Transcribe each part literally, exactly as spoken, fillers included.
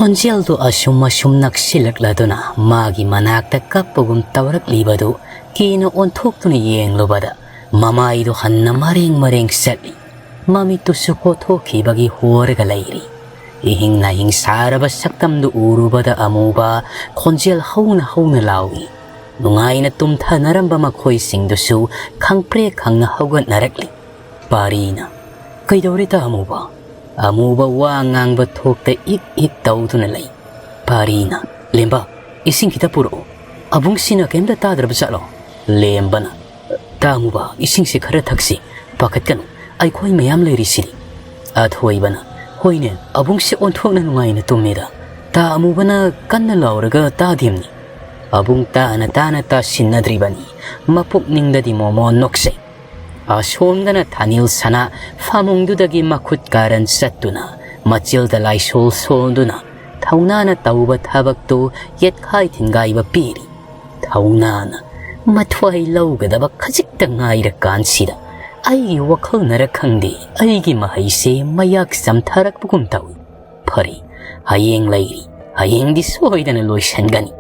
ꯈꯣꯟꯖꯦꯜꯗꯨ ꯑꯁꯨꯝ ꯑꯁꯨꯝ ꯅꯛꯁꯤꯜꯂꯛꯂꯗꯨꯅ ꯃꯥꯒꯤ ꯃꯅꯥꯛꯇ ꯀꯞꯄꯒꯨꯝ ꯇꯧꯔꯛꯂꯤꯕꯗꯨ ꯀꯤꯅ ꯑꯣꯟꯊꯣꯛꯇꯨꯅ ꯌꯦꯡꯂꯨꯕꯗ ꯃꯃꯥꯏꯗꯨ ꯍꯟꯅ ꯃꯔꯦꯡ ꯃꯔꯦꯡ ꯆꯠꯂꯤ꯫ ꯃꯃꯤꯠꯇꯨꯁꯨ ꯀꯣꯊꯣꯛꯈꯤꯕꯒꯤ ꯍꯣꯔꯒ ꯂꯩꯔꯤ꯫ ꯏꯍꯤꯡ ꯅꯥꯍꯤꯡ ꯁꯥꯔꯕ ꯁꯛꯇꯝꯗꯨ ꯎꯔꯨꯕꯗ ꯑꯃꯨꯕ ꯈꯣꯟꯖꯦꯜ ꯍꯧꯅ ꯍꯧꯅ ꯂꯥꯎꯏ꯫ ꯅꯨꯡꯉꯥꯏꯅ ꯇꯨꯝꯊꯅꯔꯝꯕ ꯃꯈꯣꯏꯁꯤꯡꯗꯨꯁꯨ ꯈꯪꯄ꯭ꯔꯦꯛ ꯈꯪꯅ ꯍꯧꯒꯠꯅꯔꯛꯂꯤ꯫ ꯄꯥꯔꯤꯅ, "ꯀꯩꯗꯧꯔꯦ ꯇꯥ ꯑꯃꯨꯕ?" ꯑꯃꯨꯕ ꯋꯥ ꯉꯥꯡꯕ ꯊꯣꯛꯇ ꯏꯛ ꯏꯛ ꯇꯧꯗꯨꯅ ꯂꯩ꯫ ꯄꯥꯔꯤꯅ, "ꯂꯦꯝꯕ, ꯏꯁꯤꯡ ꯈꯤꯇ ꯄꯨꯔꯛꯎ꯫ ꯑꯕꯨꯡꯁꯤꯅ ꯀꯩꯝꯇ ꯇꯥꯗ꯭ꯔꯕ ꯖꯥꯠꯂꯣ?" ꯂꯦꯝꯕꯅ, "ꯇꯥ ꯑꯃꯨꯕ, ꯏꯁꯤꯡꯁꯦ ꯈꯔ ꯊꯛꯁꯤ꯫ ꯄꯥꯈꯠꯀꯅꯨ, ꯑꯩꯈꯣꯏ ꯃꯌꯥꯝ ꯂꯩꯔꯤꯁꯤꯗꯤ꯫" ꯑꯊꯣꯏꯕꯅ, "ꯍꯣꯏꯅꯦ, ꯑꯕꯨꯡꯁꯦ ꯑꯣꯟꯊꯣꯛꯅ ꯅꯨꯡꯉꯥꯏꯅ ꯇꯨꯝꯃꯦꯗ꯫ ꯇꯥ ꯑꯃꯨꯕꯅ ꯀꯟꯅ ꯂꯥꯎꯔꯒ ꯇꯥꯗꯦꯝꯅꯤ꯫ ꯑꯕꯨꯡ ꯇꯥꯅ ꯇꯥꯅ ꯇꯥꯁꯤꯟꯅꯗ꯭ꯔꯤꯕꯅꯤ꯫ ꯃꯄꯨꯛꯅꯤꯡꯗꯗꯤ ꯃꯣꯃꯣ ꯅꯣꯛꯆꯩ꯫" ꯑꯁꯣꯝꯗꯅ ꯊꯥꯅꯤꯜ ꯁꯅꯥ ꯐꯃꯨꯡꯗꯨꯗꯒꯤ ꯃꯈꯨꯠ ꯀꯥꯔꯟ ꯆꯠꯇꯨꯅ ꯃꯆꯤꯜꯗ ꯂꯥꯏꯁꯣꯜ ꯁꯣꯜꯗꯨꯅ ꯊꯧꯅꯥꯅ ꯇꯧꯕ ꯊꯕꯛꯇꯨ ꯌꯦꯠꯈꯥꯏ ꯊꯤꯟꯒꯥꯏꯕ ꯄꯤꯔꯤ꯫ ꯊꯧꯅꯥꯅ ꯃꯊ꯭ꯋꯥꯏ ꯂꯧꯒꯗꯕ ꯈꯖꯤꯛꯇ ꯉꯥꯏꯔꯀꯥꯟꯁꯤꯗ ꯑꯩꯒꯤ ꯋꯥꯈꯜꯅꯔ ꯈꯪꯗꯦ, ꯑꯩꯒꯤ ꯃꯍꯩꯁꯦ ꯃꯌꯥꯛ ꯆꯝꯊꯔꯛꯄꯒꯨꯝ ꯇꯧꯏ꯫ ꯐꯔꯦ, ꯍꯌꯦꯡ ꯂꯩꯔꯤ, ꯍꯌꯦꯡꯗꯤ ꯁꯣꯏꯗꯅ ꯂꯣꯏꯁꯤꯟꯒꯅꯤ꯫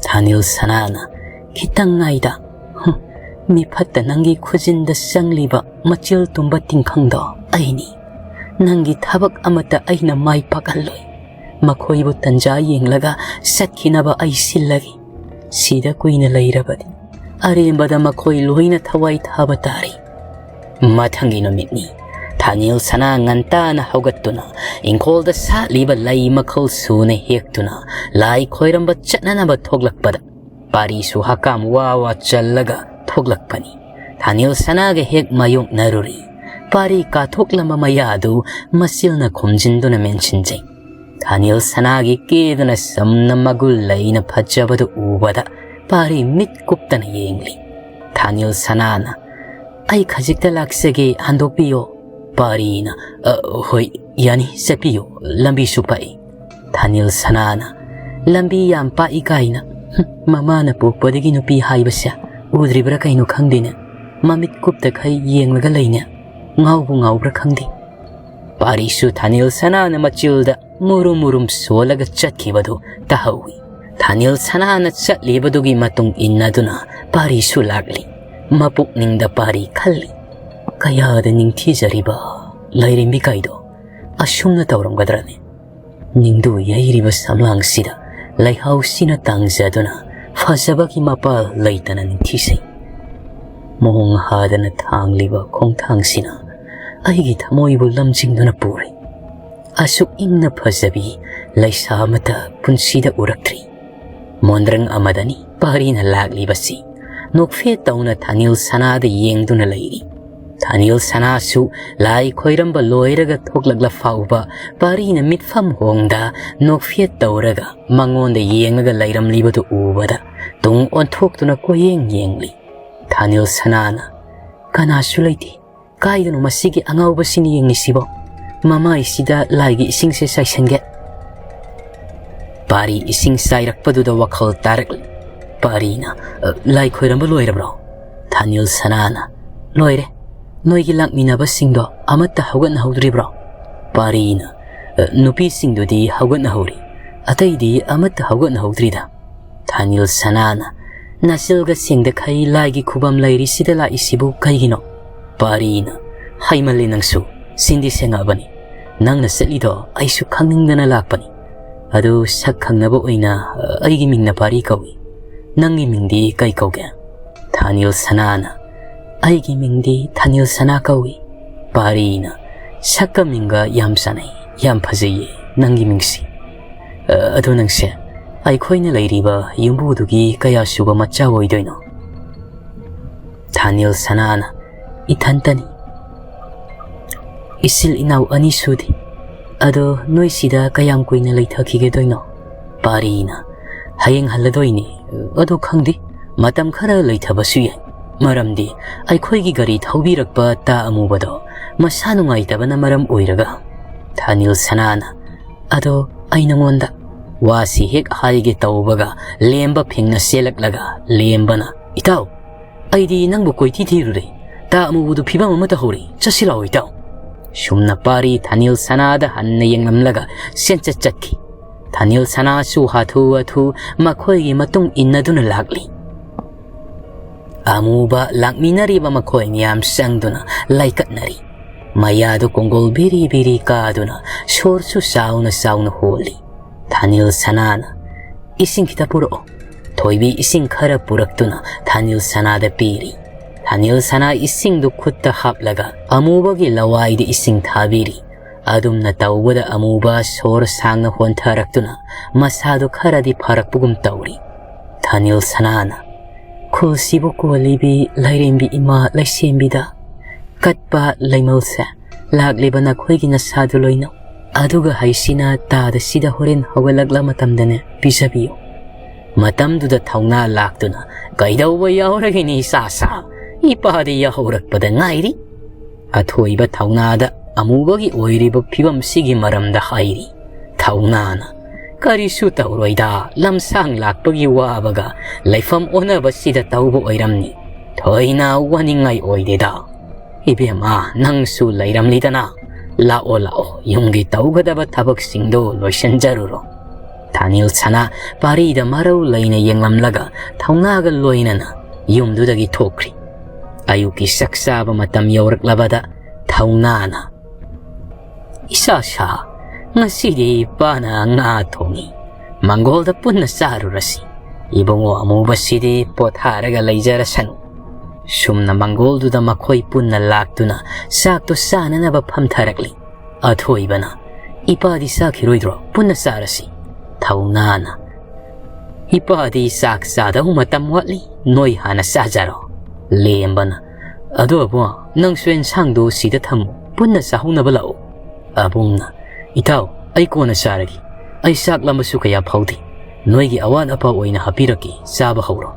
ꯊꯥꯅꯤꯜ ꯁꯅꯥꯅ, "ꯈꯤꯇꯪ ꯉꯥꯏꯗ꯫ ꯍꯨꯝ, ꯃꯤꯐꯠꯇ ꯅꯪꯒꯤ ꯈꯨꯖꯤꯟꯗ ꯆꯪꯂꯤꯕ ꯃꯆꯤꯜ ꯇꯨꯝꯕ ꯇꯤꯡꯈꯪꯗꯣ ꯑꯩꯅꯤ꯫ ꯅꯪꯒꯤ ꯊꯕꯛ ꯑꯃꯠꯇ ꯑꯩꯅ ꯃꯥꯏ ꯄꯥꯛꯍꯜꯂꯣꯏ꯫ ꯃꯈꯣꯏꯕꯨ ꯇꯟꯖꯥ ꯌꯦꯡꯂꯒ ꯆꯠꯈꯤꯅꯕ ꯑꯩ ꯁꯤꯜꯂꯒꯦ꯫ ꯁꯤꯗ ꯀꯨꯏꯅ ꯂꯩꯔꯕꯗꯤ ꯑꯔꯦꯝꯕꯗ ꯃꯈꯣꯏ ꯂꯣꯏꯅ ꯊꯋꯥꯏ ꯊꯥꯕ ꯇꯥꯔꯦ꯫" ꯃꯊꯪꯒꯤ ꯅꯨꯃꯤꯠꯅꯤ꯫ ꯊꯥꯅꯤꯜ ꯁꯅꯥ ꯉꯟꯇꯥꯅ ꯍꯧꯒꯠꯇꯨꯅ ꯏꯪꯈꯣꯜꯗ ꯁꯥꯠꯂꯤꯕ ꯂꯩ ꯃꯈꯜ ꯁꯨꯅ ꯍꯦꯛꯇꯨꯅ ꯂꯥꯏ ꯈꯣꯏꯔꯝꯕ ꯆꯠꯅꯅꯕ ꯊꯣꯛꯂꯛꯄꯗ ꯄꯥꯔꯤꯁꯨ ꯍꯀꯥꯝ ꯋꯥ ꯋꯥ ꯆꯜꯂꯒ ꯊꯣꯛꯂꯛꯄꯅꯤ꯫ ꯊꯥꯅꯤꯜ ꯁꯅꯥꯒ ꯍꯦꯛ ꯃꯥꯌꯣꯛꯅꯔꯨꯔꯤ꯫ ꯄꯥꯔꯤ ꯀꯥꯊꯣꯛꯂꯝꯕ ꯃꯌꯥꯗꯨ ꯃꯆꯤꯜꯅ ꯈꯨꯝꯖꯤꯟꯗꯨꯅ ꯃꯦꯟꯁꯤꯟꯖꯩ꯫ ꯊꯥꯅꯤꯜ ꯁꯅꯥꯒꯤ ꯀꯦꯗꯨꯅ ꯆꯝꯅ ꯃꯒꯨꯟ ꯂꯩꯅ ꯐꯖꯕꯗꯨ ꯎꯕꯗ ꯄꯥꯔꯤ ꯃꯤꯠ ꯀꯨꯞꯇꯅ ꯌꯦꯡꯂꯤ꯫ ꯊꯥꯅꯤꯜ ꯁꯅꯥꯅ, "ꯑꯩ ꯈꯖꯤꯛꯇ ꯂꯥꯛꯆꯒꯦ, ꯍꯟꯗꯣꯛꯄꯤꯌꯣ꯫" ꯄꯥꯔꯤꯅ, "ꯑ, ꯍꯣꯏ, ꯌꯥꯅꯤ, ꯆꯠꯄꯤꯌꯨ, ꯂꯝꯕꯤꯁꯨ ꯄꯥꯛꯏ꯫" ꯊꯥꯅꯤꯜ ꯁꯅꯥꯅ, "ꯂꯝꯕꯤ ꯌꯥꯝ ꯄꯥꯛꯏ ꯀꯥꯏꯅ꯫ ꯍꯨꯝ, ꯃꯃꯥꯅ ꯄꯣꯛꯄꯗꯒꯤ ꯅꯨꯄꯤ ꯍꯥꯏꯕꯁꯦ ꯎꯗ꯭ꯔꯤꯕ꯭ꯔꯥ ꯀꯩꯅꯣ ꯈꯪꯗꯦꯅꯦ꯫ ꯃꯃꯤꯠ ꯀꯨꯞꯇꯈꯩ ꯌꯦꯡꯂꯒ ꯂꯩꯅꯦ꯫ ꯉꯥꯎꯕꯨ ꯉꯥꯎꯕ꯭ꯔꯥ ꯈꯪꯗꯦ꯫" ꯄꯥꯔꯤꯁꯨ ꯊꯥꯅꯤꯜ ꯁꯅꯥꯅ ꯃꯆꯤꯜꯗ ꯃꯨꯔꯨꯝ ꯃꯨꯔꯨꯝ ꯁꯣꯜꯂꯒ ꯆꯠꯈꯤꯕꯗꯨ ꯇꯥꯍꯧꯏ꯫ ꯊꯥꯅꯤꯜ ꯁꯅꯥꯅ ꯆꯠꯂꯤꯕꯗꯨꯒꯤ ꯃꯇꯨꯡ ꯏꯟꯅꯗꯨꯅ ꯄꯥꯔꯤꯁꯨ ꯂꯥꯛꯂꯤ꯫ ꯃꯄꯨꯛꯅꯤꯡꯗ ꯄꯥꯔꯤ ꯈꯜꯂꯤ, "ꯀꯌꯥꯗ ꯅꯤꯡꯊꯤꯖꯔꯤꯕ ꯂꯥꯏꯔꯦꯝꯕꯤ ꯀꯥꯏꯗꯣ, ꯑꯁꯨꯝꯅ ꯇꯧꯔꯝꯒꯗ꯭ꯔꯅꯦ?" ꯅꯤꯡꯗꯨ ꯌꯩꯔꯤꯕ ꯁꯝꯂꯥꯡꯁꯤꯗ ꯂꯩꯍꯥꯎꯁꯤꯅ ꯇꯥꯡꯖꯗꯨꯅ ꯐꯖꯕꯒꯤ ꯃꯄꯥꯜ ꯂꯩꯇꯅ ꯅꯤꯡꯊꯤꯖꯩ꯫ ꯃꯣꯡ ꯍꯥꯗꯅ ꯊꯥꯡꯂꯤꯕ ꯈꯣꯡꯊꯥꯡꯁꯤꯅ ꯑꯩꯒꯤ ꯊꯃꯣꯏꯕꯨ ꯂꯝꯖꯤꯡꯗꯨꯅ ꯄꯨꯔꯤ꯫ ꯑꯁꯨꯛ ꯏꯪꯅ ꯐꯖꯕꯤ ꯂꯩꯁꯥ ꯑꯃꯇ ꯄꯨꯟꯁꯤꯗ ꯎꯔꯛꯇ꯭ꯔꯤ꯫ ꯃꯣꯟꯗ꯭ꯔꯪ ꯑꯃꯗꯅꯤ ꯄꯥꯔꯤꯅ ꯂꯥꯛꯂꯤꯕꯁꯤ꯫ ꯅꯣꯛꯐꯦꯠ ꯇꯧꯅ ꯊꯥꯅꯤꯜ ꯁꯅꯥꯗ ꯌꯦꯡꯗꯨꯅ ꯂꯩꯔꯤ꯫ ꯊꯥꯅꯤꯜ ꯁꯅꯥꯁꯨ ꯂꯥꯏ ꯈꯣꯏꯔꯝꯕ ꯂꯣꯏꯔꯒ ꯊꯣꯛꯂꯛꯂ ꯐꯥꯎꯕ ꯄꯥꯔꯤꯅ ꯃꯤꯠꯐꯝ ꯍꯣꯡꯗ ꯅꯣꯛꯐꯦꯠ ꯇꯧꯔꯒ ꯃꯉꯣꯟꯗ ꯌꯦꯡꯂꯒ ꯂꯩꯔꯝꯂꯤꯕꯗꯨ ꯎꯕꯗ ꯇꯨꯡ ꯑꯣꯟꯊꯣꯛꯇꯨꯅ ꯀꯣꯏꯌꯦꯡ ꯌꯦꯡꯂꯤ꯫ ꯊꯥꯅꯤꯜ ꯁꯅꯥꯅ, "ꯀꯅꯥꯁꯨ ꯂꯩꯇꯦ꯫ ꯀꯥꯏꯗꯅꯣ ꯃꯁꯤꯒꯤ ꯑꯉꯥꯎꯕꯁꯤꯅ ꯌꯦꯡꯂꯤꯁꯤꯕꯣ? ꯃꯃꯥꯏꯁꯤꯗ ꯂꯥꯏꯒꯤ ꯏꯁꯤꯡꯁꯦ ꯆꯥꯏꯁꯟꯒꯦ꯫" ꯄꯥꯔꯤ ꯏꯁꯤꯡ ꯆꯥꯏꯔꯛꯄꯗꯨꯗ ꯋꯥꯈꯜ ꯇꯥꯔꯛꯂꯤ꯫ ꯄꯥꯔꯤꯅ, "ꯑ, ꯂꯥꯏ ꯈꯣꯏꯔꯝꯕ ꯂꯣꯏꯔꯕ꯭ꯔꯣ?" ꯊꯥꯅꯤꯜ ꯁꯅꯥꯅ, "ꯂꯣꯏꯔꯦ꯫ ꯅꯣꯏꯒꯤ ꯂꯥꯛꯃꯤꯟꯅꯕꯁꯤꯡꯗꯣ ꯑꯃꯠꯇ ꯍꯧꯒꯠꯅꯍꯧꯗ꯭ꯔꯤꯕ꯭ꯔꯣ?" ꯄꯥꯔꯤꯅ, "ꯑ, ꯅꯨꯄꯤꯁꯤꯡꯗꯨꯗꯤ ꯍꯧꯒꯠꯅꯍꯧꯔꯤ꯫ ꯑꯇꯩꯗꯤ ꯑꯃꯠꯇ ꯍꯧꯒꯠꯅꯍꯧꯗ꯭ꯔꯤꯗ꯫" ꯊꯥꯅꯤꯜ ꯁꯅꯥꯅ, "ꯅꯥꯆꯤꯜꯒ ꯁꯦꯡꯗꯈꯩ ꯂꯥꯏꯒꯤ ꯈꯨꯕꯝ ꯂꯩꯔꯤꯁꯤꯗ ꯂꯥꯛꯏꯁꯤꯕꯨ ꯀꯩꯒꯤꯅꯣ?" ꯄꯥꯔꯤꯅ, "ꯍꯩꯃꯜꯂꯦ ꯅꯪꯁꯨ, ꯁꯤꯟꯗꯤ ꯁꯦꯡꯉꯛꯑꯕꯅꯤ꯫ ꯅꯪꯅ ꯆꯠꯂꯤꯗꯣ ꯑꯩꯁꯨ ꯈꯪꯅꯤꯡꯗꯅ ꯂꯥꯛꯄꯅꯤ꯫ ꯑꯗꯨ ꯁꯛ ꯈꯪꯅꯕ ꯑꯣꯏꯅ, ꯑ, ꯑꯩꯒꯤ ꯃꯤꯡꯅ ꯄꯥꯔꯤ ꯀꯧꯏ꯫ ꯅꯪꯒꯤ ꯃꯤꯡꯗꯤ ꯀꯩ ꯀꯧꯒꯦ?" ꯊꯥꯅꯤꯜ ꯁꯅꯥꯅ, "ꯑꯩꯒꯤ ꯃꯤꯡꯗꯤ ꯊꯥꯅꯤꯜ ꯁꯅꯥ ꯀꯧꯏ꯫" ꯄꯥꯔꯤꯅ, "ꯁꯛꯀ ꯃꯤꯡꯒ ꯌꯥꯝ ꯆꯥꯟꯅꯩ, ꯌꯥꯝ ꯐꯖꯩꯌꯦ ꯅꯪꯒꯤ ꯃꯤꯡꯁꯤ꯫ ꯑ, ꯑꯗꯣ ꯅꯪꯁꯦ ꯑꯩꯈꯣꯏꯅ ꯂꯩꯔꯤꯕ ꯌꯨꯝꯕꯨꯗꯨꯒꯤ ꯀꯌꯥ ꯁꯨꯕ ꯃꯆꯥ ꯑꯣꯏꯗꯣꯏꯅꯣ?" ꯊꯥꯅꯤꯜ ꯁꯅꯥꯅ, "ꯏꯊꯟꯇꯅꯤ꯫ ꯏꯆꯤꯜ ꯏꯅꯥꯎ ꯑꯅꯤ ꯁꯨꯗꯦ꯫ ꯑꯗꯣ ꯅꯣꯏ ꯁꯤꯗ ꯀꯌꯥꯝ ꯀꯨꯏꯅ ꯂꯩꯊꯈꯤꯒꯗꯣꯏꯅꯣ?" ꯄꯥꯔꯤꯅ, "ꯍꯌꯦꯡ ꯍꯜꯂꯗꯣꯏꯅꯤ꯫ ꯑꯗꯣ ꯈꯪꯗꯦ, ꯃꯇꯝ ꯈꯔ ꯂꯩꯊꯕꯁꯨ ꯌꯥꯏ꯫ ꯃꯔꯝꯗꯤ ꯑꯩꯈꯣꯏꯒꯤ ꯒꯥꯔꯤ ꯊꯧꯕꯤꯔꯛꯄ ꯇꯥ ꯑꯃꯨꯕꯗꯣ ꯃꯁꯥ ꯅꯨꯡꯉꯥꯏꯇꯕꯅ ꯃꯔꯝ ꯑꯣꯏꯔꯒ꯫" ꯊꯥꯅꯤꯜ ꯁꯅꯥꯅ, "ꯑꯗꯣ ꯑꯩ ꯅꯉꯣꯟꯗ ꯋꯥꯁꯤ ꯍꯦꯛ ꯍꯥꯏꯒꯦ ꯇꯧꯕꯒ ꯂꯦꯝꯕ ꯐꯦꯡꯅ ꯆꯦꯜꯂꯛꯂꯒ ꯂꯦꯝꯕꯅ, 'ꯏꯇꯥꯎ, ꯑꯩꯗꯤ ꯅꯪꯕꯨ ꯀꯣꯏꯊꯤ ꯊꯤꯔꯨꯔꯦ꯫ ꯇꯥ ꯑꯃꯨꯕꯗꯨ ꯐꯤꯕꯝ ꯑꯃ ꯇꯧꯍꯧꯔꯦ꯫ ꯆꯠꯁꯤ ꯂꯥꯛꯑꯣ ꯏꯇꯥꯎ.'" ꯁꯨꯝꯅ ꯄꯥꯔꯤ ꯊꯥꯅꯤꯜ ꯁꯅꯥꯗ ꯍꯟꯅ ꯌꯦꯡꯂꯝꯂꯒ ꯆꯦꯟꯆꯠ ꯆꯠꯈꯤ꯫ ꯊꯥꯅꯤꯜ ꯁꯅꯥꯁꯨ ꯍꯥꯊꯨ ꯍꯥꯊꯨ ꯃꯈꯣꯏꯒꯤ ꯃꯇꯨꯡ ꯏꯟꯅꯗꯨꯅ ꯂꯥꯛꯂꯤ꯫ ꯑꯃꯨꯕ ꯂꯥꯛꯃꯤꯟꯅꯔꯤꯕ ꯃꯈꯣꯏ ꯃꯌꯥꯝ ꯆꯪꯗꯨꯅ ꯂꯥꯏꯀꯠꯅꯔꯤ꯫ ꯃꯌꯥꯗꯨ ꯀꯣꯡꯒꯣꯜ ꯕꯤꯔꯤ ꯕꯤꯔꯤ ꯀꯥꯗꯨꯅ ꯁꯣꯔꯁꯨ ꯆꯥꯎꯅ ꯆꯥꯎꯅ ꯍꯣꯜꯂꯤ꯫ ꯊꯥꯅꯤꯜ ꯁꯅꯥꯅ, "ꯏꯁꯤꯡ ꯈꯤꯇ ꯄꯨꯔꯛꯑꯣ꯫" ꯊꯣꯏꯕꯤ ꯏꯁꯤꯡ ꯈꯔ ꯄꯨꯔꯛꯇꯨꯅ ꯊꯥꯅꯤꯜ ꯁꯅꯥꯗ ꯄꯤꯔꯤ꯫ ꯊꯥꯅꯤꯜ ꯁꯅꯥ ꯏꯁꯤꯡꯗꯨ ꯈꯨꯠꯇ ꯍꯥꯞꯂꯒ ꯑꯃꯨꯕꯒꯤ ꯂꯋꯥꯏꯗ ꯏꯁꯤꯡ ꯊꯥꯕꯤꯔꯤ꯫ ꯑꯗꯨꯝꯅ ꯇꯧꯕꯗ ꯑꯃꯨꯕ ꯁꯣꯔ ꯁꯥꯡꯅ ꯍꯣꯟꯊꯔꯛꯇꯨꯅ ꯃꯁꯥꯗꯨ ꯈꯔꯗꯤ ꯐꯔꯛꯄꯒꯨꯝ ꯇꯧꯔꯤ꯫ ꯊꯥꯅꯤꯜ ꯁꯅꯥꯅ, "ꯈꯨꯜꯁꯤꯕꯨ ꯀꯣꯜꯂꯤꯕꯤ ꯂꯥꯏꯔꯦꯝꯕꯤ ꯏꯃꯥ ꯂꯩꯁꯦꯝꯕꯤꯗ ꯀꯠꯄ ꯂꯩꯃꯜꯁꯦ, ꯂꯥꯛꯂꯤꯕ ꯅꯈꯣꯏꯒꯤ ꯅꯁꯥꯗꯨ ꯂꯣꯏꯅꯧ꯫ ꯑꯗꯨꯒ ꯍꯩꯁꯤꯅ ꯇꯥꯗ ꯁꯤꯗ ꯍꯣꯔꯦꯟ ꯍꯧꯒꯠꯂꯛꯂ ꯃꯇꯝꯗꯅꯦ ꯄꯤꯖꯕꯤꯌꯨ꯫" ꯃꯇꯝꯗꯨꯗ ꯊꯧꯅꯥ ꯂꯥꯛꯇꯨꯅ, "ꯀꯩꯗꯧꯕ ꯌꯥꯎꯔꯒꯦꯅꯦ ꯏꯆꯥ ꯁꯥ? ꯏꯄꯥꯗꯤ ꯌꯥꯍꯧꯔꯛꯄꯗ ꯉꯥꯏꯔꯤ꯫" ꯑꯊꯣꯏꯕ ꯊꯧꯅꯥꯗ ꯑꯃꯨꯕꯒꯤ ꯑꯣꯏꯔꯤꯕ ꯐꯤꯕꯝꯁꯤꯒꯤ ꯃꯔꯝꯗ ꯍꯥꯏꯔꯤ꯫ ꯊꯧꯅꯥꯅ, "ꯀꯔꯤꯁꯨ ꯇꯧꯔꯣꯏꯗ, ꯂꯝꯁꯥꯡ ꯂꯥꯛꯄꯒꯤ ꯋꯥꯕꯒ ꯂꯩꯐꯝ ꯑꯣꯟꯅꯕꯁꯤꯗ ꯇꯧꯕ ꯑꯣꯏꯔꯝꯅꯤ꯫ ꯊꯣꯏꯅ ꯋꯥꯅꯤꯡꯉꯥꯏ ꯑꯣꯏꯗꯦꯗ꯫ ꯏꯕꯦꯝꯃ, ꯅꯪꯁꯨ ꯂꯩꯔꯝꯂꯤꯗꯅ꯫ ꯂꯥꯛꯑꯣ, ꯂꯥꯛꯑꯣ, ꯌꯨꯝꯒꯤ ꯇꯧꯒꯗꯕ ꯊꯕꯛꯁꯤꯡꯗꯣ ꯂꯣꯏꯁꯤꯟꯖꯔꯨꯔꯣ꯫" ꯊꯥꯅꯤꯜ ꯁꯅꯥ ꯄꯥꯔꯤꯗ ꯃꯔꯧ ꯂꯩꯅ ꯌꯦꯡꯂꯝꯂꯒ ꯊꯧꯅꯥꯒ ꯂꯣꯏꯅꯅ ꯌꯨꯝꯗꯨꯗꯒꯤ ꯊꯣꯛꯈ꯭ꯔꯤ꯫ ꯑꯌꯨꯛꯀꯤ ꯆꯥꯛ ꯆꯥꯕ ꯃꯇꯝ ꯌꯧꯔꯛꯂꯕꯗ ꯊꯧꯅꯥꯅ, "ꯏꯆꯥ ꯁꯥ, ꯉꯁꯤꯗꯤ ꯏꯄꯥꯅ ꯉꯥ ꯊꯣꯡꯉꯤ꯫ ꯃꯪꯒꯣꯜꯗ ꯄꯨꯟꯅ ꯆꯥꯔꯨꯔꯁꯤ꯫ ꯏꯕꯨꯡꯉꯣ ꯑꯃꯨꯕꯁꯤꯗꯤ ꯄꯣꯊꯥꯔꯒ ꯂꯩꯖꯔꯁꯅꯨ꯫" ꯁꯨꯝꯅ ꯃꯪꯒꯣꯜꯗꯨꯗ ꯃꯈꯣꯏ ꯄꯨꯟꯅ ꯂꯥꯛꯇꯨꯅ ꯆꯥꯛꯇꯨ ꯆꯥꯅꯅꯕ ꯐꯝꯊꯔꯛꯂꯤ꯫ ꯑꯊꯣꯏꯕꯅ, "ꯏꯄꯥꯗꯤ ꯆꯥꯈꯤꯔꯣꯏꯗ꯭ꯔꯣ? ꯄꯨꯟꯅ ꯆꯥꯔꯁꯤ꯫" ꯊꯧꯅꯥꯅ, "ꯏꯄꯥꯗꯤ ꯆꯥꯛ ꯆꯥꯗꯧ ꯃꯇꯝ ꯋꯥꯠꯂꯤ, ꯅꯣꯏ ꯍꯥꯟꯅ ꯆꯥꯖꯔꯣ꯫" ꯂꯦꯝꯕꯅ, "ꯑꯗꯣ ꯑꯕꯨꯡ, ꯅꯪꯁꯨ ꯑꯦꯟꯁꯥꯡꯗꯣ ꯁꯤꯗ ꯊꯝꯃꯨ, ꯄꯨꯟꯅ ꯆꯥꯍꯧꯅꯕ ꯂꯥꯛꯎ꯫" ꯑꯕꯨꯡꯅ, "ꯏꯇꯥꯎ, ꯑꯩ ꯀꯣꯟꯅ ꯆꯥꯔꯒꯦ꯫ ꯑꯩ ꯆꯥꯛ ꯂꯥꯝꯕꯁꯨ ꯀꯌꯥ ꯐꯥꯎꯗꯦ꯫ ꯅꯣꯏꯒꯤ ꯑꯋꯥꯠ ꯑꯄꯥ ꯑꯣꯏꯅ ꯍꯥꯞꯄꯤꯔꯛꯀꯦ, ꯆꯥꯕ ꯍꯧꯔꯣ꯫"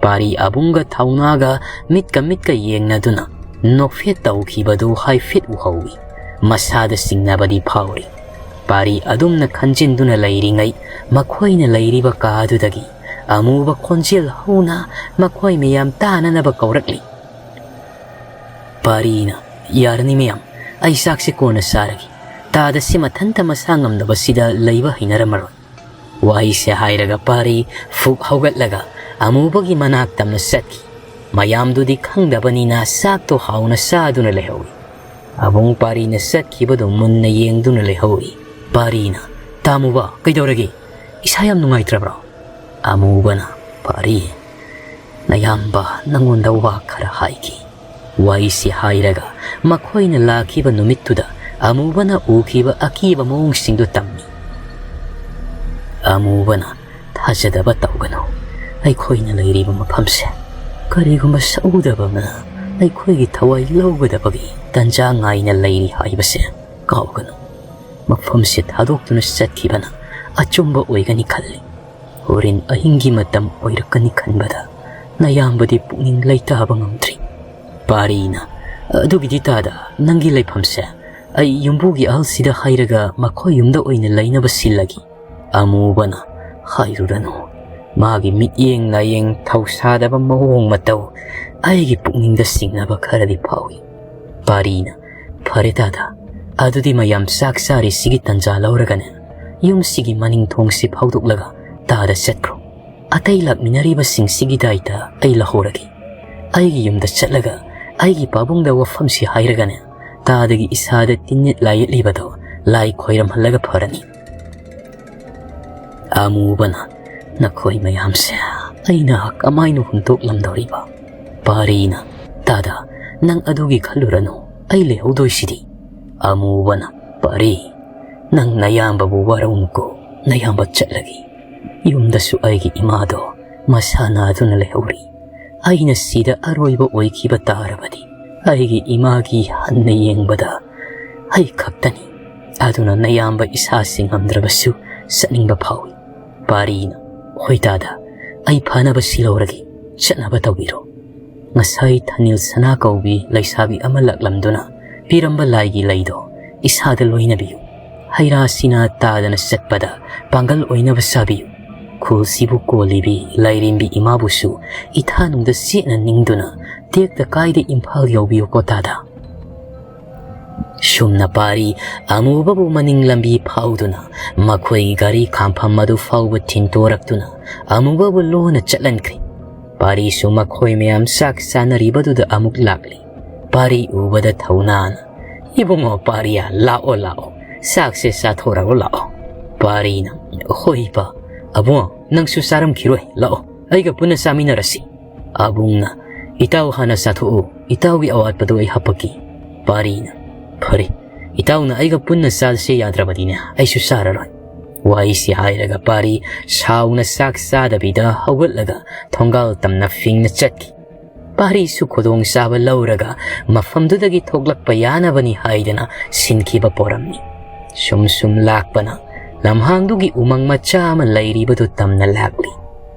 ꯄꯥꯔꯤ ꯑꯕꯨꯡꯒ ꯊꯧꯅꯥꯒ ꯃꯤꯠꯀ ꯃꯤꯠꯀ ꯌꯦꯡꯅꯗꯨꯅ ꯅꯣꯛꯐꯦꯠ ꯇꯧꯈꯤꯕꯗꯨ ꯍꯥꯏꯐꯦꯠ ꯎꯍꯧꯏ꯫ ꯃꯁꯥꯗ ꯆꯤꯡꯅꯕꯗꯤ ꯐꯥꯎꯔꯤ꯫ ꯄꯥꯔꯤ ꯑꯗꯨꯝꯅ ꯈꯟꯖꯤꯟꯗꯨꯅ ꯂꯩꯔꯤꯉꯩ, ꯃꯈꯣꯏꯅ ꯂꯩꯔꯤꯕ ꯀꯥꯗꯨꯗꯒꯤ ꯑꯃꯨꯕ ꯈꯣꯟꯖꯦꯜ ꯍꯧꯅ ꯃꯈꯣꯏ ꯃꯌꯥꯝ ꯇꯥꯅꯅꯕ ꯀꯧꯔꯛꯂꯤ꯫ ꯄꯥꯔꯤꯅ, "ꯌꯥꯔꯅꯤ ꯃꯌꯥꯝ, ꯑꯩ ꯆꯥꯛꯁꯦ ꯀꯣꯟꯅ ꯆꯥꯔꯒꯦ꯫ ꯇꯥꯗꯁꯤ ꯃꯊꯟꯇ ꯃꯁꯥ ꯉꯝꯗꯕꯁꯤꯗ ꯂꯩꯕ ꯍꯩꯅꯔꯝꯃꯔꯣꯏ꯫ ꯋꯥꯍꯩꯁꯦ ꯍꯥꯏꯔꯒ ꯄꯥꯔꯤ ꯐꯨꯛ ꯍꯧꯒꯠꯂꯒ ꯑꯃꯨꯕꯒꯤ ꯃꯅꯥꯛ ꯇꯝꯅ ꯆꯠꯈꯤ꯫ ꯃꯌꯥꯝꯗꯨꯗꯤ ꯈꯪꯗꯕꯅꯤꯅ ꯆꯥꯛꯇꯣ ꯍꯥꯎꯅ ꯆꯥꯗꯨꯅ ꯂꯩꯍꯧꯏ꯫ ꯑꯕꯨꯡ ꯄꯥꯔꯤꯅ ꯆꯠꯈꯤꯕꯗꯨ ꯃꯨꯟꯅ ꯌꯦꯡꯗꯨꯅ ꯂꯩꯍꯧꯏ꯫ ꯄꯥꯔꯤꯅ, "ꯇꯥꯃꯨꯕ, ꯀꯩꯗꯧꯔꯒꯦ? ꯏꯁꯥ ꯌꯥꯝ ꯅꯨꯡꯉꯥꯏꯇ꯭ꯔꯕ꯭ꯔꯣ?" ꯑꯃꯨꯕꯅ, "ꯄꯥꯔꯤ, ꯅꯌꯥꯝꯕ ꯅꯪꯉꯣꯟꯗ ꯋꯥ ꯈꯔ ꯍꯥꯏꯒꯦ꯫" ꯋꯥꯔꯤꯁꯤ ꯍꯥꯏꯔꯒ ꯃꯈꯣꯏꯅ ꯂꯥꯛꯈꯤꯕ ꯅꯨꯃꯤꯠꯇꯨꯗ ꯑꯃꯨꯕꯅ ꯎꯈꯤꯕ ꯑꯀꯤꯕ ꯃꯑꯣꯡꯁꯤꯡꯗꯨ ꯇꯝꯃꯤ꯫ ꯑꯃꯨꯕꯅ, "ꯊꯥꯖꯗꯕ ꯇꯧꯒꯅꯨ꯫ ꯑꯩꯈꯣꯏꯅ ꯂꯩꯔꯤꯕ ꯃꯐꯝꯁꯦ ꯀꯔꯤꯒꯨꯝꯕ ꯁꯛꯎꯗꯕ ꯑꯃꯅ ꯑꯩꯈꯣꯏꯒꯤ ꯊꯋꯥꯏ ꯂꯧꯒꯗꯕꯒꯤ ꯇꯟꯖꯥ ꯉꯥꯏꯅ ꯂꯩꯔꯤ ꯍꯥꯏꯕꯁꯦ ꯀꯥꯎꯒꯅꯨ꯫ ꯃꯐꯝꯁꯦ ꯊꯥꯗꯣꯛꯇꯨꯅ ꯆꯠꯈꯤꯕꯅ ꯑꯆꯨꯝꯕ ꯑꯣꯏꯒꯅꯤ ꯈꯜꯂꯤ꯫ ꯍꯣꯔꯦꯟ ꯑꯍꯤꯡꯒꯤ ꯃꯇꯝ ꯑꯣꯏꯔꯛꯀꯅꯤ ꯈꯟꯕꯗ ꯅꯌꯥꯝꯕꯗꯤ ꯄꯨꯛꯅꯤꯡ ꯂꯩꯇꯥꯕ ꯉꯝꯗ꯭ꯔꯤ꯫" ꯄꯥꯔꯤꯅ, "ꯑꯗꯨꯒꯤꯗꯤ ꯇꯥꯗ, ꯅꯪꯒꯤ ꯂꯩꯐꯝꯁꯦ ꯑꯩ ꯌꯨꯝꯕꯨꯒꯤ ꯑꯍꯜꯁꯤꯗ ꯍꯥꯏꯔꯒ ꯃꯈꯣꯏ ꯌꯨꯝꯗ ꯑꯣꯏꯅ ꯂꯩꯅꯕ ꯁꯤꯜꯂꯒꯦ꯫" ꯑꯃꯨꯕꯅ, "ꯍꯥꯏꯔꯨꯔꯅꯨ꯫ ꯃꯥꯒꯤ ꯃꯤꯠꯌꯦꯡ ꯅꯥꯌꯦꯡ ꯊꯧꯁꯥꯗꯕ ꯃꯑꯣꯡ ꯃꯇꯧ ꯑꯩꯒꯤ ꯄꯨꯛꯅꯤꯡꯗ ꯆꯤꯡꯅꯕ ꯈꯔꯗꯤ ꯐꯥꯎꯏ꯫" ꯄꯥꯔꯤꯅ, "ꯐꯔꯦ ꯇꯥꯗ, ꯑꯗꯨꯗꯤ ꯃꯌꯥꯝ ꯆꯥꯛ ꯆꯥꯔꯤꯁꯤꯒꯤ ꯇꯟꯖꯥ ꯂꯧꯔꯒꯅꯦ, ꯌꯨꯝꯁꯤꯒꯤ ꯃꯅꯤꯡ ꯊꯣꯡꯁꯤ ꯐꯥꯎꯗꯣꯛꯂꯒ ꯇꯥꯗ ꯆꯠꯈ꯭ꯔꯣ꯫ ꯑꯇꯩ ꯂꯥꯛꯃꯤꯟꯅꯔꯤꯕꯁꯤꯡꯁꯤꯒꯤ ꯗꯥꯏꯇ ꯑꯩ ꯂꯧꯍꯧꯔꯒꯦ꯫ ꯑꯩꯒꯤ ꯌꯨꯝꯗ ꯆꯠꯂꯒ ꯑꯩꯒꯤ ꯄꯥꯕꯨꯡꯗ ꯋꯥꯐꯝꯁꯤ ꯍꯥꯏꯔꯒꯅꯦ, ꯇꯥꯗꯒꯤ ꯏꯁꯥꯗ ꯇꯤꯟꯌꯦꯠ ꯂꯥꯏꯌꯦꯠꯂꯤꯕꯗꯣ ꯂꯥꯏ ꯈꯣꯏꯔꯝꯍꯜꯂꯒ ꯐꯔꯅꯤ꯫" ꯑꯃꯨꯕꯅ, "ꯅꯈꯣꯏ ꯃꯌꯥꯝꯁꯦ ꯑꯩꯅ ꯀꯃꯥꯏꯅ ꯍꯨꯟꯗꯣꯛꯂꯝꯗꯧꯔꯤꯕ?" ꯄꯥꯔꯤꯅ, "ꯇꯥꯗ, ꯅꯪ ꯑꯗꯨꯒꯤ ꯈꯜꯂꯨꯔꯅꯨ, ꯑꯩ ꯂꯩꯍꯧꯗꯣꯏꯁꯤꯗꯤ꯫" ꯑꯃꯨꯕꯅ, "ꯄꯥꯔꯤ, ꯅꯪ ꯅꯌꯥꯝꯕꯕꯨ ꯋꯥꯔꯧꯅꯨꯀꯣ, ꯅꯌꯥꯝꯕ ꯆꯠꯂꯒꯦ꯫ ꯌꯨꯝꯗꯁꯨ ꯑꯩꯒꯤ ꯏꯃꯥꯗꯣ ꯃꯁꯥ ꯅꯥꯗꯨꯅ ꯂꯩꯍꯧꯔꯤ꯫ ꯑꯩꯅ ꯁꯤꯗ ꯑꯔꯣꯏꯕ ꯑꯣꯏꯈꯤꯕ ꯇꯥꯔꯕꯗꯤ ꯑꯩꯒꯤ ꯏꯃꯥꯒꯤ ꯍꯟꯅ ꯌꯦꯡꯕꯗ ꯑꯩ ꯈꯛꯇꯅꯤ꯫ ꯑꯗꯨꯅ ꯅꯌꯥꯝꯕ ꯏꯁꯥꯁꯤ ꯉꯝꯗ꯭ꯔꯕꯁꯨ ꯆꯠꯅꯤꯡꯕ ꯐꯥꯎꯏ꯫" ꯄꯥꯔꯤꯅ, "ꯍꯣꯏ ꯇꯥꯗ, ꯑꯩ ꯐꯅꯕ ꯁꯤꯜꯍꯧꯔꯒꯦ, ꯆꯠꯅꯕ ꯇꯧꯕꯤꯔꯣ꯫ ꯉꯁꯥꯏ ꯊꯅꯤꯜ ꯁꯅꯥ ꯀꯧꯕꯤ ꯂꯩꯁꯥꯕꯤ ꯑꯃ ꯂꯥꯛꯂꯝꯗꯨꯅ ꯄꯤꯔꯝꯕ ꯂꯥꯏꯒꯤ ꯂꯩꯗꯣ ꯏꯁꯥꯗ ꯂꯣꯏꯅꯕꯤꯌꯨ꯫ ꯍꯩꯔꯥꯁꯤꯅ ꯇꯥꯗꯅ ꯆꯠꯄꯗ ꯄꯥꯡꯒꯜ ꯑꯣꯏꯅꯕ ꯆꯥꯕꯤꯌꯨ꯫ ꯈꯨꯜꯁꯤꯕꯨ ꯀꯣꯜꯂꯤꯕꯤ ꯂꯥꯏꯔꯦꯝꯕꯤ ꯏꯃꯥꯕꯨꯁꯨ ꯏꯊꯥꯅꯨꯡꯗ ꯆꯦꯠꯅ ꯅꯤꯡꯗꯨꯅ ꯇꯦꯛꯇ ꯀꯥꯏꯗ ꯏꯝꯐꯥꯜ ꯌꯧꯕꯤꯌꯨꯀꯣ ꯇꯥꯗ꯫" ꯁꯨꯝꯅ ꯄꯥꯔꯤ ꯑꯃꯨꯕꯕꯨ ꯃꯅꯤꯡ ꯂꯝꯕꯤ ꯐꯥꯎꯗꯨꯅ ꯃꯈꯣꯏꯒꯤ ꯒꯥꯔꯤ ꯈꯥꯝꯐꯝ ꯑꯗꯨ ꯐꯥꯎꯕ ꯊꯤꯟꯇꯣꯔꯛꯇꯨꯅ ꯑꯃꯨꯕꯕꯨ ꯂꯣꯟꯅ ꯆꯠꯍꯟꯈ꯭ꯔꯦ꯫ ꯄꯥꯔꯤꯁꯨ ꯃꯈꯣꯏ ꯃꯌꯥꯝ ꯆꯥꯛ ꯆꯥꯅꯔꯤꯕꯗꯨꯗ ꯑꯃꯨꯛ ꯂꯥꯛꯂꯤ꯫ ꯄꯥꯔꯤ ꯎꯕꯗ ꯊꯧꯅꯥꯅ, "ꯏꯕꯨꯡꯉꯣ ꯄꯥꯔꯤꯌꯥ, ꯂꯥꯛꯑꯣ ꯂꯥꯛꯑꯣ, ꯆꯥꯛꯁꯦ ꯆꯥꯊꯣꯔꯛꯑꯣ ꯂꯥꯛꯑꯣ꯫" ꯄꯥꯔꯤꯅ, "ꯍꯣꯏ ꯏꯄꯥ, ꯑꯕꯨꯡꯉꯣ ꯅꯪꯁꯨ ꯆꯥꯔꯝꯈꯤꯔꯣꯏ, ꯂꯥꯛꯑꯣ ꯑꯩꯒ ꯄꯨꯟꯅ ꯆꯥꯃꯤꯟꯅꯔꯁꯤ꯫" ꯑꯕꯨꯡꯅ, "ꯏꯇꯥꯎ ꯍꯥꯟꯅ ꯆꯥꯊꯣꯛꯎ, ꯏꯇꯥꯎꯒꯤ ꯑꯋꯥꯠꯄꯗꯨ ꯑꯩ ꯍꯥꯞꯄꯛꯀꯦ꯫" ꯄꯥꯔꯤꯅ, "ꯐꯔꯦ, ꯏꯇꯥꯎꯅ ꯑꯩꯒ ꯄꯨꯟꯅ ꯆꯥꯁꯦ ꯌꯥꯗ꯭ꯔꯕꯗꯤꯅꯦ, ꯑꯩꯁꯨ ꯆꯥꯔꯔꯣꯏ꯫" ꯋꯥꯍꯩꯁꯤ ꯍꯥꯏꯔꯒ ꯄꯥꯔꯤ ꯁꯥꯎꯅ ꯆꯥꯛ ꯆꯥꯗꯕꯤꯗ ꯍꯧꯒꯠꯂꯒ ꯊꯣꯡꯒꯥꯜ ꯇꯝꯅ ꯐꯤꯡꯅ ꯆꯠꯈꯤ꯫ ꯄꯥꯔꯤꯁꯨ ꯈꯨꯗꯣꯡꯆꯥꯕ ꯂꯧꯔꯒ ꯃꯐꯝꯗꯨꯗꯒꯤ ꯊꯣꯛꯂꯛꯄ ꯌꯥꯅꯕꯅꯤ ꯍꯥꯏꯗꯅ ꯁꯤꯟꯈꯤꯕ ꯄꯣꯔꯝꯅꯤ꯫ ꯁꯨꯝ ꯁꯨꯝ ꯂꯥꯛꯄꯅ ꯂꯝꯍꯥꯡꯗꯨꯒꯤ ꯎꯃꯪ ꯃꯆꯥ ꯑꯃ ꯂꯩꯔꯤꯕꯗꯨ ꯇꯝꯅ ꯂꯥꯛꯂꯤ꯫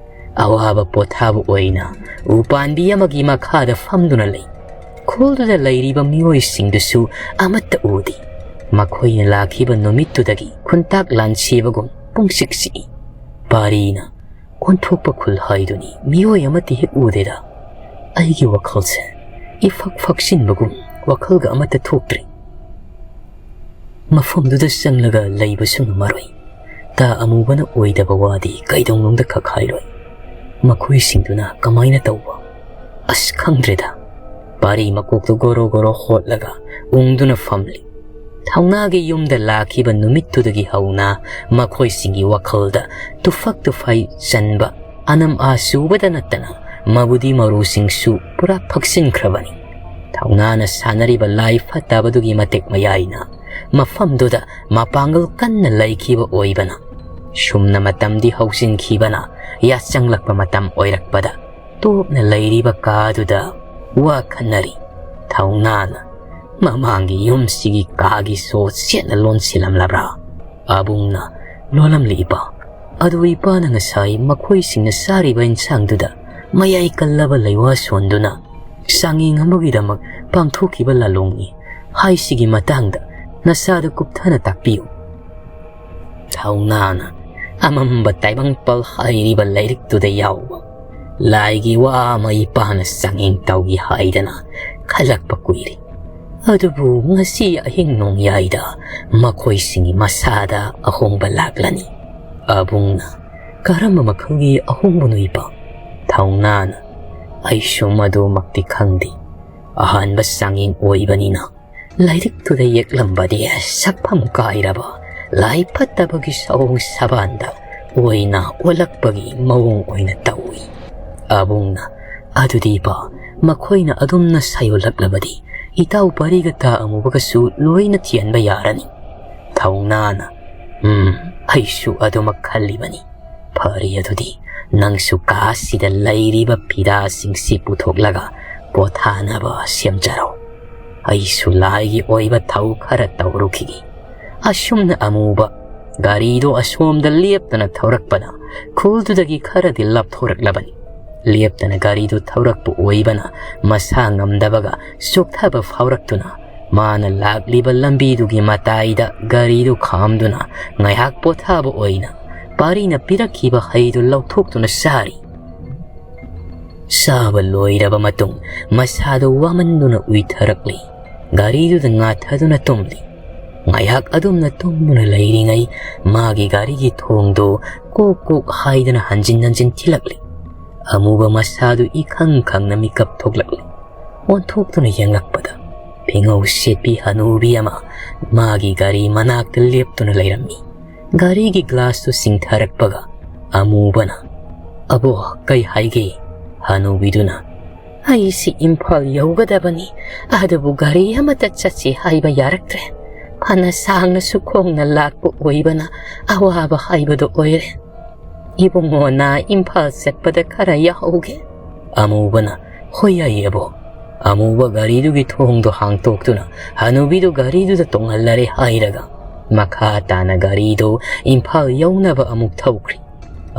ꯑꯋꯥꯕ ꯄꯣꯊꯥꯕ ꯑꯣꯏꯅ ꯎ ꯄꯥꯟꯕꯤ ꯑꯃꯒꯤ ꯃꯈꯥꯗ ꯐꯝꯗꯨꯅ ꯂꯩ꯫ ꯈꯨꯜꯗꯨꯗ ꯂꯩꯔꯤꯕ ꯃꯤꯑꯣꯏꯁꯤꯡꯗꯨꯁꯨ ꯑꯃꯠꯇ ꯎꯗꯦ꯫ ꯃꯈꯣꯏꯅ ꯂꯥꯛꯈꯤꯕ ꯅꯨꯃꯤꯠꯇꯨꯗꯒꯤ ꯈꯨꯟꯇꯥꯛ ꯂꯥꯟꯁꯤꯕꯒꯨꯝ ꯄꯨꯡꯆꯤꯛ ꯆꯤꯛꯏ꯫ ꯄꯥꯔꯤꯅ, "ꯑꯣꯟꯊꯣꯛꯄ ꯈꯨꯜ ꯍꯥꯏꯗꯨꯅꯤ, ꯃꯤꯑꯣꯏ ꯑꯃꯠꯇ ꯍꯦꯛ ꯎꯗꯦꯗ꯫ ꯑꯩꯒꯤ ꯋꯥꯈꯜꯁꯦ ꯏꯐꯛ ꯐꯛꯆꯤꯟꯕꯒꯨꯝ ꯋꯥꯈꯜꯒ ꯑꯃꯠꯇ ꯊꯣꯛꯇ꯭ꯔꯦ꯫ ꯃꯐꯝꯗꯨꯗ ꯆꯪꯂꯒ ꯂꯩꯕꯁꯨ ꯉꯝꯃꯔꯣꯏ꯫ ꯇꯥ ꯑꯃꯨꯕꯅ ꯑꯣꯏꯗꯕ ꯋꯥꯗꯤ ꯀꯩꯗꯧꯅꯨꯡꯗ ꯈꯛ ꯍꯥꯏꯔꯣꯏ꯫ ꯃꯈꯣꯏꯁꯤꯡꯗꯨꯅ ꯀꯃꯥꯏꯅ ꯇꯧꯕ? ꯑꯁ, ꯈꯪꯗ꯭ꯔꯦꯗ꯫" ꯄꯥꯔꯤ ꯃꯀꯣꯛꯇꯨ ꯒꯣꯔꯣ ꯒꯣꯔꯣ ꯍꯣꯠꯂꯒ ꯎꯪꯗꯨꯅ ꯐꯝꯂꯤ꯫ ꯊꯧꯅꯥꯒꯤ ꯌꯨꯝꯗ ꯂꯥꯛꯈꯤꯕ ꯅꯨꯃꯤꯠꯇꯨꯗꯒꯤ ꯍꯧꯅ ꯃꯈꯣꯏꯁꯤꯡꯒꯤ ꯋꯥꯈꯜꯗ ꯇꯨꯐꯛ ꯇꯨꯐꯩ ꯆꯟꯕ, ꯑꯅꯝ ꯑꯥ ꯆꯨꯕꯗ ꯅꯠꯇꯅ ꯃꯕꯨꯗꯤ ꯃꯔꯨꯁꯤꯡꯁꯨ ꯄꯨꯔꯥ ꯐꯛꯆꯤꯟꯈ꯭ꯔꯕꯅꯤ꯫ ꯊꯧꯅꯥꯅ ꯁꯥꯟꯅꯔꯤꯕ ꯂꯥꯏ ꯐꯠꯇꯕꯗꯨꯒꯤ ꯃꯇꯤꯛ ꯃꯌꯥꯏꯅ ꯃꯐꯝꯗꯨꯗ ꯃꯄꯥꯡꯒꯜ ꯀꯟꯅ ꯂꯩꯈꯤꯕ ꯑꯣꯏꯕꯅ, ꯁꯨꯝꯅ ꯃꯇꯝꯗꯤ ꯍꯧꯖꯤꯟꯈꯤꯕꯅ ꯌꯥꯆꯪꯂꯛꯄ ꯃꯇꯝ ꯑꯣꯏꯔꯛꯄꯗ, ꯇꯣꯞꯅ ꯂꯩꯔꯤꯕ ꯀꯥꯗꯨꯗ ꯋꯥ ꯈꯟꯅꯔꯤ꯫ ꯊꯧꯅꯥꯅ, "ꯃꯃꯥꯡꯒꯤ ꯌꯨꯝꯁꯤꯒꯤ ꯀꯥꯒꯤ ꯁꯣ ꯆꯦꯠꯅ ꯂꯣꯟꯁꯤꯜꯂꯝꯂꯕ꯭ꯔꯥ?" ꯑꯕꯨꯡꯅ, "ꯂꯣꯜꯂꯝꯂꯤ ꯏꯄꯥ꯫ ꯑꯗꯨ ꯏꯄꯥꯅ ꯉꯁꯥꯏ ꯃꯈꯣꯏꯁꯤꯡꯅ ꯆꯥꯔꯤꯕ ꯏꯟꯁꯥꯡꯗꯨꯗ ꯃꯌꯥꯏ ꯀꯜꯂꯕ ꯂꯩꯋꯥ ꯁꯣꯟꯗꯨꯅ ꯆꯥꯡꯌꯦꯡ ꯑꯃꯒꯤꯗꯃꯛ ꯄꯥꯡꯊꯣꯛꯈꯤꯕ ꯂꯥꯂꯣꯡꯅꯤ ꯍꯥꯏꯁꯤꯒꯤ ꯃꯇꯥꯡꯗ ꯅꯁꯥꯗ ꯀꯨꯞꯊꯅ ꯇꯥꯛꯄꯤꯌꯨ꯫" ꯊꯧꯅꯥꯅ, "ꯑꯃꯝꯕ ꯇꯥꯏꯕꯪꯄꯥꯜ ꯍꯥꯏꯔꯤꯕ ꯂꯥꯏꯔꯤꯛꯇꯨꯗ ꯌꯥꯎꯕ ꯂꯥꯏꯒꯤ ꯋꯥ ꯑꯃ ꯏꯄꯥꯅ ꯆꯥꯡꯌꯦꯡ ꯇꯧꯏ ꯍꯥꯏꯗꯅ ꯈꯜꯂꯛꯄ ꯀꯨꯏꯔꯦ꯫ ꯑꯗꯨꯕꯨ ꯉꯁꯤ ꯑꯍꯤꯡ ꯅꯣꯡꯌꯥꯏꯗ ꯃꯈꯣꯏꯁꯤꯡꯒꯤ ꯃꯁꯥꯗ ꯑꯍꯣꯡꯕ ꯂꯥꯛꯂꯅꯤ꯫ ꯑꯕꯨꯡꯅ, "ꯀꯔꯝꯕ ꯃꯈꯜꯒꯤ ꯑꯍꯣꯡꯕꯅꯣ ꯏꯄꯥ?" ꯊꯧꯅꯥꯅ, "ꯑꯩꯁꯨ ꯃꯗꯨꯃꯛꯇꯤ ꯈꯪꯗꯦ꯫ ꯑꯍꯥꯟꯕ ꯆꯥꯡꯌꯦꯡ ꯑꯣꯏꯕꯅꯤꯅ ꯂꯥꯏꯔꯤꯛꯇꯨꯗ ꯌꯦꯛꯂꯝꯕꯗꯤ ꯁꯛꯐꯝ ꯀꯥꯏꯔꯕ ꯂꯥꯏ ꯐꯠꯇꯕꯒꯤ ꯁꯑꯣꯡ ꯁꯕꯥꯟꯗ ꯑꯣꯏꯅ ꯑꯣꯜꯂꯛꯄꯒꯤ ꯃꯑꯣꯡ ꯑꯣꯏꯅ ꯇꯧꯏ꯫" ꯑꯕꯨꯡꯅ, "ꯑꯗꯨꯗꯤ ꯏꯄꯥ, ꯃꯈꯣꯏꯅ ꯑꯗꯨꯝꯅ ꯁꯥꯌꯣꯜꯂꯛꯂꯕꯗꯤ ꯏꯇꯥꯎ ꯄꯥꯔꯤꯒ ꯇꯥ ꯑꯃꯨꯕꯒꯁꯨ ꯂꯣꯏꯅ ꯊꯤꯍꯟꯕ ꯌꯥꯔꯅꯤ꯫" ꯊꯧꯅꯥꯅ, "ꯎꯝ, ꯑꯩꯁꯨ ꯑꯗꯨꯃꯛ ꯈꯜꯂꯤꯕꯅꯤ꯫ ꯐꯔꯦ, ꯑꯗꯨꯗꯤ ꯅꯪꯁꯨ ꯀꯥꯁꯤꯗ ꯂꯩꯔꯤꯕ ꯐꯤꯗꯥꯁꯤꯡꯁꯤ ꯄꯨꯊꯣꯛꯂꯒ ꯄꯣꯊꯥꯅꯕ ꯁꯦꯝꯖꯔꯣ꯫ ꯑꯩꯁꯨ ꯂꯥꯏꯒꯤ ꯑꯣꯏꯕ ꯊꯧ ꯈꯔ ꯇꯧꯔꯨꯈꯤꯒꯦ꯫" ꯑꯁꯨꯝꯅ ꯑꯃꯨꯕ ꯒꯥꯔꯤꯗꯨ ꯑꯁꯣꯝꯗ ꯂꯦꯞꯇꯅ ꯊꯧꯔꯛꯄꯅ ꯈꯨꯜꯗꯨꯗꯒꯤ ꯈꯔꯗꯤ ꯂꯥꯞꯊꯣꯔꯛꯂꯕꯅꯤ꯫ ꯂꯦꯞꯇꯅ ꯒꯥꯔꯤꯗꯨ ꯊꯧꯔꯛꯄ ꯑꯣꯏꯕꯅ ꯃꯁꯥ ꯉꯝꯗꯕꯒ ꯆꯣꯛꯊꯕ ꯐꯥꯎꯔꯛꯇꯨꯅ ꯃꯥꯅ ꯂꯥꯛꯂꯤꯕ ꯂꯝꯕꯤꯗꯨꯒꯤ ꯃꯇꯥꯏꯗ ꯒꯥꯔꯤꯗꯨ ꯈꯥꯝꯗꯨꯅ ꯉꯥꯏꯍꯥꯛ ꯄꯣꯊꯥꯕ ꯑꯣꯏꯅ ꯄꯥꯔꯤꯅ ꯄꯤꯔꯛꯈꯤꯕ ꯍꯩꯗꯨ ꯂꯧꯊꯣꯛꯇꯨꯅ ꯆꯥꯔꯤ꯫ ꯆꯥꯕ ꯂꯣꯏꯔꯕ ꯃꯇꯨꯡ ꯃꯁꯥꯗꯨ ꯋꯥꯃꯟꯗꯨꯅ ꯎꯏꯊꯔꯛꯂꯤ꯫ ꯒꯥꯔꯤꯗꯨꯗ ꯉꯥꯊꯗꯨꯅ ꯇꯨꯝꯂꯤ꯫ ꯉꯥꯏꯍꯥꯛ ꯑꯗꯨꯝꯅ ꯇꯨꯝꯗꯨꯅ ꯂꯩꯔꯤꯉꯩ ꯃꯥꯒꯤ ꯒꯥꯔꯤꯒꯤ ꯊꯣꯡꯗꯨ ꯀꯣꯛ ꯀꯣꯛ ꯍꯥꯏꯗꯅ ꯍꯟꯖꯤꯟ ꯍꯟꯖꯤꯟ ꯊꯤꯜꯂꯛꯂꯤ꯫ ꯑꯃꯨꯕ ꯃꯁꯥꯗꯨ ꯏꯈꯪ ꯈꯪꯅ ꯃꯤꯀꯞ ꯊꯣꯛꯂꯛꯂꯤ꯫ ꯑꯣꯟꯊꯣꯛꯇꯨꯅ ꯌꯦꯡꯂꯛꯄꯗ ꯐꯤꯉꯧ ꯁꯦꯠꯄꯤ ꯍꯅꯨꯕꯤ ꯑꯃ ꯃꯥꯒꯤ ꯒꯥꯔꯤ ꯃꯅꯥꯛꯇ ꯂꯦꯞꯇꯨꯅ ꯂꯩꯔꯝꯃꯤ꯫ ꯒꯥꯔꯤꯒꯤ ꯒ꯭ꯂꯥꯁꯇꯨ ꯆꯤꯡꯊꯔꯛꯄꯒ ꯑꯃꯨꯕꯅ, "ꯑꯕꯣ, ꯀꯩ ꯍꯥꯏꯒꯦ?" ꯍꯅꯨꯕꯤꯗꯨꯅ, "ꯑꯩꯁꯤ ꯏꯝꯐꯥꯜ ꯌꯧꯒꯗꯕꯅꯤ, ꯑꯗꯨꯕꯨ ꯒꯥꯔꯤ ꯑꯃꯠꯇ ꯆꯠꯁꯤ ꯍꯥꯏꯕ ꯌꯥꯔꯛꯇ꯭ꯔꯦ꯫ ꯐꯅ ꯁꯥꯡꯅꯁꯨ ꯈꯣꯡꯅ ꯂꯥꯛꯄ ꯑꯣꯏꯕꯅ ꯑꯋꯥꯕ ꯍꯥꯏꯕꯗꯨ ꯑꯣꯏꯔꯦ꯫ ꯏꯕꯨꯡꯉꯣꯅ ꯏꯝꯐꯥꯜ ꯆꯠꯄꯗ ꯈꯔ ꯌꯥꯍꯧꯒꯦ꯫" ꯑꯃꯨꯕꯅ, "ꯍꯣꯏ ꯌꯥꯏꯌꯦ ꯑꯕꯣ꯫" ꯑꯃꯨꯕ ꯒꯥꯔꯤꯗꯨꯒꯤ ꯊꯣꯡꯗꯣ ꯍꯥꯡꯇꯣꯛꯇꯨꯅ ꯍꯅꯨꯕꯤꯗꯨ ꯒꯥꯔꯤꯗꯨꯗ ꯇꯣꯡꯍꯜꯂꯔꯦ ꯍꯥꯏꯔꯒ ꯃꯈꯥ ꯇꯥꯅ ꯒꯥꯔꯤꯗꯨ ꯏꯝꯐꯥꯜ ꯌꯧꯅꯕ ꯑꯃꯨꯛ ꯊꯧꯈ꯭ꯔꯤ꯫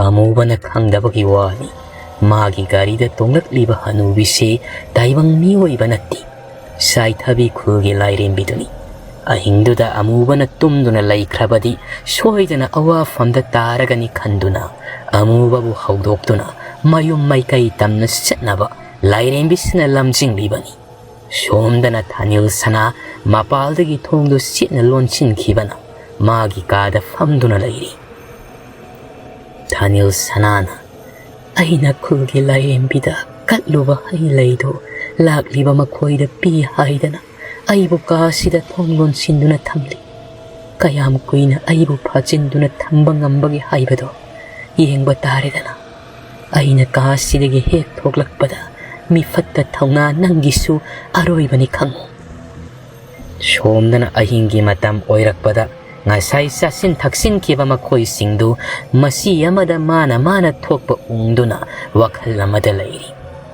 ꯑꯃꯨꯕꯅ ꯈꯪꯗꯕꯒꯤ ꯋꯥꯅꯤ, ꯃꯥꯒꯤ ꯒꯥꯔꯤꯗ ꯇꯣꯡꯂꯛꯂꯤꯕ ꯍꯅꯨꯕꯤꯁꯤ ꯇꯥꯏꯕꯪ ꯃꯤꯑꯣꯏꯕ ꯅꯠꯇꯦ, ꯁꯥꯏꯊꯕꯤ ꯈꯨꯜꯒꯤ ꯂꯥꯏꯔꯦꯝꯕꯤꯗꯨꯅꯤ꯫ ꯑꯍꯤꯡꯗꯨꯗ ꯑꯃꯨꯕꯅ ꯇꯨꯝꯗꯨꯅ ꯂꯩꯈ꯭ꯔꯕꯗꯤ ꯁꯣꯏꯗꯅ ꯑꯋꯥꯐꯝꯗ ꯇꯥꯔꯒꯅꯤ ꯈꯟꯗꯨꯅ ꯑꯃꯨꯕꯕꯨ ꯍꯧꯗꯣꯛꯇꯨꯅ ꯃꯌꯨꯝ ꯃꯥꯏꯀꯩ ꯇꯝꯅ ꯆꯠꯅꯕ ꯂꯥꯏꯔꯦꯝꯕꯤꯁꯤꯅ ꯂꯝꯖꯤꯡꯂꯤꯕꯅꯤ꯫ ꯁꯣꯝꯗꯅ ꯊꯥꯅꯤꯜ ꯁꯅꯥ ꯃꯄꯥꯜꯗꯒꯤ ꯊꯣꯡꯗꯨ ꯁꯤꯠꯅ ꯂꯣꯟꯁꯤꯟꯈꯤꯕꯅ ꯃꯥꯒꯤ ꯀꯥꯗ ꯐꯝꯗꯨꯅ ꯂꯩꯔꯤ꯫ ꯊꯥꯅꯤꯜ ꯁꯅꯥꯅ, "ꯑꯩꯅ ꯈꯨꯜꯒꯤ ꯂꯥꯏꯔꯦꯝꯕꯤꯗ ꯀꯠꯂꯨꯕ ꯍꯩ ꯂꯩꯗꯨ ꯂꯥꯛꯂꯤꯕ ꯃꯈꯣꯏꯗ ꯄꯤ ꯍꯥꯏꯗꯅ ꯑꯩꯕꯨ ꯀꯥ ꯑꯁꯤꯗ ꯊꯣꯡ ꯂꯣꯟꯁꯤꯟꯗꯨꯅ ꯊꯝꯂꯤ꯫ ꯀꯌꯥꯝ ꯀꯨꯏꯅ ꯑꯩꯕꯨ ꯐꯥꯖꯤꯟꯗꯨꯅ ꯊꯝꯕ ꯉꯝꯕꯒꯦ ꯍꯥꯏꯕꯗꯣ ꯌꯦꯡꯕ ꯇꯥꯔꯦꯗꯅ꯫ ꯑꯩꯅ ꯀꯥ ꯑꯁꯤꯗꯒꯤ ꯍꯦꯛ ꯊꯣꯛꯂꯛꯄꯗ ꯃꯤꯐꯠꯇ ꯊꯧꯅꯥ ꯅꯪꯒꯤꯁꯨ ꯑꯔꯣꯏꯕꯅꯤ ꯈꯪꯉꯨ꯫" ꯁꯣꯝꯗꯅ ꯑꯍꯤꯡꯒꯤ ꯃꯇꯝ ꯑꯣꯏꯔꯛꯄꯗ ꯉꯁꯥꯏ ꯆꯥꯁꯤꯟ ꯊꯛꯆꯤꯟꯈꯤꯕ ꯃꯈꯣꯏꯁꯤꯡꯗꯨ ꯃꯁꯤ ꯑꯃꯗ ꯃꯥꯅ ꯃꯥꯅ ꯊꯣꯛꯄ ꯎꯪꯗꯨꯅ ꯋꯥꯈꯜ ꯑꯃꯗ ꯂꯩꯔꯤ꯫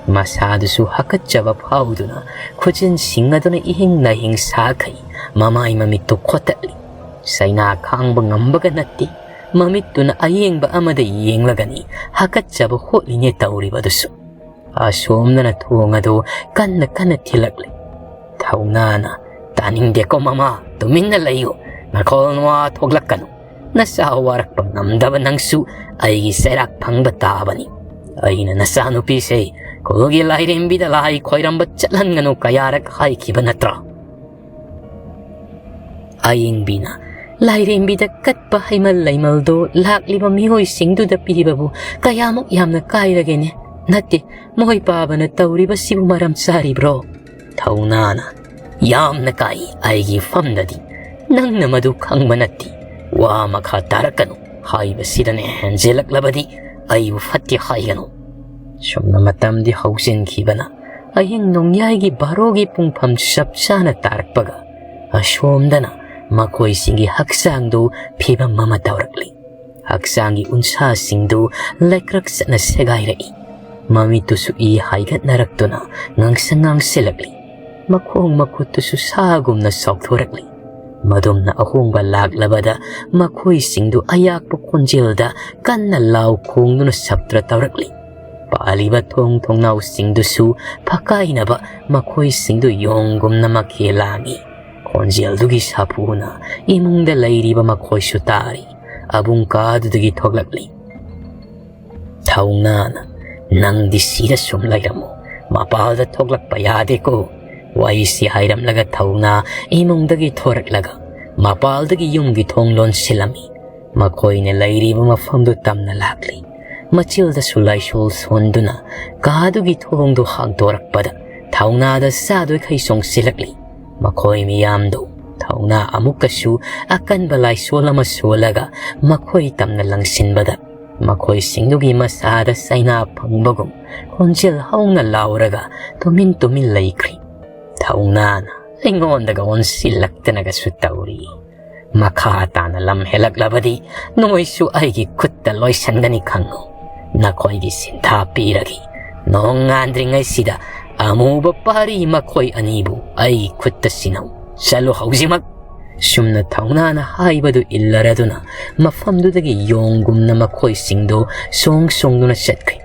ꯃꯁꯥꯗꯨꯁꯨ ꯍꯥꯀꯠꯆꯕ ꯐꯥꯎꯗꯨꯅ ꯈꯨꯖꯤꯟ ꯁꯤꯡꯉꯗꯨꯅ ꯏꯍꯤꯡ ꯅꯥꯍꯤꯡ ꯁꯥꯈꯩ ꯃꯃꯥꯏ ꯃꯃꯤꯠꯇꯨ ꯈꯣꯠꯇꯠꯂꯤ꯫ ꯆꯩꯅꯥ ꯈꯥꯡꯕ ꯉꯝꯕꯒ ꯅꯠꯇꯦ꯫ ꯃꯃꯤꯠꯇꯨꯅ ꯑꯌꯦꯡꯕ ꯑꯃꯗ ꯌꯦꯡꯂꯒꯅꯤ ꯍꯥꯀꯠꯆꯕ ꯍꯣꯠꯂꯤꯅꯦ ꯇꯧꯔꯤꯕꯗꯨꯁꯨ꯫ ꯑꯁꯣꯝꯗꯅ ꯊꯣꯡ ꯑꯗꯨ ꯀꯟꯅ ꯀꯟꯅ ꯊꯤꯜꯂꯛꯂꯤ꯫ ꯊꯧꯅꯥꯅ, "ꯇꯥꯅꯤꯡꯗꯦꯀꯣ ꯃꯃꯥ, ꯇꯨꯃꯤꯟꯅ ꯂꯩꯌꯨ꯫ ꯅꯈꯣꯜ ꯅꯋꯥ ꯊꯣꯛꯂꯛꯀꯅꯨ꯫ ꯅꯁꯥ ꯋꯥꯔꯛꯄ ꯉꯝꯗꯕ ꯅꯪꯁꯨ ꯑꯩꯒꯤ ꯆꯩꯔꯥꯛ ꯐꯪꯕ ꯇꯥꯕꯅꯤ꯫ ꯑꯩꯅ ꯅꯆꯥꯅꯨꯄꯤꯁꯦ ꯈꯨꯜꯒꯤ ꯂꯥꯏꯔꯦꯝꯕꯤꯗ ꯂꯥꯏ ꯈꯣꯏꯔꯝꯕ ꯆꯠꯍꯟꯒꯅꯨ ꯀꯌꯥꯔꯛ ꯍꯥꯏꯈꯤꯕ ꯅꯠꯇ꯭ꯔꯥ?" ꯑꯌꯦꯡꯕꯤꯅ, "ꯂꯥꯏꯔꯦꯝꯕꯤꯗ ꯀꯠꯄ ꯍꯩꯃꯜ ꯂꯩꯃꯜꯗꯣ ꯂꯥꯛꯂꯤꯕ ꯃꯤꯑꯣꯏꯁꯤꯡꯗꯨꯗ ꯄꯤꯕꯕꯨ ꯀꯌꯥꯃꯨꯛ ꯌꯥꯝꯅ ꯀꯥꯏꯔꯒꯦꯅꯦ? ꯅꯠꯇꯦ, ꯃꯣꯏ ꯄꯥꯕꯅ ꯇꯧꯔꯤꯕꯁꯤꯕꯨ ꯃꯔꯝ ꯆꯥꯔꯤꯕ꯭ꯔꯣ?" ꯊꯧꯅꯥꯅ, "ꯌꯥꯝꯅ ꯀꯥꯏ꯫ ꯑꯩꯒꯤ ꯐꯝꯗꯗꯤ ꯅꯪꯅ ꯃꯗꯨ ꯈꯪꯕ ꯅꯠꯇꯦ꯫ ꯋꯥ ꯃꯈꯥ ꯇꯥꯔꯛꯀꯅꯨ꯫ ꯍꯥꯏꯕꯁꯤꯗꯅꯦ ꯍꯦꯟꯖꯤꯜꯂꯛꯂꯕꯗꯤ ꯑꯩꯕꯨ ꯐꯠꯇꯦ ꯍꯥꯏꯒꯅꯨ꯫" ꯁꯨꯝꯅ ꯃꯇꯝꯗꯤ ꯍꯧꯖꯤꯟꯈꯤꯕꯅ ꯑꯍꯤꯡ ꯅꯣꯡꯌꯥꯏꯒꯤ ꯕꯥꯔꯣꯒꯤ ꯄꯨꯡꯐꯝ ꯆꯞ ꯆꯥꯅ ꯇꯥꯔꯛꯄꯒ ꯑꯁꯣꯝꯗꯅ ꯃꯈꯣꯏꯁꯤꯡꯒꯤ ꯍꯛꯆꯥꯡꯗꯨ ꯐꯤꯕꯝ ꯑꯃ ꯇꯧꯔꯛꯂꯤ꯫ ꯍꯛꯆꯥꯡꯒꯤ ꯎꯟꯁꯥꯁꯤꯡꯗꯨ ꯂꯩꯀ꯭ꯔꯛ ꯆꯠꯅ ꯁꯦꯒꯥꯏꯔꯛꯏ꯫ ꯃꯃꯤꯠꯇꯨꯁꯨ ꯏ ꯍꯥꯏꯒꯠꯅꯔꯛꯇꯨꯅ ꯉꯥꯡꯁꯪ ꯉꯥꯡꯁꯤꯜꯂꯛꯂꯤ꯫ ꯃꯈꯣꯡ ꯃꯈꯨꯠꯇꯨꯁꯨ ꯁꯥꯒꯨꯝꯅ ꯆꯥꯎꯊꯣꯔꯛꯂꯤ꯫ ꯃꯗꯨꯝꯅ ꯑꯍꯣꯡꯕ ꯂꯥꯛꯂꯕꯗ ꯃꯈꯣꯏꯁꯤꯡꯗꯨ ꯑꯌꯥꯛꯄ ꯈꯣꯟꯖꯦꯜꯗ ꯀꯟꯅ ꯂꯥꯎ ꯈꯣꯡꯗꯨꯅ ꯁꯞꯇ꯭ꯔ ꯇꯧꯔꯛꯂꯤ꯫ ꯄꯥꯜꯂꯤꯕ ꯊꯣꯡ ꯊꯣꯡꯅꯥꯎꯁꯤꯡꯗꯨꯁꯨ ꯐꯀꯥꯏꯅꯕ ꯃꯈꯣꯏꯁꯤꯡꯗꯨ ꯌꯣꯡꯒꯨꯝꯅ ꯃꯈꯦ ꯂꯥꯡꯏ꯫ ꯈꯣꯟꯖꯦꯜꯗꯨꯒꯤ ꯁꯥꯐꯨꯅ ꯏꯃꯨꯡꯗ ꯂꯩꯔꯤꯕ ꯃꯈꯣꯏꯁꯨ ꯇꯥꯔꯤ꯫ ꯑꯕꯨꯡ ꯀꯥꯗꯨꯗꯒꯤ ꯊꯣꯛꯂꯛꯂꯤ꯫ ꯊꯧꯅꯥꯅ, "ꯅꯪꯗꯤ ꯁꯤꯗ ꯁꯨꯝ ꯂꯩꯔꯝꯃꯨ꯫ ꯃꯄꯥꯜꯗ ꯊꯣꯛꯂꯛꯄ ꯌꯥꯗꯦꯀꯣ꯫ ꯋꯥꯍꯩꯁꯤ ꯍꯥꯏꯔꯝꯂꯒ ꯊꯧꯅꯥ ꯏꯃꯨꯡꯗꯒꯤ ꯊꯣꯔꯛꯂꯒ ꯃꯄꯥꯜꯗꯒꯤ ꯌꯨꯝꯒꯤ ꯊꯣꯡ ꯂꯣꯟꯁꯤꯜꯂꯝꯃꯤ꯫ ꯃꯈꯣꯏꯅ ꯂꯩꯔꯤꯕ ꯃꯐꯝꯗꯨ ꯇꯝꯅ ꯂꯥꯛꯂꯤ꯫ ꯃꯆꯤꯜꯗꯁꯨ ꯂꯥꯏꯁꯣꯜ ꯁꯣꯟꯗꯨꯅ ꯀꯥꯗꯨꯒꯤ ꯊꯣꯡꯗꯨ ꯍꯥꯡꯗꯣꯔꯛꯄꯗ ꯊꯧꯅꯥꯗ ꯆꯥꯗꯣꯏꯈꯩ ꯆꯣꯡꯁꯤꯜꯂꯛꯂꯤ꯫ ꯃꯈꯣꯏ ꯃꯤꯌꯥꯝꯗꯨ ꯊꯧꯅꯥ ꯑꯃꯨꯛꯀꯁꯨ ꯑꯀꯟꯕ ꯂꯥꯏꯁꯣꯜ ꯑꯃ ꯁꯣꯜꯂꯒ ꯃꯈꯣꯏ ꯇꯝꯅ ꯂꯪꯁꯤꯟꯕꯗ ꯃꯈꯣꯏꯁꯤꯡꯗꯨꯒꯤ ꯃꯁꯥꯗ ꯆꯩꯅꯥ ꯐꯪꯕꯒꯨꯝ ꯈꯣꯟꯖꯦꯜ ꯍꯧꯅ ꯂꯥꯎꯔꯒ ꯇꯨꯃꯤꯟ ꯇꯨꯃꯤꯟ ꯂꯩꯈ꯭ꯔꯤ꯫ ꯊꯧꯅꯥꯅ ꯑꯩꯉꯣꯟꯗꯒ ꯑꯣꯟꯁꯤꯜꯂꯛꯇꯅꯒꯁꯨ ꯇꯧꯔꯤ꯫ "ꯃꯈꯥ ꯇꯥꯅ ꯂꯝ ꯍꯦꯜꯂꯛꯂꯕꯗꯤ ꯅꯣꯏꯁꯨ ꯑꯩꯒꯤ ꯈꯨꯠꯇ ꯂꯣꯏꯁꯟꯒꯅꯤ ꯈꯪꯉꯨ꯫ ꯅꯈꯣꯏꯒꯤ ꯁꯤꯟꯊꯥ ꯄꯤꯔꯒꯦ꯫ ꯅꯣꯡ ꯉꯥꯟꯗ꯭ꯔꯤꯉꯩꯁꯤꯗ ꯑꯃꯨꯕ ꯄꯥꯔꯤ ꯃꯈꯣꯏ ꯑꯅꯤꯕꯨ ꯑꯩꯒꯤ ꯈꯨꯠꯇ ꯁꯤꯟꯅꯧ꯫ ꯆꯠꯂꯨ ꯍꯧꯖꯤꯛꯃꯛ!" ꯁꯨꯝꯅ ꯊꯧꯅꯥꯅ ꯍꯥꯏꯕꯗꯨ ꯏꯜꯂꯔꯗꯨꯅ ꯃꯐꯝꯗꯨꯗꯒꯤ ꯌꯣꯡꯒꯨꯝꯅ ꯃꯈꯣꯏꯁꯤꯡꯗꯨ ꯁꯣꯡ ꯁꯣꯡꯗꯨꯅ ꯆꯠꯈ꯭ꯔꯤ꯫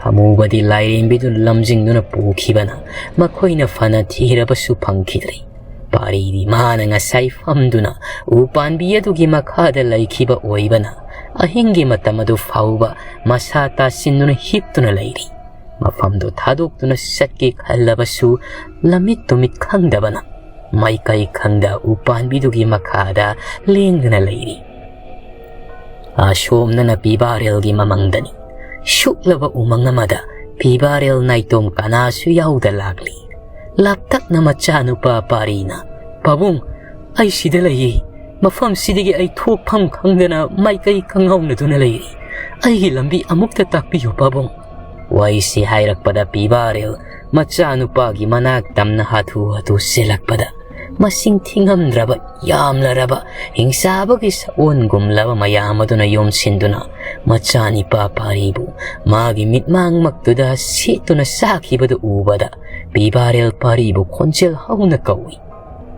ꯑꯃꯨꯕꯗꯤ ꯂꯥꯏꯔꯦꯝꯕꯤꯗꯨꯅ ꯂꯝꯖꯤꯡꯗꯨꯅ ꯄꯨꯈꯤꯕꯅ ꯃꯈꯣꯏꯅ ꯐꯅ ꯊꯤꯔꯕꯁꯨ ꯐꯪꯈꯤꯗ꯭ꯔꯦ꯫ ꯄꯥꯔꯤꯗꯤ ꯃꯥꯅ ꯉꯁꯥꯏ ꯐꯝꯗꯨꯅ ꯎ ꯄꯥꯟꯕꯤ ꯑꯗꯨꯒꯤ ꯃꯈꯥꯗ ꯂꯩꯈꯤꯕ ꯑꯣꯏꯕꯅ ꯑꯍꯤꯡꯒꯤ ꯃꯇꯝ ꯑꯗꯨ ꯐꯥꯎꯕ ꯃꯁꯥ ꯇꯥꯁꯤꯟꯗꯨꯅ ꯍꯤꯞꯇꯨꯅ ꯂꯩꯔꯤ꯫ ꯃꯐꯝꯗꯨ ꯊꯥꯗꯣꯛꯇꯨꯅ ꯆꯠꯀꯦ ꯈꯜꯂꯕꯁꯨ ꯂꯝꯃꯤꯠ ꯇꯨꯃꯤꯠ ꯈꯪꯗꯕꯅ ꯃꯥꯏꯀꯩ ꯈꯪꯗ ꯎ ꯄꯥꯟꯕꯤꯗꯨꯒꯤ ꯃꯈꯥꯗ ꯂꯦꯡꯗꯨꯅ ꯂꯩꯔꯤ꯫ ꯑꯁꯣꯝꯗꯅ ꯄꯤꯕꯥꯔꯦꯜꯒꯤ ꯃꯃꯪꯗꯅꯤ꯫ ꯁꯨꯛꯂꯕ ꯎꯃꯪ ꯑꯃꯗ ꯄꯤꯕꯥꯔꯦꯜ ꯅꯥꯏꯇꯣꯝ ꯀꯅꯥꯁꯨ ꯌꯥꯎꯗ ꯂꯥꯛꯂꯤ꯫ ꯂꯥꯞꯇꯛꯅ ꯃꯆꯥꯅꯨꯄꯥ ꯄꯥꯔꯤꯅ, "ꯄꯥꯕꯨꯡ, ꯑꯩ ꯁꯤꯗ ꯂꯩꯌꯦ꯫ ꯃꯐꯝꯁꯤꯗꯒꯤ ꯑꯩ ꯊꯣꯛꯐꯝ ꯈꯪꯗꯅ ꯃꯥꯏꯀꯩ ꯀꯪꯍꯧꯅꯗꯨꯅ ꯂꯩꯔꯤ꯫ ꯑꯩꯒꯤ ꯂꯝꯕꯤ ꯑꯃꯨꯛꯇ ꯇꯥꯛꯄꯤꯌꯨ ꯄꯥꯕꯨꯡ"꯫ ꯋꯥꯍꯩꯁꯤ ꯍꯥꯏꯔꯛꯄꯗ ꯄꯤꯕꯥꯔꯦꯜ ꯃꯆꯥꯅꯨꯄꯥꯒꯤ ꯃꯅꯥꯛ ꯇꯝꯅ ꯍꯥꯊꯨ ꯍꯥꯊꯨ ꯆꯦꯜꯂꯛꯄꯗ ꯃꯁꯤꯡ ꯊꯤꯉꯝꯗ꯭ꯔꯕ ꯌꯥꯝꯂꯔꯕ ꯍꯤꯡꯆꯥꯕꯒꯤ ꯁꯛꯑꯣꯟꯒꯨꯝꯂꯕ ꯃꯌꯥꯝ ꯑꯗꯨꯅ ꯌꯣꯝꯁꯤꯟꯗꯨꯅ ꯃꯆꯥꯅꯤꯄꯥ ꯄꯥꯔꯤꯕꯨ ꯃꯥꯒꯤ ꯃꯤꯠꯃꯥꯡꯃꯛꯇꯨꯗ ꯁꯦꯠꯇꯨꯅ ꯆꯥꯈꯤꯕꯗꯨ ꯎꯕꯗ ꯄꯤꯕꯥꯔꯦꯜ ꯄꯥꯔꯤꯕꯨ ꯈꯣꯟꯖꯦꯜ ꯍꯧꯅ ꯀꯧꯏ꯫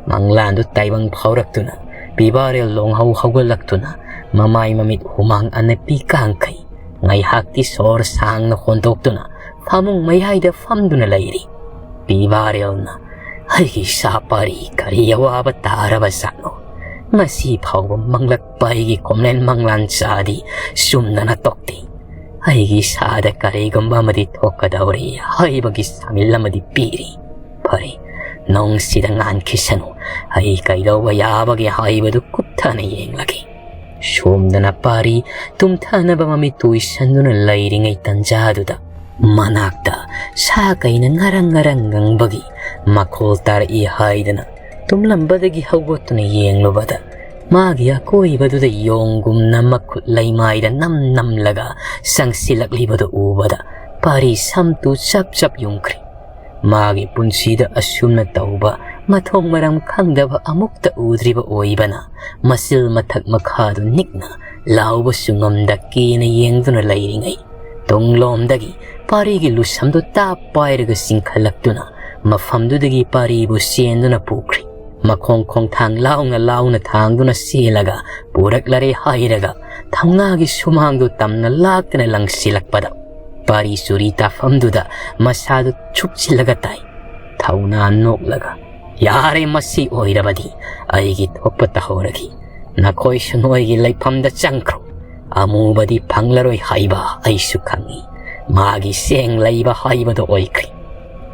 ꯃꯪꯂꯥꯟꯗꯨ ꯇꯥꯏꯕꯪ ꯐꯥꯎꯔꯛꯇꯨꯅ ꯄꯤꯕꯥꯔꯦꯜ ꯂꯣꯡꯍꯧ ꯍꯧꯒꯠꯂꯛꯇꯨꯅ ꯃꯃꯥꯏ ꯃꯃꯤꯠ ꯍꯨꯃꯥꯡ ꯑꯅꯞꯄꯤ ꯀꯥꯡꯈꯩ꯫ ꯉꯥꯏꯍꯥꯛꯇꯤ ꯁꯣꯔ ꯁꯥꯡꯅ ꯍꯣꯟꯗꯣꯛꯇꯨꯅ ꯐꯃꯨꯡ ꯃꯌꯥꯏꯗ ꯐꯝꯗꯨꯅ ꯂꯩꯔꯤ꯫ ꯄꯤꯕꯥꯔꯦꯜꯅ, "ꯑꯩꯒꯤ ꯏꯆꯥ ꯄꯥꯔꯤ ꯀꯔꯤ ꯑꯋꯥꯕ ꯇꯥꯔꯕ ꯖꯥꯠꯅꯣ? ꯉꯁꯤ ꯐꯥꯎꯕ ꯃꯪꯂꯛꯄ ꯑꯩꯒꯤ ꯀꯣꯝꯂꯦꯟ ꯃꯪꯂꯥꯟ ꯆꯥꯗꯤ ꯆꯨꯝꯗꯅ ꯇꯣꯛꯇꯦ꯫ ꯑꯩꯒꯤ ꯏꯁꯥꯗ ꯀꯔꯤꯒꯨꯝꯕ ꯑꯃꯗꯤ ꯊꯣꯛꯀꯗꯧꯔꯤ ꯍꯥꯏꯕꯒꯤ ꯁꯥꯃꯤꯜ ꯑꯃꯗꯤ ꯄꯤꯔꯤ꯫ ꯐꯔꯦ, ꯅꯣꯡꯁꯤꯗ ꯉꯥꯟꯈꯤꯁꯅꯨ, ꯑꯩ ꯀꯩꯗꯧꯕ ꯌꯥꯕꯒꯦ ꯍꯥꯏꯕꯗꯨ ꯀꯨꯞꯊꯅ ꯌꯦꯡꯂꯒꯦ꯫ ꯁꯣꯝꯗꯅ ꯄꯥꯔꯤ ꯇꯨꯝꯊꯅꯕ ꯃꯃꯤꯠ ꯇꯨꯏꯁꯟꯗꯨꯅ ꯂꯩꯔꯤꯉꯩ ꯇꯟꯖꯥꯗꯨꯗ, ꯃꯅꯥꯛꯇ ꯁꯥ ꯀꯩꯅ ꯉꯔꯪ ꯉꯔꯪ ꯉꯪꯕꯒꯤ ꯃꯈꯣꯜ ꯇꯥꯔꯛꯏ ꯍꯥꯏꯗꯅ ꯇꯨꯝꯂꯝꯕꯗꯒꯤ ꯍꯧꯒꯠꯇꯨꯅ ꯌꯦꯡꯂꯨꯕꯗ, ꯃꯥꯒꯤ ꯑꯀꯣꯏꯕꯗꯨꯗ ꯌꯣꯡꯒꯨꯝꯅ ꯃꯈꯨꯠ ꯂꯩꯃꯥꯏꯗ ꯅꯝ ꯅꯝꯂꯒ ꯆꯪꯁꯤꯜꯂꯛꯂꯤꯕꯗꯨ ꯎꯕꯗ, ꯄꯥꯔꯤ ꯁꯝꯇꯨ ꯆꯞ ꯆꯞ ꯌꯨꯡꯈ꯭ꯔꯤ꯫ ꯃꯥꯒꯤ ꯄꯨꯟꯁꯤꯗ ꯑꯁꯨꯝꯅ ꯇꯧꯕ ꯃꯊꯣꯡ ꯃꯔꯝ ꯈꯪꯗꯕ ꯑꯃꯨꯛꯇ ꯎꯗ꯭ꯔꯤꯕ ꯑꯣꯏꯕꯅ, ꯃꯆꯤꯜ ꯃꯊꯛ ꯃꯈꯥꯗꯨ ꯅꯤꯛꯅ ꯂꯥꯎꯕꯁꯨ ꯉꯝꯗ ꯀꯤꯅ ꯌꯦꯡꯗꯨꯅ ꯂꯩꯔꯤꯉꯩ, ꯇꯨꯡꯂꯣꯝꯗꯒꯤ ꯄꯥꯔꯤꯒꯤ ꯂꯨꯁꯝꯗꯨ ꯇꯥꯞ ꯄꯥꯏꯔꯒ ꯆꯤꯡꯈꯠꯂꯛꯇꯨꯅ ꯃꯐꯝꯗꯨꯗꯒꯤ ꯄꯥꯔꯤꯕꯨ ꯆꯦꯟꯗꯨꯅ ꯄꯨꯈ꯭ꯔꯤ꯫ ꯃꯈꯣꯡ ꯈꯣꯡꯊꯥꯡ ꯂꯥꯎꯅ ꯂꯥꯎꯅ ꯊꯥꯡꯗꯨꯅ ꯆꯦꯜꯂꯒ ꯄꯨꯔꯛꯂꯔꯦ ꯍꯥꯏꯔꯒ ꯊꯧꯅꯥꯒꯤ ꯁꯨꯃꯥꯡꯗꯨ ꯇꯝꯅ ꯂꯥꯛꯇꯅ ꯂꯪꯁꯤꯜꯂꯛꯄꯗ, ꯄꯥꯔꯤ ꯆꯨꯔꯤ ꯇꯥꯐꯝꯗꯨꯗ ꯃꯁꯥꯗꯨ ꯆꯨꯞꯁꯤꯜꯂꯒ ꯇꯥꯏ꯫ ꯊꯧꯅꯥ ꯅꯣꯛꯂꯒ, "ꯌꯥꯔꯦ, ꯃꯁꯤ ꯑꯣꯏꯔꯕꯗꯤ ꯑꯩꯒꯤ ꯊꯣꯛꯄ ꯇꯧꯍꯧꯔꯒꯦ꯫ ꯅꯈꯣꯏꯁꯨ ꯅꯣꯏꯒꯤ ꯂꯩꯐꯝꯗ ꯆꯪꯈ꯭ꯔꯣ꯫ ꯑꯃꯨꯕꯗꯤ ꯐꯪꯂꯔꯣꯏ ꯍꯥꯏꯕ ꯑꯩꯁꯨ ꯈꯪꯏ꯫ ꯃꯥꯒꯤ ꯆꯦꯡ ꯂꯩꯕ ꯍꯥꯏꯕꯗꯨ ꯑꯣꯏꯈ꯭ꯔꯦ"꯫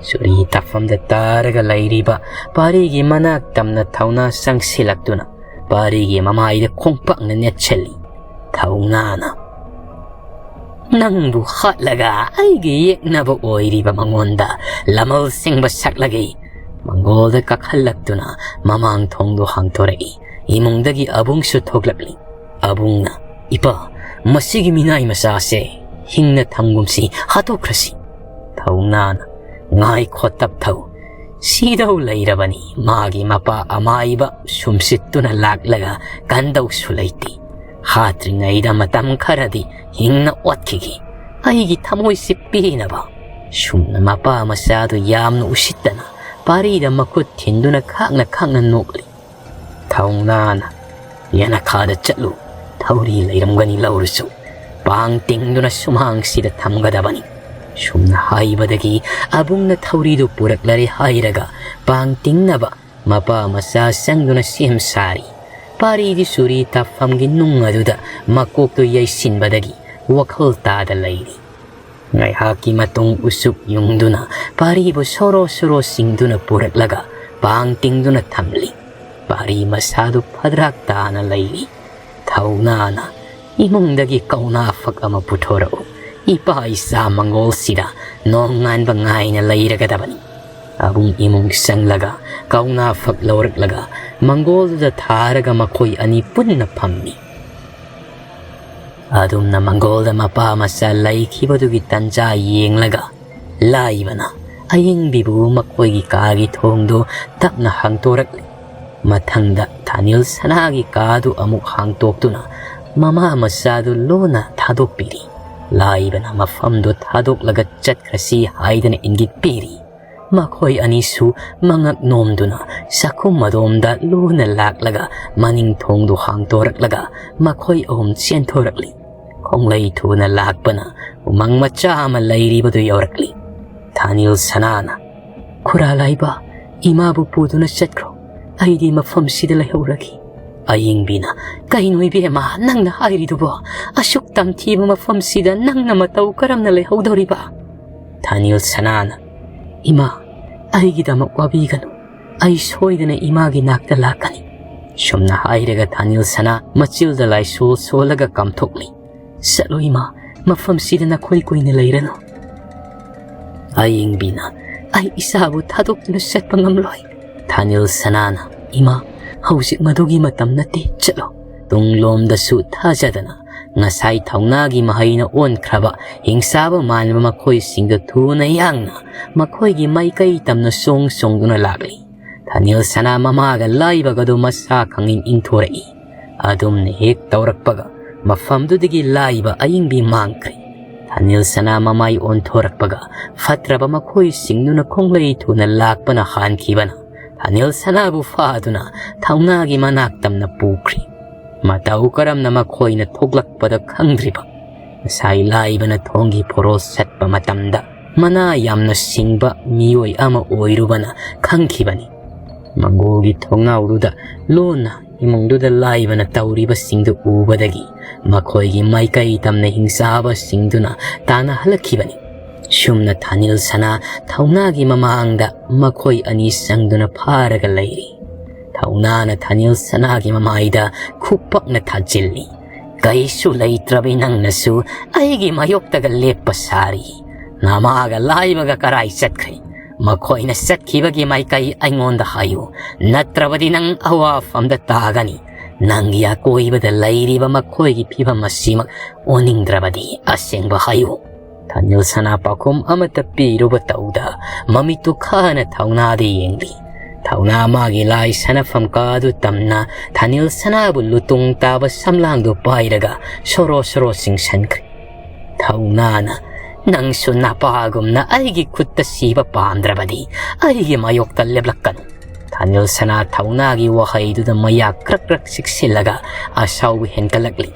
ꯆꯨꯔꯤ ꯇꯥꯐꯝꯗ ꯇꯥꯔꯒ ꯂꯩꯔꯤꯕ ꯄꯥꯔꯤꯒꯤ ꯃꯅꯥꯛ ꯇꯝꯅ ꯊꯧꯅꯥ ꯆꯪꯁꯤꯜꯂꯛꯇꯨꯅ ꯄꯥꯔꯤꯒꯤ ꯃꯃꯥꯏꯗ ꯈꯣꯡꯄꯥꯛꯅ ꯅꯦꯠꯁꯤꯜꯂꯤ꯫ ꯊꯧꯅꯥꯅ, "ꯅꯪꯕꯨ ꯍꯥꯠꯂꯒ ꯑꯩꯒꯤ ꯌꯦꯛꯅꯕ ꯑꯣꯏꯔꯤꯕ ꯃꯉꯣꯟꯗ ꯂꯃꯜ ꯁꯤꯡꯕ ꯁꯛꯂꯒꯦ"꯫ ꯃꯪꯒꯣꯜꯗ ꯀꯥꯈꯠꯂꯛꯇꯨꯅ ꯃꯃꯥꯡ ꯊꯣꯡꯗꯨ ꯍꯥꯡꯗꯣꯔꯛꯏ꯫ ꯏꯃꯨꯡꯗꯒꯤ ꯑꯕꯨꯡꯁꯨ ꯊꯣꯛꯂꯛꯂꯤ꯫ ꯑꯕꯨꯡꯅ, "ꯏꯄꯥ, ꯃꯁꯤꯒꯤ ꯃꯤꯅꯥꯏ ꯃꯆꯥꯁꯦ ꯍꯤꯡꯅ ꯊꯝꯒꯨꯝꯁꯤ, ꯍꯥꯠꯇꯣꯛꯈ꯭ꯔꯁꯤ"꯫ ꯊꯧꯅꯥꯅ, "ꯉꯥꯏꯈꯣ ꯇꯞꯊꯧ꯫ ꯁꯤꯗꯧ ꯂꯩꯔꯕꯅꯤ꯫ ꯃꯥꯒꯤ ꯃꯄꯥ ꯑꯃꯥꯏꯕ ꯁꯨꯝꯁꯤꯠꯇꯨꯅ ꯂꯥꯛꯂꯒ ꯀꯟꯗꯧꯁꯨ ꯂꯩꯇꯦ꯫ ꯍꯥꯠꯇ꯭ꯔꯤꯉꯩꯗ ꯃꯇꯝ ꯈꯔꯗꯤ ꯍꯤꯡꯅ ꯑꯣꯠꯈꯤꯒꯦ, ꯑꯩꯒꯤ ꯊꯃꯣꯏꯁꯤ ꯄꯦꯟꯅꯕ"꯫ ꯁꯨꯝꯅ ꯃꯄꯥ ꯃꯆꯥꯗꯨ ꯌꯥꯝꯅ ꯎꯁꯤꯠꯇꯅ ꯄꯥꯔꯤꯗ ꯃꯈꯨꯠ ꯊꯤꯟꯗꯨꯅ ꯈꯥꯛꯅ ꯈꯥꯛꯅ ꯅꯣꯛꯂꯤ꯫ ꯊꯧꯅꯥꯅ, "ꯌꯦꯅꯈꯥꯗ ꯆꯠꯂꯨ, ꯊꯧꯔꯤ ꯂꯩꯔꯝꯒꯅꯤ, ꯂꯧꯔꯨꯆꯣ꯫ ꯄꯥꯡ ꯇꯤꯡꯗꯨꯅ ꯁꯨꯃꯥꯡꯁꯤꯗ ꯊꯝꯒꯗꯕꯅꯤ"꯫ ꯁꯨꯝꯅ ꯍꯥꯏꯕꯗꯒꯤ ꯑꯕꯨꯡꯅ ꯊꯧꯔꯤꯗꯨ ꯄꯨꯔꯛꯂꯔꯦ ꯍꯥꯏꯔꯒ ꯄꯥꯡ ꯇꯤꯡꯅꯕ ꯃꯄꯥ ꯃꯆꯥ ꯆꯪꯗꯨꯅ ꯁꯦꯝ ꯁꯥꯔꯤ꯫ ꯄꯥꯔꯤꯗꯤ ꯆꯨꯔꯤ ꯇꯥꯐꯝꯒꯤ ꯅꯨꯡ ꯑꯗꯨꯗ ꯃꯀꯣꯛꯇꯨ ꯌꯩꯁꯤꯟꯕꯗꯒꯤ ꯋꯥꯈꯜ ꯇꯥꯗ ꯂꯩꯔꯤ꯫ ꯉꯥꯏꯍꯥꯛꯀꯤ ꯃꯇꯨꯡ ꯎꯆꯨꯛ ꯌꯨꯡꯗꯨꯅ ꯄꯥꯔꯤꯕꯨ ꯁꯣꯔꯣ ꯁꯣꯔꯣ ꯆꯤꯡꯗꯨꯅ ꯄꯨꯔꯛꯂꯒ ꯄꯥꯡ ꯇꯤꯡꯗꯨꯅ ꯊꯝꯂꯤ꯫ ꯄꯥꯔꯤ ꯃꯁꯥꯗꯨ ꯐꯗ꯭ꯔꯥꯛ ꯇꯥꯅ ꯂꯩꯔꯤ꯫ ꯊꯧꯅꯥꯅ, "ꯏꯃꯨꯡꯗꯒꯤ ꯀꯧꯅꯥ ꯐꯛ ꯑꯃ ꯄꯨꯊꯣꯔꯛꯎ꯫ ꯏꯄꯥ ꯏꯆꯥ ꯃꯪꯒꯣꯜꯁꯤꯗ ꯅꯣꯡꯉꯥꯟꯕ ꯉꯥꯏꯅ ꯂꯩꯔꯒꯗꯕꯅꯤ"꯫ ꯑꯕꯨꯡ ꯏꯃꯨꯡ ꯆꯪꯂꯒ ꯀꯧꯅꯥ ꯐꯛ ꯂꯧꯔꯛꯂꯒ ꯃꯪꯒꯣꯜꯗꯨꯗ ꯊꯥꯔꯒ ꯃꯈꯣꯏ ꯑꯅꯤ ꯄꯨꯟꯅ ꯐꯝꯃꯤ꯫ ꯑꯗꯨꯝꯅ ꯃꯪꯒꯣꯜꯗ ꯃꯄꯥ ꯃꯆꯥ ꯂꯩꯈꯤꯕꯗꯨꯒꯤ ꯇꯟꯖꯥ ꯌꯦꯡꯂꯒ ꯂꯥꯏꯕꯅ ꯑꯌꯤꯡꯕꯤꯕꯨ ꯃꯈꯣꯏꯒꯤ ꯀꯥꯒꯤ ꯊꯣꯡꯗꯨ ꯇꯞꯅ ꯍꯥꯡꯇꯣꯔꯛꯂꯤ꯫ ꯃꯊꯪꯗ ꯊꯥꯅꯤꯜ ꯁꯅꯥꯒꯤ ꯀꯥꯗꯨ ꯑꯃꯨꯛ ꯍꯥꯡꯇꯣꯛꯇꯨꯅ ꯃꯃꯥ ꯃꯆꯥꯗꯨ ꯂꯣꯟꯅ ꯊꯥꯗꯣꯛꯄꯤꯔꯤ꯫ ꯂꯥꯏꯕꯅ ꯃꯐꯝꯗꯨ ꯊꯥꯗꯣꯛꯂꯒ ꯆꯠꯈ꯭ꯔꯁꯤ ꯍꯥꯏꯗꯅ ꯏꯪꯒꯤꯠ ꯄꯤꯔꯤ꯫ ꯃꯈꯣꯏ ꯑꯅꯤꯁꯨ ꯃꯉꯛ ꯅꯣꯝꯗꯨꯅ ꯆꯥꯛꯈꯨꯝ ꯑꯗꯣꯝꯗ ꯂꯣꯟꯅ ꯂꯥꯛꯂꯒ ꯃꯅꯤꯡ ꯊꯣꯡꯗꯨ ꯍꯥꯡꯇꯣꯔꯛꯂꯒ ꯃꯈꯣꯏ ꯑꯍꯨꯝ ꯆꯦꯟꯊꯣꯔꯛꯂꯤ꯫ ꯈꯣꯡꯂꯩ ꯊꯨꯅ ꯂꯥꯛꯄꯅ ꯎꯃꯪ ꯃꯆꯥ ꯑꯃ ꯂꯩꯔꯤꯕꯗꯨ ꯌꯧꯔꯛꯂꯤ꯫ ꯊꯥꯅꯤꯜ ꯁꯅꯥꯅ, "ꯈꯨꯔꯥ ꯂꯥꯏꯕ, ꯏꯃꯥꯕꯨ ꯄꯨꯗꯨꯅ ꯆꯠꯈ꯭ꯔꯣ, ꯑꯩꯗꯤ ꯃꯐꯝꯁꯤꯗ ꯂꯩꯍꯧꯔꯒꯦ"꯫ ꯑꯌꯤꯡꯕꯤꯅ, "ꯀꯩꯅꯣ ꯏꯕꯦꯝꯃ ꯅꯪꯅ ꯍꯥꯏꯔꯤꯗꯨꯕꯣ? ꯑꯁꯨꯛ ꯇꯝꯊꯤꯕ ꯃꯐꯝꯁꯤꯗ ꯅꯪꯅ ꯃꯇꯧ ꯀꯔꯝꯅ ꯂꯩꯍꯧꯗꯧꯔꯤꯕ?" ꯊꯥꯅꯤꯜ ꯁꯅꯥꯅ, "ꯏꯃꯥ, ꯑꯩꯒꯤꯗꯃꯛ ꯋꯥꯕꯤꯒꯅꯨ꯫ ꯑꯩ ꯁꯣꯏꯗꯅ ꯏꯃꯥꯒꯤ ꯅꯥꯛꯇ ꯂꯥꯛꯀꯅꯤ"꯫ ꯁꯨꯝꯅ ꯍꯥꯏꯔꯒ ꯊꯥꯅꯤꯜ ꯁꯅꯥ ꯃꯆꯤꯜꯗ ꯂꯥꯏꯁꯣꯜ ꯁꯣꯜꯂꯒ ꯀꯥꯝꯊꯣꯛꯂꯤ꯫ "ꯆꯠꯂꯣ ꯏꯃꯥ, ꯃꯐꯝꯁꯤꯗ ꯅꯈꯣꯏ ꯀꯨꯏꯅ ꯂꯩꯔꯅꯨ"꯫ ꯑꯌꯤꯡꯕꯤꯅ, "ꯑꯩ ꯏꯆꯥꯕꯨ ꯊꯥꯗꯣꯛꯇꯨꯅ ꯆꯠꯄ ꯉꯝꯂꯣꯏ"꯫ ꯊꯥꯅꯤꯜ ꯁꯅꯥꯅ, "ꯏꯃꯥ, ꯍꯧꯖꯤꯛ ꯃꯗꯨꯒꯤ ꯃꯇꯝ ꯅꯠꯇꯦ, ꯆꯠꯂꯣ"꯫ ꯇꯨꯡꯂꯣꯝꯗꯁꯨ ꯊꯥꯖꯗꯅ ꯉꯁꯥꯏ ꯊꯧꯅꯥꯒꯤ ꯃꯍꯩꯅ ꯑꯣꯟꯈ꯭ꯔꯕ ꯍꯤꯡꯆꯥꯕ ꯃꯥꯟꯕ ꯃꯈꯣꯏꯁꯤꯡꯗꯨ ꯊꯨꯅ ꯌꯥꯡꯅ ꯃꯈꯣꯏꯒꯤ ꯃꯥꯏꯀꯩ ꯇꯝꯅ ꯆꯣꯡ ꯆꯣꯡꯗꯨꯅ ꯂꯥꯛꯂꯤ꯫ ꯊꯥꯅꯤꯜ ꯁꯅꯥ ꯃꯃꯥꯒ ꯂꯥꯏꯕꯒꯗꯨ ꯃꯁꯥ ꯈꯪꯏꯪ ꯏꯪꯊꯣꯔꯛꯏ꯫ ꯑꯗꯨꯝꯅ ꯍꯦꯛ ꯇꯧꯔꯛꯄꯒ ꯃꯐꯝꯗꯨꯗꯒꯤ ꯂꯥꯏꯕ ꯑꯌꯤꯡꯕꯤ ꯃꯥꯡꯈ꯭ꯔꯦ꯫ ꯊꯥꯅꯤꯜ ꯁꯅꯥ ꯃꯃꯥꯏ ꯑꯣꯟꯊꯣꯔꯛꯄꯒ ꯐꯠꯇ꯭ꯔꯕ ꯃꯈꯣꯏꯁꯤꯡꯗꯨꯅ ꯈꯣꯡꯂꯩ ꯊꯨꯅ ꯂꯥꯛꯄꯅ ꯍꯥꯟꯈꯤꯕꯅ ꯊꯥꯅꯤꯜ ꯁꯅꯥꯕꯨ ꯐꯥꯗꯨꯅ ꯊꯧꯅꯥꯒꯤ ꯃꯅꯥꯛ ꯇꯝꯅ ꯄꯨꯈ꯭ꯔꯤ꯫ ꯃꯇꯧ ꯀꯔꯝꯅ ꯃꯈꯣꯏꯅ ꯊꯣꯛꯂꯛꯄꯗ ꯈꯪꯗ꯭ꯔꯤꯕ ꯉꯁꯥꯏ ꯂꯥꯏꯕꯅ ꯊꯣꯡꯒꯤ ꯐꯣꯔꯣꯜ ꯁꯠꯄ ꯃꯇꯝꯗ ꯃꯅꯥ ꯌꯥꯝꯅ ꯁꯤꯡꯕ ꯃꯤꯑꯣꯏ ꯑꯃ ꯑꯣꯏꯔꯨꯕꯅ ꯈꯪꯈꯤꯕꯅꯤ꯫ ꯃꯪꯒꯣꯜꯒꯤ ꯊꯣꯡꯅꯥꯎꯗꯨꯗ ꯂꯣꯟꯅ ꯏꯃꯨꯡꯗꯨꯗ ꯂꯥꯏꯕꯅ ꯇꯧꯔꯤꯕꯁꯤꯡꯗꯨ ꯎꯕꯗꯒꯤ ꯃꯈꯣꯏꯒꯤ ꯃꯥꯏꯀꯩ ꯇꯝꯅ ꯍꯤꯡꯆꯥꯕꯁꯤꯡꯗꯨꯅ ꯇꯥꯟꯅꯍꯜꯂꯛꯈꯤꯕꯅꯤ꯫ ꯁꯨꯝꯅ ꯊꯥꯅꯤꯜ ꯁꯅꯥ ꯊꯧꯅꯥꯒꯤ ꯃꯃꯥꯡꯗ ꯃꯈꯣꯏ ꯑꯅꯤ ꯆꯪꯗꯨꯅ ꯐꯥꯔꯒ ꯂꯩꯔꯤ꯫ ꯊꯧꯅꯥꯅ ꯊꯥꯅꯤꯜ ꯁꯅꯥꯒꯤ ꯃꯃꯥꯏꯗ ꯈꯨꯄꯥꯛꯅ ꯊꯥꯖꯤꯜꯂꯤ꯫ "ꯀꯩꯁꯨ ꯂꯩꯇ꯭ꯔꯕꯤ ꯅꯪꯅꯁꯨ ꯑꯩꯒꯤ ꯃꯥꯌꯣꯛꯇꯒ ꯂꯦꯞꯄ ꯁꯥꯔꯤ꯫ ꯅꯃꯥꯒ ꯂꯥꯏꯕꯒ ꯀꯔꯥꯏ ꯆꯠꯈ꯭ꯔꯦ? ꯃꯈꯣꯏꯅ ꯆꯠꯈꯤꯕꯒꯤ ꯃꯥꯏꯀꯩ ꯑꯩꯉꯣꯟꯗ ꯍꯥꯏꯌꯨ, ꯅꯠꯇ꯭ꯔꯕꯗꯤ ꯅꯪ ꯑꯋꯥꯐꯝꯗ ꯇꯥꯒꯅꯤ꯫ ꯅꯪꯒꯤ ꯑꯀꯣꯏꯕꯗ ꯂꯩꯔꯤꯕ ꯃꯈꯣꯏꯒꯤ ꯐꯤꯕꯝ ꯑꯁꯤꯃꯛ ꯑꯣꯟꯅꯤꯡꯗ꯭ꯔꯕꯗꯤ ꯑꯁꯦꯡꯕ ꯍꯥꯏꯌꯨ꯫" ꯊꯥꯅꯤꯜ ꯁꯅꯥ ꯄꯥꯎꯈꯨꯝ ꯑꯃꯠꯇ ꯄꯤꯔꯨꯕ ꯇꯧꯗ ꯃꯃꯤꯠꯇꯨ ꯈꯥꯅ ꯊꯧꯅꯥꯗ ꯌꯦꯡꯂꯤ꯫ ꯊꯧꯅꯥ ꯃꯥꯒꯤ ꯂꯥꯏ ꯁꯥꯟꯅꯐꯝ ꯀꯥꯗꯨ ꯇꯝꯅ ꯊꯥꯅꯤꯜ ꯁꯅꯥꯕꯨ ꯂꯨꯇꯣꯡ ꯇꯥꯕ ꯁꯝꯂꯥꯡꯗꯨ ꯄꯥꯏꯔꯒ ꯁꯣꯔꯣ ꯁꯣꯔꯣ ꯆꯤꯡꯁꯟꯈ꯭ꯔꯦ꯫ ꯊꯧꯅꯥꯅ, "ꯅꯪꯁꯨ ꯅꯄꯥꯒꯨꯝꯅ ꯑꯩꯒꯤ ꯈꯨꯠꯇ ꯁꯤꯕ ꯄꯥꯝꯗ꯭ꯔꯕꯗꯤ ꯑꯩꯒꯤ ꯃꯥꯌꯣꯛꯇ ꯂꯦꯞꯂꯛꯀꯅꯨ꯫" ꯊꯥꯅꯤꯜ ꯁꯅꯥ ꯊꯧꯅꯥꯒꯤ ꯋꯥꯍꯩꯗꯨꯗ ꯃꯌꯥ ꯀ꯭ꯔꯛ ꯀ꯭ꯔꯛ ꯆꯤꯛꯁꯤꯜꯂꯒ ꯑꯁꯥꯎꯕ ꯍꯦꯟꯒꯠꯂꯛꯂꯤ꯫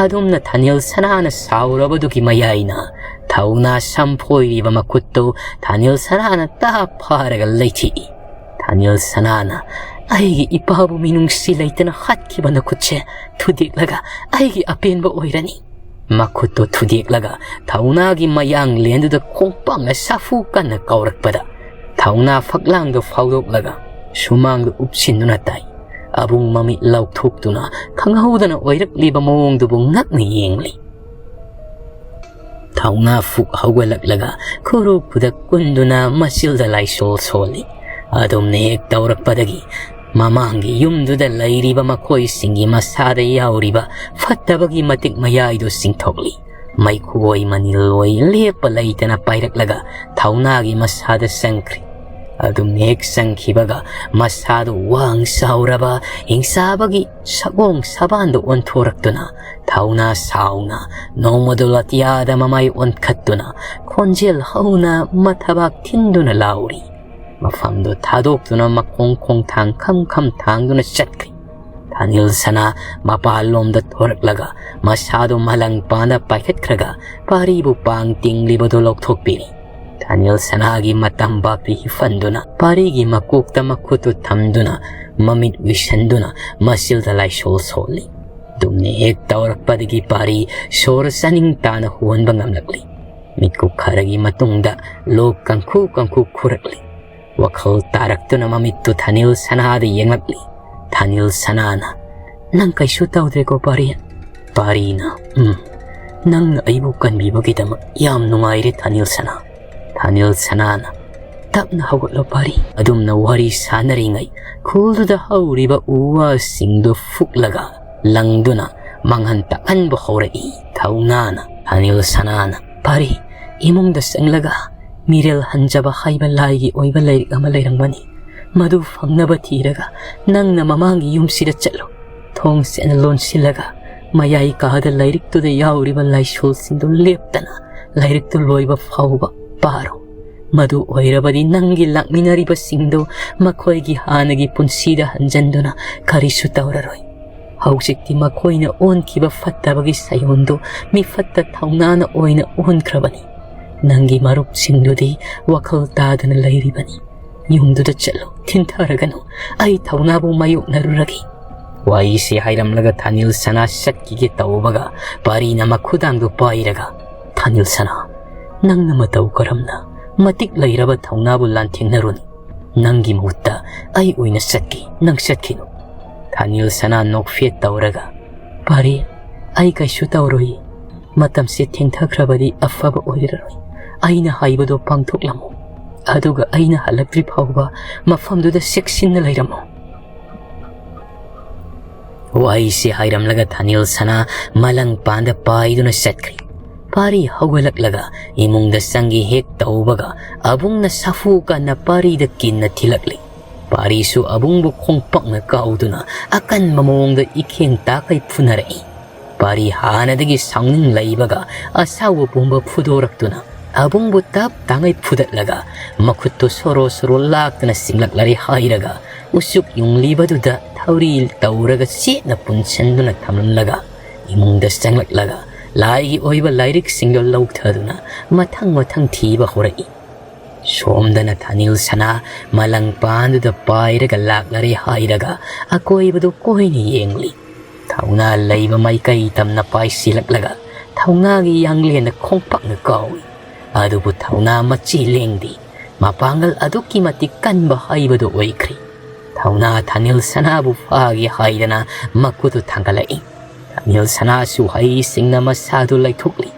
ꯑꯗꯨꯝꯅ ꯊꯥꯅꯤꯜ ꯁꯅꯥꯅ ꯁꯥꯎꯔꯕꯗꯨꯒꯤ ꯃꯌꯥꯏꯅ ꯊꯧꯅꯥ ꯁꯝꯐꯣꯏꯔꯤꯕ ꯃꯈꯨꯠꯇꯨ ꯊꯥꯅꯤꯜ ꯁꯅꯥꯅ ꯇꯥꯞ ꯐꯥꯔꯒ ꯂꯩꯊꯤꯏ꯫ ꯊꯥꯅꯤꯜ ꯁꯅꯥꯅ, "ꯑꯩꯒꯤ ꯏꯄꯥꯕꯨ ꯃꯤꯅꯨꯡꯁꯤ ꯂꯩꯇꯅ ꯍꯥꯠꯈꯤꯕ ꯅꯈꯨꯠꯁꯦ ꯊꯨꯗꯦꯛꯂꯒ ꯑꯩꯒꯤ ꯑꯄꯦꯟꯕ ꯑꯣꯏꯔꯅꯤ꯫" ꯃꯈꯨꯠꯇꯨ ꯊꯨꯗꯦꯛꯂꯒ ꯊꯧꯅꯥꯒꯤ ꯃꯌꯥꯡꯂꯦꯟꯗꯨꯗ ꯈꯣꯡꯄꯥꯛꯅ ꯁꯥꯐꯨ ꯀꯟꯅ ꯀꯥꯎꯔꯛꯄꯗ ꯊꯧꯅꯥ ꯐꯛꯂꯥꯡꯗꯨ ꯐꯥꯎꯗꯣꯛꯂꯒ ꯁꯨꯃꯥꯡꯗꯨ ꯎꯞꯁꯤꯟꯗꯨꯅ ꯇꯥꯏ꯫ ꯑꯕꯨꯡ ꯃꯃꯤꯠ ꯂꯥꯎꯊꯣꯛꯇꯨꯅ ꯈꯪꯍꯧꯗꯅ ꯑꯣꯏꯔꯛꯂꯤꯕ ꯃꯑꯣꯡꯗꯨꯕꯨ ꯉꯛꯅ ꯌꯦꯡꯂꯤ꯫ ꯊꯧꯅꯥ ꯐꯨꯛ ꯍꯧꯒꯠꯂꯛꯂꯒ ꯈꯨꯔꯨ ꯈꯨꯗꯛ ꯀꯨꯟꯗꯨꯅ ꯃꯆꯤꯜꯗ ꯂꯥꯏꯁꯣꯜ ꯁꯣꯜꯂꯤ꯫ ꯑꯗꯨꯝꯅ ꯍꯦꯛ ꯇꯧꯔꯛꯄꯗꯒꯤ ꯃꯃꯥꯡꯒꯤ ꯌꯨꯝꯗꯨꯗ ꯂꯩꯔꯤꯕ ꯃꯈꯣꯏꯁꯤꯡꯒꯤ ꯃꯁꯥꯗ ꯌꯥꯎꯔꯤꯕ ꯐꯠꯇꯕꯒꯤ ꯃꯇꯤꯛ ꯃꯌꯥꯏꯗꯨ ꯆꯤꯡꯊꯣꯛꯂꯤ꯫ ꯃꯩꯈꯨꯑꯣꯏ ꯃꯅꯤꯜꯑꯣꯏ ꯂꯦꯞꯄ ꯂꯩꯇꯅ ꯄꯥꯏꯔꯛꯂꯒ ꯊꯧꯅꯥꯒꯤ ꯃꯁꯥꯗ ꯆꯪꯈ꯭ꯔꯤ꯫ ꯑꯗꯨꯝ ꯍꯦꯛ ꯆꯪꯈꯤꯕꯒ ꯃꯁꯥꯗꯨ ꯋꯥꯡ ꯆꯥꯎꯔꯕ ꯍꯤꯡꯆꯥꯕꯒꯤ ꯁꯒꯣꯡ ꯁꯕꯥꯟꯗꯨ ꯑꯣꯟꯊꯣꯔꯛꯇꯨꯅ ꯊꯧꯅꯥ ꯁꯥꯎꯅ ꯅꯣꯡꯃꯗꯣꯜ ꯑꯇꯤꯌꯥꯗ ꯃꯃꯥꯏ ꯑꯣꯟꯈꯠꯇꯨꯅ ꯈꯣꯟꯖꯦꯜ ꯍꯧꯅ ꯃꯊꯕꯥꯛ ꯊꯤꯟꯗꯨꯅ ꯂꯥꯎꯔꯤ꯫ ꯃꯐꯝꯗꯨ ꯊꯥꯗꯣꯛꯇꯨꯅ ꯃꯈꯣꯡ ꯈꯣꯡꯊꯥꯡ ꯈꯝ ꯈꯝ ꯊꯥꯡꯗꯨꯅ ꯆꯠꯈ꯭ꯔꯤ꯫ ꯊꯥꯅꯤꯜ ꯁꯅꯥ ꯃꯄꯥꯟꯂꯣꯝꯗ ꯊꯣꯔꯛꯂꯒ ꯃꯁꯥꯗꯨ ꯃꯂꯪ ꯄꯥꯟꯗ ꯄꯥꯏꯈꯠꯈ꯭ꯔꯒ ꯄꯥꯔꯤꯕꯨ ꯄꯥꯡ ꯇꯤꯡꯂꯤꯕꯗꯨ ꯂꯧꯊꯣꯛꯄꯤꯔꯤ꯫ ꯊꯥꯅꯤꯜ ꯁꯅꯥꯒꯤ ꯃꯇꯝ ꯕꯥꯞꯄꯤ ꯍꯤꯐꯟꯗꯨꯅ, ꯄꯥꯔꯤꯒꯤ ꯃꯀꯣꯛꯇ ꯃꯈꯨꯠꯇꯨ ꯊꯝꯗꯨꯅ, ꯃꯃꯤꯠ ꯎꯏꯁꯟꯗꯨꯅ ꯃꯆꯤꯜꯗ ꯂꯥꯏꯁꯣꯜ ꯁꯣꯜꯂꯤ꯫ ꯇꯨꯝꯅ ꯍꯦꯛ ꯇꯧꯔꯛꯄꯗꯒꯤ ꯄꯥꯔꯤ ꯁꯣꯔ ꯆꯥꯅꯤꯡ ꯇꯥꯅ ꯍꯣꯟꯕ ꯉꯝꯂꯛꯂꯤ꯫ ꯃꯤꯠꯀꯨꯞ ꯈꯔꯒꯤ ꯃꯇꯨꯡꯗ ꯂꯣꯛ ꯀꯪꯈꯨ ꯀꯪꯈꯨ ꯈꯨꯔꯛꯂꯤ꯫ ꯋꯥꯈꯜ ꯇꯥꯔꯛꯇꯨꯅ ꯃꯃꯤꯠꯇꯨ ꯊꯥꯅꯤꯜ ꯁꯅꯥꯗ ꯌꯦꯡꯂꯛꯂꯤ꯫ ꯊꯥꯅꯤꯜ ꯁꯅꯥꯅ, "ꯅꯪ ꯀꯩꯁꯨ ꯇꯧꯗ꯭ꯔꯦꯀꯣ, ꯄꯥꯔꯤ?" ꯄꯥꯔꯤꯅ, "ꯎꯝ, ꯅꯪꯅ ꯑꯩꯕꯨ ꯀꯟꯕꯤꯕꯒꯤꯗꯃꯛ ꯌꯥꯝ ꯅꯨꯡꯉꯥꯏꯔꯦ, ꯊꯥꯅꯤꯜ ꯁꯅꯥ꯫" ꯊꯥꯅꯤꯜ ꯁꯅꯥꯅ, "ꯇꯞꯅ ꯍꯧꯒꯠꯂꯣ, ꯄꯥꯔꯤ꯫" ꯑꯗꯨꯝꯅ ꯋꯥꯔꯤ ꯁꯥꯟꯅꯔꯤꯉꯩ, ꯈꯨꯜꯗꯨꯗ ꯍꯧꯔꯤꯕ ꯎ ꯋꯥꯁꯤꯡꯗꯨ ꯐꯨꯛꯂꯒ ꯂꯪꯗꯨꯅ ꯃꯥꯡꯍꯟ ꯇꯥꯛꯍꯟꯕ ꯍꯧꯔꯛꯏ꯫ ꯊꯧꯅꯥꯅ, ꯊꯥꯅꯤꯜ ꯁꯅꯥꯅ, "ꯄꯥꯔꯤ, ꯏꯃꯨꯡꯗ ꯆꯪꯂꯒ ꯃꯤꯔꯦꯜ ꯍꯟꯖꯕ ꯍꯥꯏꯕ ꯂꯥꯏꯒꯤ ꯑꯣꯏꯕ ꯂꯥꯏꯔꯤꯛ ꯑꯃ ꯂꯩꯔꯝꯒꯅꯤ꯫ ꯃꯗꯨ ꯐꯪꯅꯕ ꯊꯤꯔꯒ ꯅꯪꯅ ꯃꯃꯥꯡꯒꯤ ꯌꯨꯝꯁꯤꯗ ꯆꯠꯂꯨ꯫ ꯊꯣꯡ ꯁꯦꯟꯅ ꯂꯣꯟꯁꯤꯜꯂꯒ ꯃꯌꯥꯏ ꯀꯥꯗ ꯂꯥꯏꯔꯤꯛꯇꯨꯗ ꯌꯥꯎꯔꯤꯕ ꯂꯥꯏꯁꯣꯜꯁꯤꯡꯗꯨ ꯂꯦꯞꯇꯅ ꯂꯥꯏꯔꯤꯛꯇꯨ ꯂꯣꯏꯕ ꯐꯥꯎꯕ ꯄꯥꯔꯣ꯫ ꯃꯗꯨ ꯑꯣꯏꯔꯕꯗꯤ ꯅꯪꯒꯤ ꯂꯥꯛꯃꯤꯟꯅꯔꯤꯕꯁꯤꯡꯗꯨ ꯃꯈꯣꯏꯒꯤ ꯍꯥꯟꯅꯒꯤ ꯄꯨꯟꯁꯤꯗ ꯍꯟꯖꯟꯗꯨꯅ ꯀꯔꯤꯁꯨ ꯇꯧꯔꯔꯣꯏ꯫ ꯍꯧꯖꯤꯛꯇꯤ ꯃꯈꯣꯏꯅ ꯑꯣꯟꯈꯤꯕ ꯐꯠꯇꯕꯒꯤ ꯁꯥꯏꯑꯣꯟꯗꯨ ꯃꯤꯐꯠꯇ ꯊꯧꯅꯥꯅ ꯑꯣꯏꯅ ꯑꯣꯟꯈ꯭ꯔꯕꯅꯤ꯫ ꯅꯪꯒꯤ ꯃꯔꯨꯞꯁꯤꯡꯗꯨꯗꯤ ꯋꯥꯈꯜ ꯇꯥꯗꯅ ꯂꯩꯔꯤꯕꯅꯤ꯫ ꯌꯨꯝꯗꯨꯗ ꯆꯠꯂꯨ, ꯊꯤꯟꯊꯔꯒꯅꯨ꯫ ꯑꯩ ꯊꯧꯅꯥꯕꯨ ꯃꯥꯌꯣꯛꯅꯔꯨꯔꯒꯦ꯫" ꯋꯥꯍꯩꯁꯤ ꯍꯥꯏꯔꯝꯂꯒ ꯊꯥꯅꯤꯜ ꯁꯅꯥ ꯆꯠꯈꯤꯒꯦ ꯇꯧꯕꯒ ꯄꯥꯔꯤꯅ ꯃꯈꯨꯗꯥꯡꯗꯨ ꯄꯥꯏꯔꯒ, "ꯊꯥꯅꯤꯜ ꯁꯅꯥ, ꯅꯪꯅ ꯃꯇꯧ ꯀꯔꯝꯅ ꯃꯇꯤꯛ ꯂꯩꯔꯕ ꯊꯧꯅꯥꯕꯨ ꯂꯥꯟꯊꯦꯡꯅꯔꯨꯅꯤ? ꯅꯪꯒꯤ ꯃꯍꯨꯠꯇ ꯑꯩ ꯑꯣꯏꯅ ꯆꯠꯀꯦ, ꯅꯪ ꯆꯠꯈꯤꯅꯨ꯫" ꯊꯥꯅꯤꯜ ꯁꯅꯥ ꯅꯣꯛꯐꯦꯠ ꯇꯧꯔꯒ, "ꯄꯥꯔꯤ, ꯑꯩ ꯀꯩꯁꯨ ꯇꯧꯔꯣꯏ꯫ ꯃꯇꯝꯁꯦ ꯊꯦꯡꯊꯈ꯭ꯔꯕꯗꯤ ꯑꯐꯕ ꯑꯣꯏꯔꯔꯣꯏ꯫ ꯑꯩꯅ ꯍꯥꯏꯕꯗꯣ ꯄꯥꯡꯊꯣꯛꯂꯝꯃꯨ꯫ ꯑꯗꯨꯒ ꯑꯩꯅ ꯍꯜꯂꯛꯇ꯭ꯔꯤ ꯐꯥꯎꯕ ꯃꯐꯝꯗꯨꯗ ꯆꯦꯛꯁꯤꯟꯅ ꯂꯩꯔꯝꯃꯨ꯫" ꯋꯥꯍꯩꯁꯦ ꯍꯥꯏꯔꯝꯂꯒ ꯊꯥꯅꯤꯜ ꯁꯅꯥ ꯃꯂꯪ ꯄꯥꯟꯗ ꯄꯥꯏꯗꯨꯅ ꯆꯠꯈ꯭ꯔꯦ꯫ ꯄꯥꯔꯤ ꯍꯧꯒꯠꯂꯛꯂꯒ ꯏꯃꯨꯡꯗ ꯆꯪꯒꯦ ꯍꯦꯛ ꯇꯧꯕꯒ ꯑꯕꯨꯡꯅ ꯁꯥꯐꯨ ꯀꯟꯅ ꯄꯥꯔꯤꯗ ꯀꯤꯟꯅ ꯊꯤꯜꯂꯛꯂꯤ꯫ ꯄꯥꯔꯤꯁꯨ ꯑꯕꯨꯡꯕꯨ ꯈꯣꯡꯄꯥꯛꯅ ꯀꯥꯎꯗꯨꯅ ꯑꯀꯟꯕ ꯃꯑꯣꯡꯗ ꯏꯈꯦꯡ ꯇꯥꯈꯩ ꯐꯨꯅꯔꯛꯏ꯫ ꯄꯥꯔꯤ ꯍꯥꯟꯅꯗꯒꯤ ꯁꯥꯎꯅꯤꯡ ꯂꯩꯕꯒ ꯑꯁꯥꯎꯕ ꯄꯨꯝꯕ ꯐꯨꯗꯣꯔꯛꯇꯨꯅ ꯑꯕꯨꯡꯕꯨ ꯇꯞ ꯇꯥꯉꯩ ꯐꯨꯗꯠꯂꯒ ꯃꯈꯨꯠꯇꯨ ꯁꯣꯔꯣ ꯁꯣꯔꯣ ꯂꯥꯛꯇꯅ ꯆꯤꯡꯂꯛꯂꯔꯦ ꯍꯥꯏꯔꯒ ꯎꯆꯨꯛ ꯌꯨꯡꯂꯤꯕꯗꯨꯗ ꯊꯧꯔꯤ ꯇꯧꯔꯒ ꯆꯦꯠꯅ ꯄꯨꯟꯁꯤꯟꯗꯨꯅ ꯊꯝꯂꯝꯂꯒ ꯏꯃꯨꯡꯗ ꯆꯪꯂꯛꯂꯒ ꯂꯥꯏꯒꯤ ꯑꯣꯏꯕ ꯂꯥꯏꯔꯤꯛꯁꯤꯡꯗꯨ ꯂꯧꯊꯗꯨꯅ ꯃꯊꯪ ꯃꯊꯪ ꯊꯤꯕ ꯍꯧꯔꯛꯏ꯫ ꯁꯣꯝꯗꯅ ꯊꯥꯅꯤꯜ ꯁꯅꯥ ꯃꯂꯪꯄꯥꯟꯗꯨꯗ ꯄꯥꯏꯔꯒ ꯂꯥꯛꯂꯔꯦ ꯍꯥꯏꯔꯒ ꯑꯀꯣꯏꯕꯗꯨ ꯀꯣꯏꯅ ꯌꯦꯡꯂꯤ꯫ ꯊꯧꯅꯥ ꯂꯩꯕ ꯃꯥꯏꯀꯩ ꯇꯝꯅ ꯄꯥꯏꯁꯤꯜꯂꯛꯂꯒ ꯊꯧꯅꯥꯒꯤ ꯌꯥꯡꯂꯦꯟꯗ ꯈꯣꯡꯄꯥꯛꯅ ꯀꯥꯎꯏ꯫ ꯑꯗꯨꯕꯨ ꯊꯧꯅꯥ ꯃꯆꯤ ꯂꯦꯡꯗꯦ꯫ ꯃꯄꯥꯡꯒꯜ ꯑꯗꯨꯛꯀꯤ ꯃꯇꯤꯛ ꯀꯟꯕ ꯍꯩꯕꯗꯨ ꯑꯣꯏꯈ꯭ꯔꯤ꯫ ꯊꯧꯅꯥ ꯊꯥꯅꯤꯜ ꯁꯅꯥꯕꯨ ꯐꯥꯒꯦ ꯍꯥꯏꯗꯅ ꯃꯈꯨꯠꯇꯨ ꯊꯥꯡꯒꯠꯂꯛꯏ꯫ ꯊꯥꯅꯤꯜ ꯁꯅꯥꯁꯨ ꯍꯩꯁꯤꯡꯅ ꯃꯁꯥꯗꯨ ꯂꯩꯊꯣꯛꯂꯤ꯫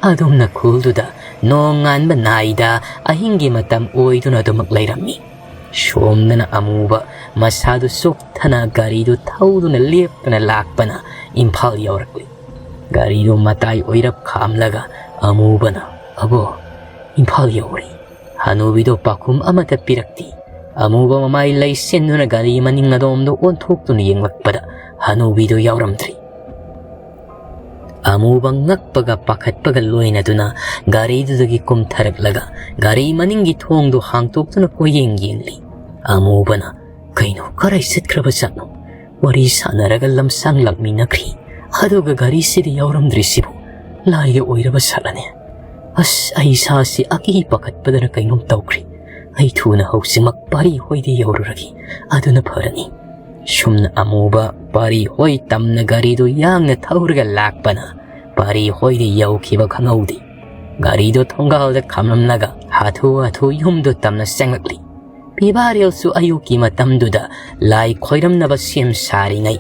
ꯑꯗꯨꯝꯅ ꯈꯨꯜꯗꯨꯗ ꯅꯣꯡꯉꯥꯟꯕ ꯅꯥꯏꯗ ꯑꯍꯤꯡꯒꯤ ꯃꯇꯝ ꯑꯣꯏꯗꯨꯅ ꯑꯗꯨꯃꯛ ꯂꯩꯔꯝꯃꯤ꯫ ꯁꯣꯝꯗꯅ ꯑꯃꯨꯕ ꯃꯁꯥꯗꯨ ꯆꯣꯛꯊꯅ ꯒꯥꯔꯤꯗꯨ ꯊꯧꯗꯨꯅ ꯂꯦꯞꯇꯅ ꯂꯥꯛꯄꯅ ꯏꯝꯐꯥꯜ ꯌꯧꯔꯛꯂꯤ꯫ ꯒꯥꯔꯤꯗꯨ ꯃꯇꯥꯏ ꯑꯣꯏꯔꯞ ꯈꯥꯝꯂꯒ ꯑꯃꯨꯕꯅ, "ꯑꯕꯣ, ꯏꯝꯐꯥꯜ ꯌꯧꯔꯦ꯫" ꯍꯅꯨꯕꯤꯗꯣ ꯄꯥꯎꯈꯨꯝ ꯑꯃꯠꯇ ꯄꯤꯔꯛꯇꯦ꯫ ꯑꯃꯨꯕ ꯃꯃꯥꯏ ꯂꯩꯁꯤꯟꯗꯨꯅ ꯒꯥꯔꯤ ꯃꯅꯤꯡ ꯑꯗꯣꯝꯗ ꯑꯣꯟꯊꯣꯛꯇꯨꯅ ꯌꯦꯡꯂꯛꯄꯗ ꯍꯅꯨꯕꯤꯗꯨ ꯌꯥꯎꯔꯝꯗ꯭ꯔꯤ꯫ ꯑꯃꯨꯕ ꯉꯛꯄꯒ ꯄꯥꯈꯠꯄꯒ ꯂꯣꯏꯅꯗꯨꯅ ꯒꯥꯔꯤꯗꯨꯗꯒꯤ ꯀꯨꯝꯊꯔꯛꯂꯒ ꯒꯥꯔꯤ ꯃꯅꯤꯡꯒꯤ ꯊꯣꯡꯗꯨ ꯍꯥꯡꯇꯣꯛꯇꯨꯅ ꯀꯣꯏꯌꯦꯡ ꯌꯦꯡꯂꯤ꯫ ꯑꯃꯨꯕꯅ, "ꯀꯩꯅꯣ, ꯀꯔꯥꯏ ꯆꯠꯈ꯭ꯔꯕ ꯖꯥꯠꯅꯣ? ꯋꯥꯔꯤ ꯁꯥꯟꯅꯔꯒ ꯂꯝꯁꯥꯡ ꯂꯥꯛꯃꯤꯟꯅꯈ꯭ꯔꯤ, ꯑꯗꯨꯒ ꯒꯥꯔꯤꯁꯤꯗꯤ ꯌꯥꯎꯔꯝꯗ꯭ꯔꯤꯁꯤꯕꯨ? ꯂꯥꯏꯒ ꯑꯣꯏꯔꯕ ꯁꯥꯠꯂꯅꯦ꯫ ꯑꯁ, ꯑꯩ ꯏꯁꯥꯁꯤ ꯑꯀꯤ ꯄꯥꯈꯠꯄꯗꯅ ꯀꯩꯅꯣꯝ ꯇꯧꯈ꯭ꯔꯦ꯫ ꯑꯩ ꯊꯨꯅ ꯍꯧꯖꯤꯛꯃꯛ ꯄꯥꯔꯤ ꯍꯣꯏꯗ ꯌꯧꯔꯨꯔꯒꯦ, ꯑꯗꯨꯅ ꯐꯔꯅꯤ꯫" ꯁꯨꯝꯅ ꯑꯃꯨꯕ ꯄꯥꯔꯤ ꯍꯣꯏ ꯇꯝꯅ ꯒꯥꯔꯤꯗꯨ ꯌꯥꯡꯅ ꯊꯧꯔꯒ ꯂꯥꯛꯄꯅ ꯄꯥꯔꯤ ꯍꯣꯏꯗ ꯌꯧꯈꯤꯕ ꯈꯪꯍꯧꯗꯦ꯫ ꯒꯥꯔꯤꯗꯨ ꯊꯣꯡꯒꯥꯜꯗ ꯈꯥꯝꯂꯝꯂꯒ ꯍꯥꯊꯨ ꯍꯥꯊꯨ ꯌꯨꯝꯗꯨ ꯇꯝꯅ ꯆꯪꯂꯛꯂꯤ꯫ ꯄꯤꯕꯥꯔꯦꯜꯁꯨ ꯑꯌꯨꯛꯀꯤ ꯃꯇꯝꯗꯨꯗ ꯂꯥꯏ ꯈꯣꯏꯔꯝꯅꯕ ꯁꯦꯝ ꯁꯥꯔꯤꯉꯩ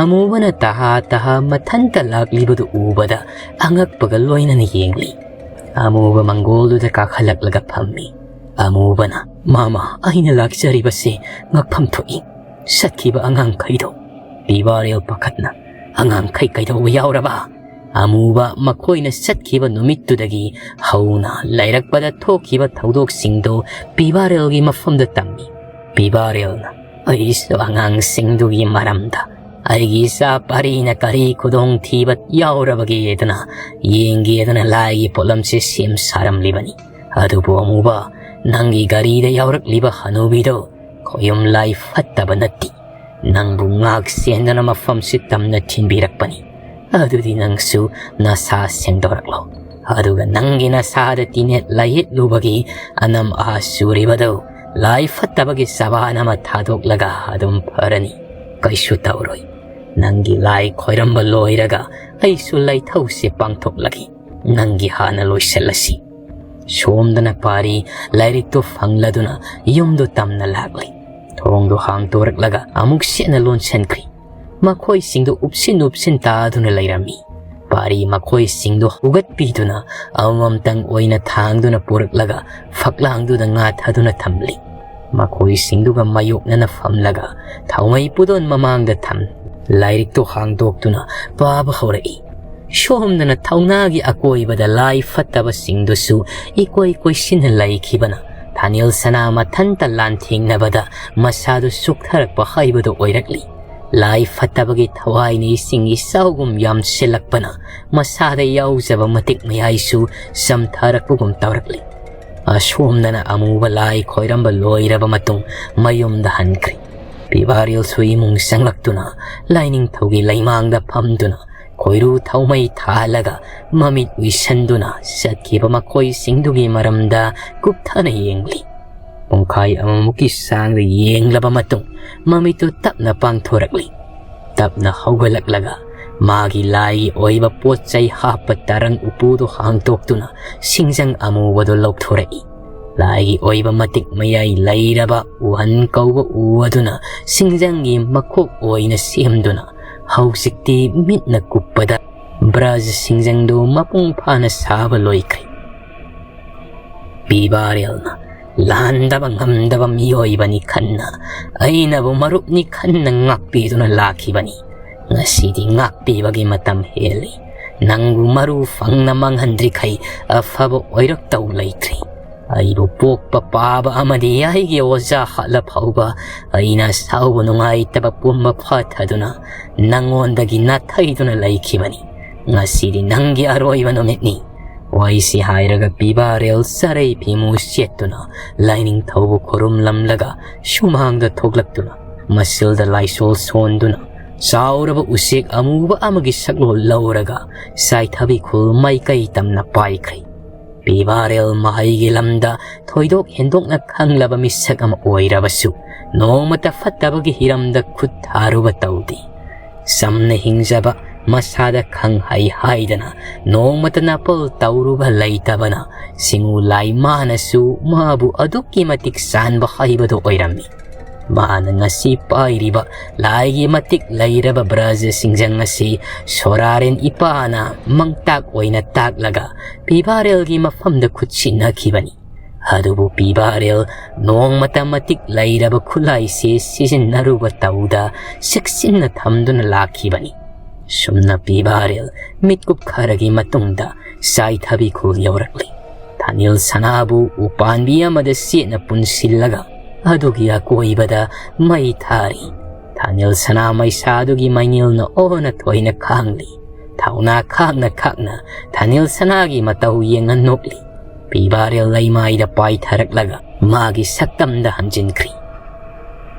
ꯑꯃꯨꯕꯅ ꯇꯍꯥ ꯇꯍꯥ ꯃꯊꯟꯇ ꯂꯥꯛꯂꯤꯕꯗꯨ ꯎꯕꯗ ꯑꯉꯛꯄꯒ ꯂꯣꯏꯅꯅ ꯌꯦꯡꯂꯤ꯫ ꯑꯃꯨꯕ ꯃꯪꯒꯣꯜꯗꯨꯗ ꯀꯥꯈꯠꯂꯛꯂꯒ ꯐꯝꯃꯤ꯫ ꯑꯃꯨꯕꯅ, "ꯃꯥꯃ, ꯑꯩꯅ ꯂꯥꯛꯆꯔꯤꯕꯁꯦ ꯉꯛꯐꯝ ꯊꯣꯛꯏ꯫ ꯆꯠꯈꯤꯕ ꯑꯉꯥꯡꯈꯩꯗꯣ?" ꯄꯤꯕꯥꯔꯦꯜ ꯄꯥꯈꯠꯅ, "ꯑꯉꯥꯡꯈꯩ ꯀꯩꯗꯧꯕ ꯌꯥꯎꯔꯕ?" ꯑꯃꯨꯕ ꯃꯈꯣꯏꯅ ꯆꯠꯈꯤꯕ ꯅꯨꯃꯤꯠꯇꯨꯗꯒꯤ ꯍꯧꯅ ꯂꯩꯔꯛꯄꯗ ꯊꯣꯛꯈꯤꯕ ꯊꯧꯗꯣꯛꯁꯤꯡꯗꯨ ꯄꯤꯕꯥꯔꯦꯜꯒꯤ ꯃꯐꯝꯗ ꯇꯝꯃꯤ꯫ ꯄꯤꯕꯥꯔꯦꯜꯅ, "ꯑꯩꯁꯨ ꯑꯉꯥꯡꯁꯤꯡꯗꯨꯒꯤ ꯃꯔꯝꯗ ꯑꯩꯒꯤ ꯏꯆꯥ ꯄꯥꯔꯤꯅ ꯀꯔꯤ ꯈꯨꯗꯣꯡꯊꯤꯕ ꯌꯥꯎꯔꯕꯒꯦꯗꯅ ꯌꯦꯡꯒꯦꯗꯅ ꯂꯥꯏꯒꯤ ꯄꯣꯠꯂꯝꯁꯦ ꯁꯦꯝ ꯁꯥꯔꯝꯂꯤꯕꯅꯤ꯫ ꯑꯗꯨꯕꯨ ꯑꯃꯨꯕ, ꯅꯪꯒꯤ ꯒꯥꯔꯤꯗ ꯌꯥꯎꯔꯛꯂꯤꯕ ꯍꯅꯨꯕꯤꯗꯣ ꯈꯣꯌꯨꯝ ꯂꯥꯏ ꯐꯠꯇꯕ ꯅꯠꯇꯦ꯫ ꯅꯪꯕꯨ ꯉꯥꯛ ꯁꯦꯟꯗꯅ ꯃꯐꯝꯁꯤ ꯇꯝꯅ ꯊꯤꯟꯕꯤꯔꯛꯄꯅꯤ꯫ ꯑꯗꯨꯗꯤ ꯅꯪꯁꯨ ꯅꯁꯥ ꯁꯦꯡꯗꯣꯔꯛꯂꯣ꯫ ꯑꯗꯨꯒ ꯅꯪꯒꯤ ꯅꯁꯥꯗ ꯇꯤꯟꯅꯦꯠ ꯂꯥꯏꯌꯦꯠꯂꯨꯕꯒꯤ ꯑꯅꯝ ꯑꯍꯥ ꯆꯨꯔꯤꯕꯗꯨ ꯂꯥꯏ ꯐꯠꯇꯕꯒꯤ ꯆꯕꯥꯟ ꯑꯃ ꯊꯥꯗꯣꯛꯂꯒ ꯑꯗꯨꯝ ꯐꯔꯅꯤ꯫ ꯀꯩꯁꯨ ꯇꯧꯔꯣꯏ꯫ ꯅꯪꯒꯤ ꯂꯥꯏ ꯈꯣꯏꯔꯝꯕ ꯂꯣꯏꯔꯒ ꯑꯩꯁꯨ ꯂꯩꯊꯧꯁꯦ ꯄꯥꯡꯊꯣꯛꯂꯒꯦ꯫ ꯅꯪꯒꯤ ꯍꯥꯟꯅ ꯂꯣꯏꯁꯤꯜꯂꯁꯤ꯫ ꯁꯣꯝꯗꯅ ꯄꯥꯔꯤ ꯂꯥꯏꯔꯤꯛꯇꯨ ꯐꯪꯂꯗꯨꯅ ꯌꯨꯝꯗꯨ ꯇꯝꯅ ꯂꯥꯛꯂꯤ꯫ ꯊꯣꯡꯗꯨ ꯍꯥꯡꯗꯣꯔꯛꯂꯒ ꯑꯃꯨꯛ ꯁꯦꯠꯅ ꯂꯣꯟꯁꯤꯟꯈ꯭ꯔꯤ꯫ ꯃꯈꯣꯏꯁꯤꯡꯗꯨ ꯎꯞꯁꯤꯟ ꯎꯞꯁꯤꯟ ꯇꯥꯗꯨꯅ ꯂꯩꯔꯝꯃꯤ꯫ ꯄꯥꯔꯤ ꯃꯈꯣꯏꯁꯤꯡꯗꯨ ꯍꯧꯒꯠꯄꯤꯗꯨꯅ ꯑꯃꯃꯝꯇꯪ ꯑꯣꯏꯅ ꯊꯥꯡꯗꯨꯅ ꯄꯨꯔꯛꯂꯒ ꯐꯛꯂꯥꯡꯗꯨꯗ ꯉꯥꯊꯗꯨꯅ ꯊꯝꯂꯤ꯫ ꯃꯈꯣꯏꯁꯤꯡꯗꯨꯒ ꯃꯥꯌꯣꯛꯅꯅ ꯐꯝꯂꯒ ꯊꯥꯎꯃꯩ ꯄꯨꯗꯣꯟ ꯃꯃꯥꯡꯗ ꯊꯝ ꯂꯥꯏꯔꯤꯛꯇꯨ ꯍꯥꯡꯗꯣꯛꯇꯨꯅ ꯄꯥꯕ ꯍꯧꯔꯛꯏ꯫ ꯁꯣꯝꯗꯅ ꯊꯧꯅꯥꯒꯤ ꯑꯀꯣꯏꯕꯗ ꯂꯥꯏ ꯐꯠꯇꯕꯁꯤꯡꯗꯨꯁꯨ ꯏꯀꯣꯏ ꯀꯣꯏꯁꯤꯟꯅ ꯂꯩꯈꯤꯕꯅ ꯊꯥꯅꯦꯜ ꯁꯅꯥ ꯃꯊꯟꯇ ꯂꯥꯟꯊꯦꯡꯅꯕꯗ ꯃꯁꯥꯗꯨ ꯆꯨꯛꯊꯔꯛꯄ ꯍꯥꯏꯕꯗꯨ ꯑꯣꯏꯔꯛꯂꯤ꯫ ꯂꯥꯏ ꯐꯠꯇꯕꯒꯤ ꯊꯋꯥꯏꯅ ꯏꯁꯤꯡ ꯏꯆꯥꯎꯒꯨꯝ ꯌꯥꯝꯁꯤꯜꯂꯛꯄꯅ ꯃꯁꯥꯗ ꯌꯥꯎꯖꯕ ꯃꯇꯤꯛ ꯃꯌꯥꯏꯁꯨ ꯆꯝꯊꯔꯛꯄꯒꯨꯝ ꯇꯧꯔꯛꯂꯤ꯫ ꯑꯁꯣꯝꯗꯅ ꯑꯃꯨꯕ ꯂꯥꯏ ꯈꯣꯏꯔꯝꯕ ꯂꯣꯏꯔꯕ ꯃꯇꯨꯡ ꯃꯌꯨꯝꯗ ꯍꯟꯈ꯭ꯔꯤ꯫ ꯄꯤꯕꯥꯔꯦꯜꯁꯨ ꯏꯃꯨꯡ ꯆꯪꯂꯛꯇꯨꯅ ꯂꯥꯏꯅꯤꯡꯊꯧꯒꯤ ꯂꯩꯃꯥꯡꯗ ꯐꯝꯗꯨꯅ ꯈꯣꯏꯔꯨ ꯊꯥꯎꯃꯩ ꯊꯥꯜꯂꯒ ꯃꯃꯤꯠ ꯎꯏꯁꯟꯗꯨꯅ ꯆꯠꯈꯤꯕ ꯃꯈꯣꯏꯁꯤꯡꯗꯨꯒꯤ ꯃꯔꯝꯗ ꯀꯨꯞꯊꯅ ꯌꯦꯡꯂꯤ꯫ ꯄꯨꯡꯈꯥꯏ ꯑꯃꯃꯨꯛꯀꯤ ꯆꯥꯡꯗ ꯌꯦꯡꯂꯕ ꯃꯇꯨꯡ ꯃꯃꯤꯠꯇꯨ ꯇꯞꯅ ꯄꯥꯡꯊꯣꯔꯛꯂꯤ꯫ ꯇꯞꯅ ꯍꯧꯒꯠꯂꯛꯂꯒ ꯃꯥꯒꯤ ꯂꯥꯏꯒꯤ ꯑꯣꯏꯕ ꯄꯣꯠ ꯆꯩ ꯍꯥꯞꯄ ꯇꯔꯪ ꯎꯄꯨꯗꯨ ꯍꯥꯡꯗꯣꯛꯇꯨꯅ ꯁꯤꯡꯖꯪ ꯑꯃꯨꯕꯗꯨ ꯂꯧꯊꯣꯔꯛꯏ꯫ ꯂꯥꯏꯒꯤ ꯑꯣꯏꯕ ꯃꯇꯤꯛ ꯃꯌꯥꯏ ꯂꯩꯔꯕ ꯎꯍꯟ ꯀꯧꯕ ꯎ ꯑꯗꯨꯅ ꯁꯤꯡꯖꯪꯒꯤ ꯃꯈꯣꯛ ꯑꯣꯏꯅ ꯁꯦꯝꯗꯨꯅ ꯍꯧꯖꯤꯛꯇꯤ ꯃꯤꯠꯅ ꯀꯨꯞꯄꯗ ꯕ꯭ꯔꯖ ꯁꯤꯡꯖꯪꯗꯨ ꯃꯄꯨꯡ ꯐꯥꯅ ꯁꯥꯕ ꯂꯣꯏꯈ꯭ꯔꯦ꯫ ꯄꯤꯕꯥꯔꯦꯜꯅ ꯂꯥꯟꯗꯕ ꯉꯝꯗꯕ ꯃꯤꯑꯣꯏꯕꯅꯤ ꯈꯟꯅ, ꯑꯩꯅꯕꯨ ꯃꯔꯨꯞꯅꯤ ꯈꯟꯅ ꯉꯥꯛꯄꯤꯗꯨꯅ ꯂꯥꯛꯈꯤꯕꯅꯤ꯫ ꯉꯁꯤꯗꯤ ꯉꯥꯛꯄꯤꯕꯒꯤ ꯃꯇꯝ ꯍꯦꯜꯂꯤ꯫ ꯅꯪꯕꯨ ꯃꯔꯨ ꯐꯪꯅ ꯃꯥꯡꯍꯟꯗ꯭ꯔꯤꯈꯩ ꯑꯐꯕ ꯑꯣꯏꯔꯛꯇꯧ ꯂꯩꯇ꯭ꯔꯤ꯫ ꯑꯩꯕꯨ ꯄꯣꯛꯄ ꯄꯥꯕ ꯑꯃꯗꯤ ꯑꯩꯒꯤ ꯑꯣꯖꯥ ꯍꯥꯠꯂ ꯐꯥꯎꯕ ꯑꯩꯅ ꯑꯁꯥꯎꯕ ꯅꯨꯡꯉꯥꯏꯇꯕ ꯄꯨꯝꯕ ꯐꯥꯊꯗꯨꯅ ꯅꯪꯉꯣꯟꯗꯒꯤ ꯅꯥꯊꯩꯗꯨꯅ ꯂꯩꯈꯤꯕꯅꯤ꯫ ꯉꯁꯤꯗꯤ ꯅꯪꯒꯤ ꯑꯔꯣꯏꯕ ꯅꯨꯃꯤꯠꯅꯤ꯫ ꯋꯥꯏꯁꯤ ꯍꯥꯏꯔꯒ ꯄꯤꯕꯥꯔꯦꯜ ꯆꯔꯩ ꯐꯤꯃꯨ ꯁꯦꯠꯇꯨꯅ ꯂꯥꯏꯅꯤꯡꯊꯧꯕꯨ ꯈꯨꯔꯨꯝꯂꯝꯂꯒ ꯁꯨꯃꯥꯡꯗ ꯊꯣꯛꯂꯛꯇꯨꯅ ꯃꯁꯤꯜꯗ ꯂꯥꯏꯁꯣꯜ ꯁꯣꯟꯗꯨꯅ ꯆꯥꯎꯔꯕ ꯎꯆꯦꯛ ꯑꯃꯨꯕ ꯑꯃꯒꯤ ꯁꯛꯂꯣꯟ ꯂꯧꯔꯒ ꯆꯥꯏꯊꯕꯤ ꯈꯨꯜ ꯃꯥꯏꯀꯩ ꯇꯝꯅ ꯄꯥꯏꯈ꯭ꯔꯤ꯫ ꯄꯤꯕꯥꯔꯦꯜ ꯃꯍꯩꯒꯤ ꯂꯝꯗ ꯊꯣꯏꯗꯣꯛ ꯍꯦꯟꯗꯣꯛꯅ ꯈꯪꯂꯕ ꯃꯤꯁꯛ ꯑꯃ ꯑꯣꯏꯔꯕꯁꯨ, ꯅꯣꯡꯃꯇ ꯐꯠꯇꯕꯒꯤ ꯍꯤꯔꯝꯗ ꯈꯨꯠ ꯊꯥꯔꯨꯕ ꯇꯧꯗꯦ꯫ ꯆꯝꯅ ꯍꯤꯡꯖꯕ, ꯃꯁꯥꯗ ꯈꯪꯍꯩ ꯍꯥꯏꯗꯅ ꯅꯣꯡꯃꯇ ꯅꯥꯄꯜ ꯇꯧꯔꯨꯕ ꯂꯩꯇꯕꯅ, ꯁꯤꯡꯎ ꯂꯥꯏ ꯃꯥꯅꯁꯨ ꯃꯥꯕꯨ ꯑꯗꯨꯛꯀꯤ ꯃꯇꯤꯛ ꯆꯥꯟꯕ ꯍꯩꯕꯗꯨ ꯑꯣꯏꯔꯝꯃꯤ꯫ ꯃꯥꯅ ꯉꯁꯤ ꯄꯥꯏꯔꯤꯕ ꯂꯥꯏꯒꯤ ꯃꯇꯤꯛ ꯂꯩꯔꯕ ꯕ꯭ꯔꯖ ꯁꯤꯡꯖꯪ ꯑꯁꯤ ꯁꯣꯔꯥꯔꯦꯟ ꯏꯄꯥꯅ ꯃꯪꯇꯥꯛ ꯑꯣꯏꯅ ꯇꯥꯛꯂꯒ ꯄꯤꯕꯥꯔꯦꯜꯒꯤ ꯃꯐꯝꯗ ꯈꯨꯠꯁꯤꯟꯅꯈꯤꯕꯅꯤ꯫ ꯑꯗꯨꯕꯨ ꯄꯤꯕꯥꯔꯦꯜ ꯅꯣꯡꯃꯇ ꯃꯇꯤꯛ ꯂꯩꯔꯕ ꯈꯨꯠꯂꯥꯏꯁꯤ ꯁꯤꯖꯤꯟꯅꯔꯨꯕ ꯇꯧꯗ ꯆꯦꯛꯁꯤꯟꯅ ꯊꯝꯗꯨꯅ ꯂꯥꯛꯈꯤꯕꯅꯤ꯫ ꯁꯨꯝꯅ ꯄꯤꯕꯥꯔꯦꯜ ꯃꯤꯠꯀꯨꯞ ꯈꯔꯒꯤ ꯃꯇꯨꯡꯗ ꯆꯥꯏꯊꯕꯤ ꯈꯨꯜ ꯌꯧꯔꯛꯂꯤ꯫ ꯊꯥꯅꯤꯜ ꯁꯅꯥꯕꯨ ꯎꯄꯥꯟꯕꯤ ꯑꯃꯗ ꯆꯦꯠꯅ ꯄꯨꯟꯁꯤꯜꯂꯒ ꯑꯗꯨꯒꯤ ꯑꯀꯣꯏꯕꯗ ꯃꯩ ꯊꯥꯔꯤ꯫ ꯊꯥꯅꯤꯜ ꯁꯅꯥ ꯃꯩꯁꯥꯗꯨꯒꯤ ꯃꯩꯅꯤꯜꯅ ꯑꯣꯟꯅ ꯊꯣꯏꯅ ꯈꯥꯡꯂꯤ꯫ ꯊꯧꯅꯥ ꯈꯥꯛꯅ ꯈꯥꯛꯅ ꯊꯥꯅꯤꯜ ꯁꯅꯥꯒꯤ ꯃꯇꯧ ꯌꯦꯡꯉ ꯅꯣꯛꯂꯤ꯫ ꯄꯤꯕꯥꯔꯦꯜ ꯂꯩꯃꯥꯏꯗ ꯄꯥꯏꯊꯔꯛꯂꯒ ꯃꯥꯒꯤ ꯁꯛꯇꯝꯗ ꯍꯟꯖꯤꯟꯈ꯭ꯔꯤ꯫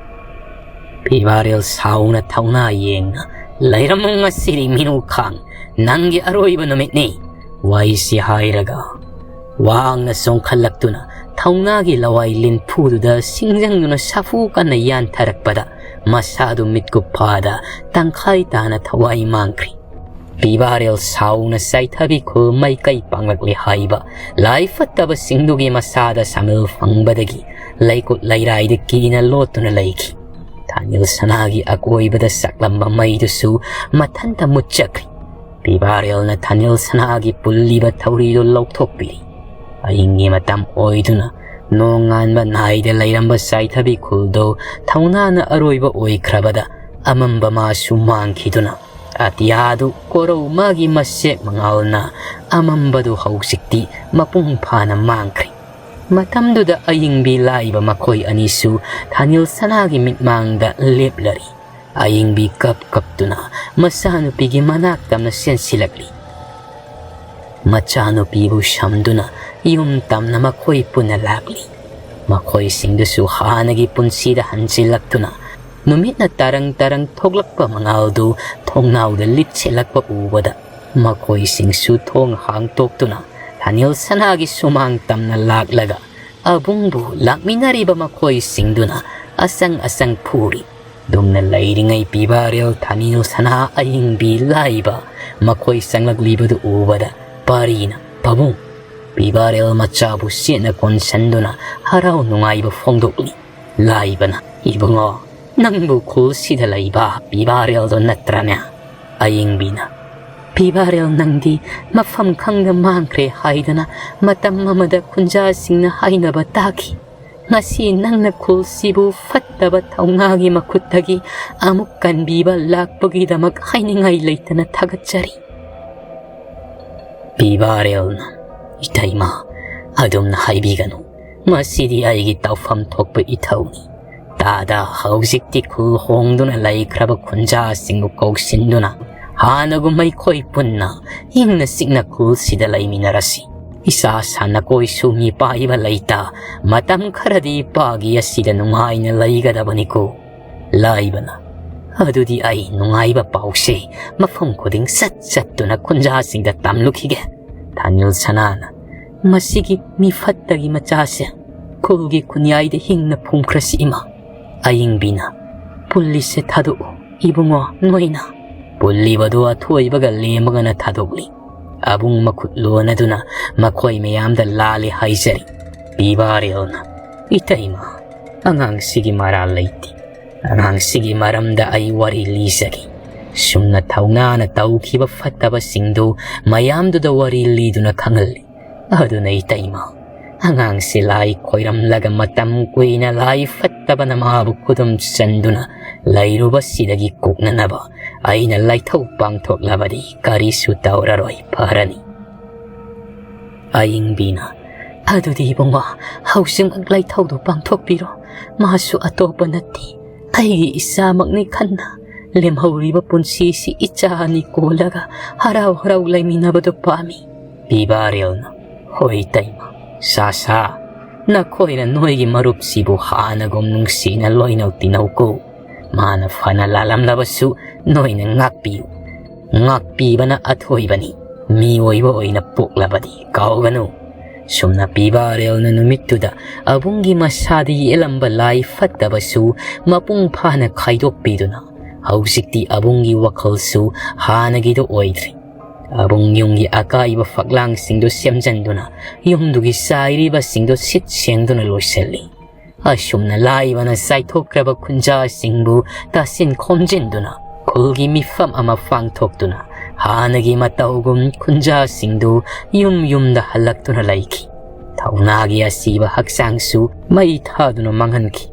ꯄꯤꯕꯥꯔꯦꯜ ꯁꯥꯎꯅ ꯊꯧꯅꯥ ꯌꯦꯡꯅ, "ꯂꯩꯔꯝꯃꯨ ꯉꯁꯤꯗꯤ ꯃꯤꯅꯨ ꯈꯥꯡ, ꯅꯪꯒꯤ ꯑꯔꯣꯏꯕ ꯅꯨꯃꯤꯠꯅꯤ"꯫ ꯋꯥꯏꯁꯤ ꯍꯥꯏꯔꯒ ꯋꯥꯡꯅ ꯆꯣꯡꯈꯠꯂꯛꯇꯨꯅ ꯊꯧꯅꯥꯒꯤ ꯂꯋꯥꯏ ꯂꯤꯟꯐꯨꯗꯨꯗ ꯁꯤꯡꯖꯪꯗꯨꯅ ꯁꯥꯐꯨ ꯀꯟꯅ ꯌꯥꯟꯊꯔꯛꯄꯗ ꯃꯁꯥꯗꯨ ꯃꯤꯠꯀꯨꯞ ꯐꯥꯗ ꯇꯪꯈꯥꯏ ꯇꯥꯅ ꯊꯋꯥꯏ ꯃꯥꯡꯈ꯭ꯔꯤ꯫ ꯄꯤꯕꯥꯔꯦꯜ ꯁꯥꯎꯅ ꯆꯥꯏꯊꯕꯤ ꯈꯨꯜ ꯃꯥꯏꯀꯩ ꯄꯥꯡꯂꯛꯂꯦ ꯍꯥꯏꯕ ꯂꯥꯏ ꯐꯠꯇꯕꯁꯤꯡꯗꯨꯒꯤ ꯃꯁꯥꯗ ꯁꯥꯃꯤꯜ ꯐꯪꯕꯗꯒꯤ ꯂꯩꯀꯨꯠ ꯂꯩꯔꯥꯏꯗ ꯀꯤꯅ ꯂꯣꯠꯇꯨꯅ ꯂꯩꯈꯤ꯫ ꯊꯥꯅꯤꯜ ꯁꯅꯥꯒꯤ ꯑꯀꯣꯏꯕꯗ ꯆꯥꯛꯂꯝꯕ ꯃꯩꯗꯨꯁꯨ ꯃꯊꯟꯇ ꯃꯨꯠꯆꯈ꯭ꯔꯤ꯫ ꯄꯤꯕꯥꯔꯦꯜꯅ ꯊꯥꯅꯤꯜ ꯁꯅꯥꯒꯤ ꯄꯨꯜꯂꯤꯕ ꯊꯧꯔꯤꯗꯨ ꯂꯧꯊꯣꯛꯄꯤꯔꯤ꯫ ꯑꯍꯤꯡꯒꯤ ꯃꯇꯝ ꯑꯣꯏꯗꯨꯅ ꯅꯣꯡꯉꯥꯟꯕ ꯅꯥꯏꯗ ꯂꯩꯔꯝꯕ ꯆꯥꯏꯊꯕꯤ ꯈꯨꯜꯗꯨ ꯊꯧꯅꯥꯅ ꯑꯔꯣꯏꯕ ꯑꯣꯏꯈ꯭ꯔꯕꯗ ꯑꯃꯝꯕ ꯃꯥꯁꯨ ꯃꯥꯡꯈꯤꯗꯨꯅ ꯑꯇꯤꯌꯥꯗꯨ ꯀꯣꯔꯧ ꯃꯥꯒꯤ ꯃꯁꯦꯛ ꯃꯉꯥꯜꯅ ꯑꯃꯝꯕꯗꯨ ꯍꯧꯖꯤꯛꯇꯤ ꯃꯄꯨꯡ ꯐꯥꯅ ꯃꯥꯡꯈ꯭ꯔꯦ꯫ ꯃꯇꯝꯗꯨꯗ ꯑꯌꯤꯡꯕꯤ ꯂꯥꯛꯏꯕ ꯃꯈꯣꯏ ꯑꯅꯤꯁꯨ ꯊꯥꯅꯤꯜ ꯁꯅꯥꯒꯤ ꯃꯤꯠꯃꯥꯡꯗ ꯂꯦꯞꯂꯔꯤ꯫ ꯑꯌꯤꯡꯕꯤ ꯀꯞ ꯀꯞꯇꯨꯅ ꯃꯆꯥꯅꯨꯄꯤꯒꯤ ꯃꯅꯥꯛ ꯇꯝꯅ ꯆꯦꯟꯁꯤꯜꯂꯛꯂꯤ꯫ ꯃꯆꯥꯅꯨꯄꯤꯕꯨ ꯁꯝꯗꯨꯅ ꯌꯨꯝ ꯇꯝꯅ ꯃꯈꯣꯏ ꯄꯨꯟꯅ ꯂꯥꯛꯂꯤ꯫ ꯃꯈꯣꯏꯁꯤꯡꯗꯨꯁꯨ ꯍꯥꯟꯅꯒꯤ ꯄꯨꯟꯁꯤꯗ ꯍꯟꯖꯤꯜꯂꯛꯇꯨꯅ ꯅꯨꯃꯤꯠꯅ ꯇꯥꯔꯪ ꯇꯥꯔꯪ ꯊꯣꯛꯂꯛꯄ ꯃꯉꯥꯜꯗꯨ ꯊꯣꯡꯅꯥꯎꯗ ꯂꯤꯠꯁꯤꯜꯂꯛꯄ ꯎꯕꯗ ꯃꯈꯣꯏꯁꯤꯡꯁꯨ ꯊꯣꯡ ꯍꯥꯡꯇꯣꯛꯇꯨꯅ ꯊꯥꯅꯤꯜ ꯁꯅꯥꯒꯤ ꯁꯨꯃꯥꯡ ꯇꯝꯅ ꯂꯥꯛꯂꯒ ꯑꯕꯨꯡꯕꯨ ꯂꯥꯛꯃꯤꯟꯅꯔꯤꯕ ꯃꯈꯣꯏꯁꯤꯡꯗꯨꯅ ꯑꯆꯪ ꯑꯆꯪ ꯐꯨꯔꯤ꯫ ꯗꯨꯝꯅ ꯂꯩꯔꯤꯉꯩ ꯄꯤꯕꯥꯔꯦꯜ, ꯊꯥꯅꯤꯜ ꯁꯅꯥ, ꯑꯌꯤꯡꯕꯤ, ꯂꯥꯏꯕ ꯃꯈꯣꯏ ꯆꯪꯂꯛꯂꯤꯕꯗꯨ ꯎꯕꯗ ꯄꯥꯔꯤꯅ "ꯄꯥꯕꯨꯡ", ꯄꯤꯕꯥꯔꯦꯜ ꯃꯆꯥꯕꯨ ꯆꯦꯠꯅ ꯀꯣꯟꯁꯟꯗꯨꯅ ꯍꯔꯥꯎ ꯅꯨꯡꯉꯥꯏꯕ ꯐꯣꯡꯗꯣꯛꯂꯤ꯫ ꯂꯥꯏꯕꯅ "ꯏꯕꯨꯡꯉꯣ, ꯅꯪꯕꯨ ꯈꯨꯜꯁꯤꯗ ꯂꯩꯕ ꯄꯤꯕꯥꯔꯦꯜꯗꯣ ꯅꯠꯇ꯭ꯔꯅꯦ?" ꯑꯌꯤꯡꯕꯤꯅ "ꯄꯤꯕꯥꯔꯦꯜ, ꯅꯪꯗꯤ ꯃꯐꯝ ꯈꯪꯗ ꯃꯥꯡꯈ꯭ꯔꯦ ꯍꯥꯏꯗꯅ ꯃꯇꯝ ꯑꯃꯗ ꯈꯨꯟꯖꯥꯁꯤꯡꯅ ꯍꯥꯏꯅꯕ ꯇꯥꯈꯤ꯫ ꯉꯁꯤ ꯅꯪꯅ ꯈꯨꯜꯁꯤꯕꯨ ꯐꯠꯇꯕ ꯊꯧꯅꯥꯒꯤ ꯃꯈꯨꯠꯇꯒꯤ ꯑꯃꯨꯛ ꯀꯟꯕꯤꯕ ꯂꯥꯛꯄꯒꯤꯗꯃꯛ ꯍꯥꯏꯅꯤꯡꯉꯥꯏ ꯂꯩꯇꯅ ꯊꯥꯒꯠꯆꯔꯤ꯫" ꯄꯤꯕꯥꯔꯦꯜꯅ "ꯏꯇꯩꯃ, ꯑꯗꯨꯝꯅ ꯍꯥꯏꯕꯤꯒꯅꯨ꯫ ꯃꯁꯤꯗꯤ ꯑꯩꯒꯤ ꯇꯧꯐꯝ ꯊꯣꯛꯄ ꯏꯊꯧꯅꯤ꯫ ꯇꯥꯗ, ꯍꯧꯖꯤꯛꯇꯤ ꯈꯨꯜ ꯍꯣꯡꯗꯨꯅ ꯂꯩꯈ꯭ꯔꯕ ꯈꯨꯟꯖꯥꯁꯤꯡꯕꯨ ꯀꯧꯁꯤꯟꯗꯨꯅ ꯍꯥꯟꯅꯒꯨꯝ ꯑꯩꯈꯣꯏ ꯄꯨꯟꯅ ꯏꯪꯅ ꯆꯤꯛꯅ ꯈꯨꯜꯁꯤꯗ ꯂꯩꯃꯤꯟꯅꯔꯁꯤ꯫ ꯏꯁꯥ ꯁꯥꯟꯅꯀꯣꯏꯁꯨ ꯃꯤꯄꯥꯏꯕ ꯂꯩꯇ ꯃꯇꯝ ꯈꯔꯗꯤ ꯄꯥꯒꯤ ꯑꯁꯤꯗ ꯅꯨꯡꯉꯥꯏꯅ ꯂꯩꯒꯗꯕꯅꯤꯀꯣ꯫" ꯂꯥꯏꯕꯅ "ꯑꯗꯨꯗꯤ ꯑꯩ ꯅꯨꯡꯉꯥꯏꯕ ꯄꯥꯎꯁꯦ ꯃꯐꯝ ꯈꯨꯗꯤꯡ ꯆꯠ ꯆꯠꯇꯨꯅ ꯈꯨꯟꯖꯥꯁꯤꯡꯗ ꯇꯝꯂꯨꯈꯤꯒꯦ꯫" ꯊꯥꯅꯤꯜ ꯁꯅꯥꯅ "ꯃꯁꯤꯒꯤ ꯃꯤꯐꯠꯇꯒꯤ ꯃꯆꯥꯁꯦ ꯈꯨꯜꯒꯤ ꯈꯨꯟꯌꯥꯏꯗ ꯍꯤꯡꯅ ꯐꯨꯝꯈ꯭ꯔꯁꯤ ꯏꯃꯥ꯫" ꯑꯌꯤꯡꯕꯤꯅ "ꯄꯨꯜꯂꯤꯁꯦ ꯊꯥꯗꯣꯛꯎ ꯏꯕꯨꯡꯉꯣ ꯅꯣꯏꯅ꯫" ꯄꯨꯜꯂꯤꯕꯗꯨ ꯑꯊꯣꯏꯕꯒ ꯂꯦꯝꯕꯒꯅ ꯊꯥꯗꯣꯛꯂꯤ꯫ ꯑꯕꯨꯡ ꯃꯈꯨꯠ ꯂꯣꯟꯅꯗꯨꯅ ꯃꯈꯣꯏ ꯃꯌꯥꯝꯗ ꯂꯥꯜꯂꯦ ꯍꯥꯏꯖꯔꯤ꯫ ꯄꯤꯕꯥꯔꯦꯜꯅ "ꯏꯇꯩꯃ, ꯑꯉꯥꯡꯁꯤꯒꯤ ꯃꯔꯥꯜ ꯂꯩꯇꯦ꯫ ꯑꯉꯥꯡꯁꯤꯒꯤ ꯃꯔꯝꯗ ꯑꯩ ꯋꯥꯔꯤ ꯂꯤꯖꯒꯦ꯫ ꯁꯨꯝꯅ ꯊꯧꯅꯥꯅ ꯇꯧꯈꯤꯕ ꯐꯠꯇꯕꯁꯤꯡꯗꯨ ꯃꯌꯥꯝꯗꯨꯗ ꯋꯥꯔꯤ ꯂꯤꯗꯨꯅ ꯈꯪꯍꯜꯂꯤ꯫ ꯑꯗꯨꯅ ꯏꯇꯩꯃ, ꯑꯉꯥꯡꯁꯤ ꯂꯥꯏ ꯈꯣꯏꯔꯝꯂꯒ ꯃꯇꯝ ꯀꯨꯏꯅ ꯂꯥꯏ ꯐꯠꯇꯕꯅ ꯃꯥꯕꯨ ꯈꯨꯗꯨꯝ ꯆꯟꯗꯨꯅ ꯂꯩꯔꯨꯕꯁꯤꯗꯒꯤ ꯀꯣꯛꯅꯅꯕ ꯑꯩꯅ ꯂꯥꯏꯊꯧ ꯄꯥꯡꯊꯣꯛꯂꯕꯗꯤ ꯀꯔꯤꯁꯨ ꯇꯧꯔꯔꯣꯏ, ꯐꯔꯅꯤ꯫" ꯑꯌꯤꯡꯕꯤꯅ "ꯑꯗꯨꯗꯤ ꯏꯕꯨꯡꯉꯣ, ꯍꯧꯖꯤꯛꯃꯛ ꯂꯥꯏꯊꯧꯗꯨ ꯄꯥꯡꯊꯣꯛꯄꯤꯔꯣ꯫ ꯃꯥꯁꯨ ꯑꯇꯣꯞꯄ ꯅꯠꯇꯦ, ꯑꯩꯒꯤ ꯏꯆꯥꯃꯛꯅꯤ ꯈꯟꯅ ꯂꯦꯝꯍꯧꯔꯤꯕ ꯄꯨꯟꯁꯤꯁꯤ ꯏꯆꯥ ꯑꯅꯤ ꯀꯣꯜꯂꯒ ꯍꯔꯥꯎ ꯍꯔꯥꯎ ꯂꯩꯃꯤꯟꯅꯕꯗꯨ ꯄꯥꯝꯃꯤ꯫" ꯄꯤꯕꯥꯔꯦꯜꯅ "ꯍꯣꯏ ꯏꯇꯩꯃ, ꯁꯥ ꯁꯥ, ꯅꯈꯣꯏꯅ ꯅꯣꯏꯒꯤ ꯃꯔꯨꯞꯁꯤꯕꯨ ꯍꯥꯟꯅꯒꯨꯝ ꯅꯨꯡꯁꯤꯅ ꯂꯣꯏꯅꯧ ꯇꯤꯟꯅꯧꯀꯣ꯫ ꯃꯥꯅ ꯐꯅ ꯂꯥꯜꯂꯝꯂꯕꯁꯨ ꯅꯣꯏꯅ ꯉꯥꯛꯄꯤꯌꯨ꯫ ꯉꯥꯛꯄꯤꯕꯅ ꯑꯊꯣꯏꯕꯅꯤ꯫ ꯃꯤꯑꯣꯏꯕ ꯑꯣꯏꯅ ꯄꯣꯛꯂꯕꯗꯤ ꯀꯥꯎꯒꯅꯨ꯫ ꯁꯨꯝꯅ ꯄꯤꯕꯥꯔꯦꯜꯅ ꯅꯨꯃꯤꯠꯇꯨꯗ ꯑꯕꯨꯡꯒꯤ ꯃꯁꯥꯗ ꯌꯦꯛꯂꯝꯕ ꯂꯥꯏ ꯐꯠꯇꯕꯁꯨ ꯃꯄꯨꯡ ꯐꯥꯅ ꯈꯥꯏꯗꯣꯛꯄꯤꯗꯨꯅ ꯍꯧꯖꯤꯛꯇꯤ ꯑꯕꯨꯡꯒꯤ ꯋꯥꯈꯜꯁꯨ ꯍꯥꯟꯅꯒꯤꯗꯨ ꯑꯣꯏꯗ꯭ꯔꯤ꯫ ꯑꯕꯨꯡ ꯌꯨꯝꯒꯤ ꯑꯀꯥꯏꯕ ꯐꯛꯂꯥꯡꯁꯤꯡꯗꯨ ꯁꯦꯝꯖꯤꯟꯗꯨꯅ ꯌꯨꯝꯗꯨꯒꯤ ꯆꯥꯏꯔꯤꯕꯁꯤꯡꯗꯨ ꯁꯤꯠ ꯁꯦꯡꯗꯨꯅ ꯂꯣꯏꯁꯤꯜꯂꯤ꯫ ꯑꯁꯨꯝꯅ ꯂꯥꯏꯕꯅ ꯆꯥꯏꯊꯣꯛꯈ꯭ꯔꯕ ꯈꯨꯟꯖꯥꯁꯤꯡꯕꯨ ꯇꯥꯁꯤꯟ ꯈꯣꯝꯖꯤꯟꯗꯨꯅ ꯈꯨꯜꯒꯤ ꯃꯤꯐꯝ ꯑꯃ ꯄꯥꯡꯊꯣꯛꯇꯨꯅ ꯍꯥꯟꯅꯒꯤ ꯃꯇꯧꯒꯨꯝ ꯈꯨꯟꯖꯥꯁꯤꯡꯗꯨ ꯌꯨꯝ ꯌꯨꯝꯗ ꯍꯜꯂꯛꯇꯨꯅ ꯂꯩꯈꯤ꯫ ꯊꯧꯅꯥꯒꯤ ꯑꯁꯤꯕ ꯍꯛꯆꯥꯡꯁꯨ ꯃꯩ ꯊꯥꯗꯨꯅ ꯃꯥꯡꯍꯟꯈꯤ꯫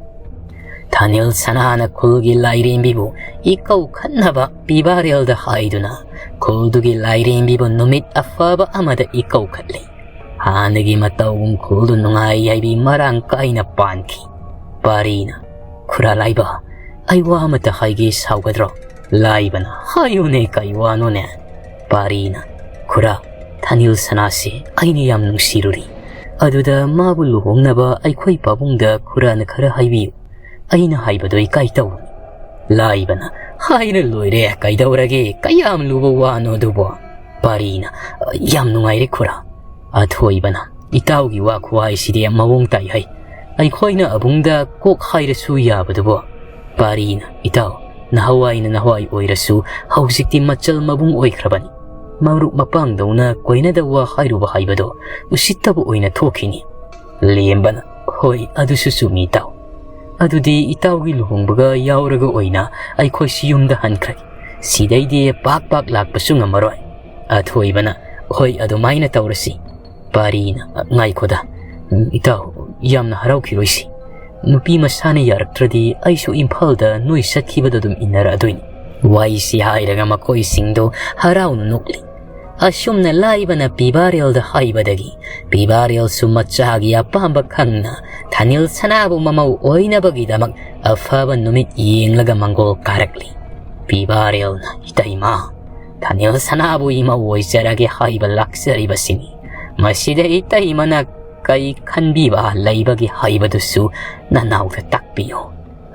ꯊꯥꯅꯤꯜ ꯁꯅꯥꯅ ꯈꯨꯜꯒꯤ ꯂꯥꯏꯔꯦꯝꯕꯤꯕꯨ ꯏꯀꯧ ꯈꯠꯅꯕ ꯄꯤꯕꯥꯔꯦꯜꯗ ꯍꯥꯏꯗꯨꯅ ꯈꯨꯜꯗꯨꯒꯤ ꯂꯥꯏꯔꯦꯝꯕꯤꯕꯨ ꯅꯨꯃꯤꯠ ꯑꯐꯕ ꯑꯃꯗ ꯏꯀꯧ ꯈꯠꯂꯤ꯫ ꯍꯥꯟꯅꯒꯤ ꯃꯇꯧꯒꯨꯝ ꯈꯨꯜꯗꯨ ꯅꯨꯡꯉꯥꯏ ꯌꯥꯏꯕꯤ ꯃꯔꯥꯡ ꯀꯥꯏꯅ ꯄꯥꯟꯈꯤ꯫ ꯄꯥꯔꯤꯅ, "ꯈꯨꯔꯥ ꯂꯥꯏꯕ, ꯑꯩ ꯋꯥ ꯑꯃꯇ ꯍꯥꯏꯒꯦ, ꯁꯥꯎꯒꯗ꯭ꯔꯣ?" ꯂꯥꯏꯕꯅ, "ꯍꯥꯏꯌꯨꯅꯦ, ꯀꯩ ꯋꯥꯅꯣꯅꯦ?" ꯄꯥꯔꯤꯅ, "ꯈꯨꯔꯥ, ꯊꯥꯅꯤꯜ ꯁꯅꯥꯁꯦ ꯑꯩꯅ ꯌꯥꯝ ꯅꯨꯡꯁꯤꯔꯨꯔꯤ꯫ ꯑꯗꯨꯗ ꯃꯥꯕꯨ ꯂꯨꯍꯣꯡꯅꯕ ꯑꯩꯈꯣꯏ ꯄꯥꯕꯨꯡꯗ ꯈꯨꯔꯥꯅ ꯈꯔ ꯍꯥꯏꯕꯤꯌꯨ꯫ ꯑꯩꯅ ꯍꯥꯏꯕꯗꯣ ꯏꯀꯥꯏ ꯇꯧꯕꯅꯤ꯫" ꯂꯥꯏꯕꯅ, "ꯍꯥꯏꯔ ꯂꯣꯏꯔꯦ, ꯀꯩꯗꯧꯔꯒꯦ? ꯀꯌꯥꯝ ꯂꯨꯕ ꯋꯥꯅꯣ ꯑꯗꯨꯕꯣ?" ꯄꯥꯔꯤꯅ, "ꯌꯥꯝ ꯅꯨꯡꯉꯥꯏꯔꯦ ꯈꯨꯔꯥ꯫" ꯑꯊꯣꯏꯕꯅ, "ꯏꯇꯥꯎꯒꯤ ꯋꯥ ꯈꯨꯍꯥꯏꯁꯤꯗꯤ ꯃꯑꯣꯡ ꯇꯥꯏ ꯍꯩ꯫ ꯑꯩꯈꯣꯏꯅ ꯑꯕꯨꯡꯗ ꯀꯣꯛ ꯍꯥꯏꯔꯁꯨ ꯌꯥꯕꯗꯨꯕꯨ?" ꯄꯥꯔꯤꯅ, "ꯏꯇꯥꯎ, ꯅꯍꯥꯟꯋꯥꯏꯅ ꯅꯍꯥꯟꯋꯥꯏ ꯑꯣꯏꯔꯁꯨ ꯍꯧꯖꯤꯛꯇꯤ ꯃꯆꯜ ꯃꯕꯨꯡ ꯑꯣꯏꯈ꯭ꯔꯕꯅꯤ꯫ ꯃꯔꯨꯞ ꯃꯄꯥꯡꯗꯧꯅ ꯀꯣꯏꯅꯗ ꯋꯥ ꯍꯥꯏꯔꯨꯕ ꯍꯥꯏꯕꯗꯣ ꯎꯁꯤꯠꯇꯕ ꯑꯣꯏꯅ ꯊꯣꯛꯈꯤꯅꯤ꯫" ꯂꯦꯝꯕꯅ, "ꯍꯣꯏ, ꯑꯗꯨꯁꯨ ꯆꯨꯝꯃꯤ ꯏꯇꯥꯎ꯫ ꯑꯗꯨꯗꯤ ꯏꯇꯥꯎꯒꯤ ꯂꯨꯍꯣꯡꯕꯒ ꯌꯥꯎꯔꯒ ꯑꯣꯏꯅ ꯑꯩꯈꯣꯏꯁꯤ ꯌꯨꯝꯗ ꯍꯟꯈ꯭ꯔꯒꯦ꯫ ꯁꯤꯗꯩꯗꯤ ꯄꯥꯛ ꯄꯥꯛ ꯂꯥꯛꯄꯁꯨ ꯉꯝꯃꯔꯣꯏ꯫" ꯑꯊꯣꯏꯕꯅ, "ꯍꯣꯏ, ꯑꯗꯨꯃꯥꯏꯅ ꯇꯧꯔꯁꯤ꯫" ꯄꯥꯔꯤꯅ, "ꯉꯥꯏꯈꯣꯗ, ꯏꯇꯥꯎ, ꯌꯥꯝꯅ ꯍꯔꯥꯎꯈꯤꯔꯣꯏꯁꯤ꯫ ꯅꯨꯄꯤ ꯃꯁꯥꯅ ꯌꯥꯔꯛꯇ꯭ꯔꯗꯤ ꯑꯩꯁꯨ ꯏꯝꯐꯥꯜꯗ ꯅꯣꯏ ꯆꯠꯈꯤꯕꯗ ꯑꯗꯨꯝ ꯏꯟꯅꯔꯛꯑꯗꯣꯏꯅꯤ꯫" ꯋꯥꯔꯤꯁꯤ ꯍꯥꯏꯔꯒ ꯃꯈꯣꯏꯁꯤꯡꯗꯣ ꯍꯔꯥꯎꯅ ꯅꯣꯛꯂꯤ꯫ ꯑꯁꯨꯝꯅ ꯂꯥꯏꯕꯅ ꯄꯤꯕꯥꯔꯦꯜꯗ ꯍꯥꯏꯕꯗꯒꯤ ꯄꯤꯕꯥꯔꯦꯜꯁꯨ ꯃꯆꯥꯒꯤ ꯑꯄꯥꯝꯕ ꯈꯪꯅ ꯊꯥꯅꯤꯜ ꯁꯅꯥꯕꯨ ꯃꯃꯧ ꯑꯣꯏꯅꯕꯒꯤꯗꯃꯛ ꯑꯐꯕ ꯅꯨꯃꯤꯠ ꯌꯦꯡꯂꯒ ꯃꯪꯒꯣꯜ ꯀꯥꯔꯛꯂꯤ꯫ ꯄꯤꯕꯥꯔꯦꯜꯅ, "ꯏꯇꯩꯃ, ꯊꯥꯅꯤꯜ ꯁꯅꯥꯕꯨ ꯏꯃꯧ ꯑꯣꯏꯖꯔꯒꯦ ꯍꯥꯏꯕ ꯂꯥꯛꯆꯔꯤꯕꯁꯤꯅꯤ꯫ ꯃꯁꯤꯗ ꯏꯇꯩꯃꯅ ꯀꯩ ꯈꯟꯕꯤꯕ ꯂꯩꯕꯒꯦ ꯍꯥꯏꯕꯗꯨꯁꯨ ꯅꯅꯥꯎꯗ ꯇꯥꯛꯄꯤꯌꯨ꯫"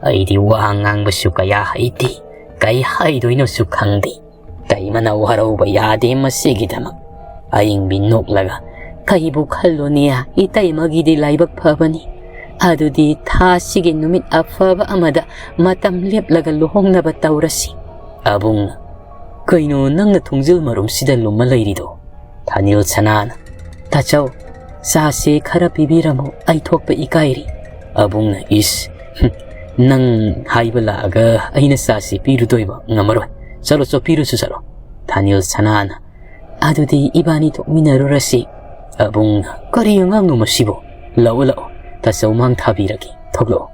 ꯑꯩꯗꯤ ꯋꯥ ꯉꯥꯡꯕꯁꯨ ꯀꯌꯥ ꯍꯩꯇꯦ, ꯀꯩ ꯍꯥꯏꯗꯣꯏꯅꯣꯁꯨ ꯈꯪꯗꯦ꯫ ꯇꯩꯃꯅ ꯋꯥꯔꯧꯕ ꯌꯥꯗꯦ ꯃꯁꯤꯒꯤꯗꯃꯛ꯫ ꯑꯌꯤꯡꯕꯤ ꯅꯣꯛꯂꯒ, "ꯀꯩꯕꯨ ꯈꯜꯂꯨꯅꯤ, ꯏꯇꯩꯃꯒꯤꯗꯤ ꯂꯥꯏꯕꯛ ꯐꯕꯅꯤ꯫ ꯑꯗꯨꯗꯤ ꯊꯥꯁꯤꯒꯤ ꯅꯨꯃꯤꯠ ꯑꯐꯕ ꯑꯃꯗ ꯃꯇꯝ ꯂꯦꯞꯂꯒ ꯂꯨꯍꯣꯡꯅꯕ ꯇꯧꯔꯁꯤ꯫" ꯑꯕꯨꯡꯅ, "ꯀꯩꯅꯣ ꯅꯪꯅ ꯊꯣꯡꯖꯤꯜ ꯃꯔꯨꯝꯁꯤꯗ ꯂꯨꯝꯃ ꯂꯩꯔꯤꯗꯣ?" ꯊꯥꯅꯤꯜ ꯁꯅꯥꯅ, "ꯇꯥꯆꯧ, ꯆꯥꯁꯦ ꯈꯔ ꯄꯤꯕꯤꯔꯝꯃꯨ, ꯑꯩ ꯊꯣꯛꯄ ꯏꯀꯥꯏꯔꯤ꯫" ꯑꯕꯨꯡꯅ, "ꯏꯁ, ꯍꯨꯝ, ꯅꯪ ꯍꯥꯏꯕ ꯂꯥꯛꯑꯒ ꯑꯩꯅ ꯆꯥꯁꯦ ꯄꯤꯔꯨꯗꯣꯏꯕ? ꯉꯝꯃꯔꯣꯏ꯫ ꯆꯠꯂꯣ, ꯆꯠꯂꯣ, ꯄꯤꯔꯨꯁꯨ ꯆꯠꯂꯣ꯫" ꯊꯥꯅꯤꯜ ꯁꯅꯥꯅ, "ꯑꯗꯨꯗꯤ ꯏꯕꯥꯅꯤ ꯊꯣꯛꯃꯤꯟꯅꯔꯨꯔꯁꯤ꯫" ꯑꯕꯨꯡꯅ, "ꯀꯔꯤ ꯑꯉꯥꯡꯅꯣ ꯃꯁꯤꯕꯣ? ꯂꯥꯛꯑꯣ, ꯂꯥꯛꯑꯣ, ꯇꯥꯆꯧ ꯃꯥꯡ ꯊꯥꯕꯤꯔꯒꯦ, ꯊꯣꯛꯂꯛꯑꯣ꯫"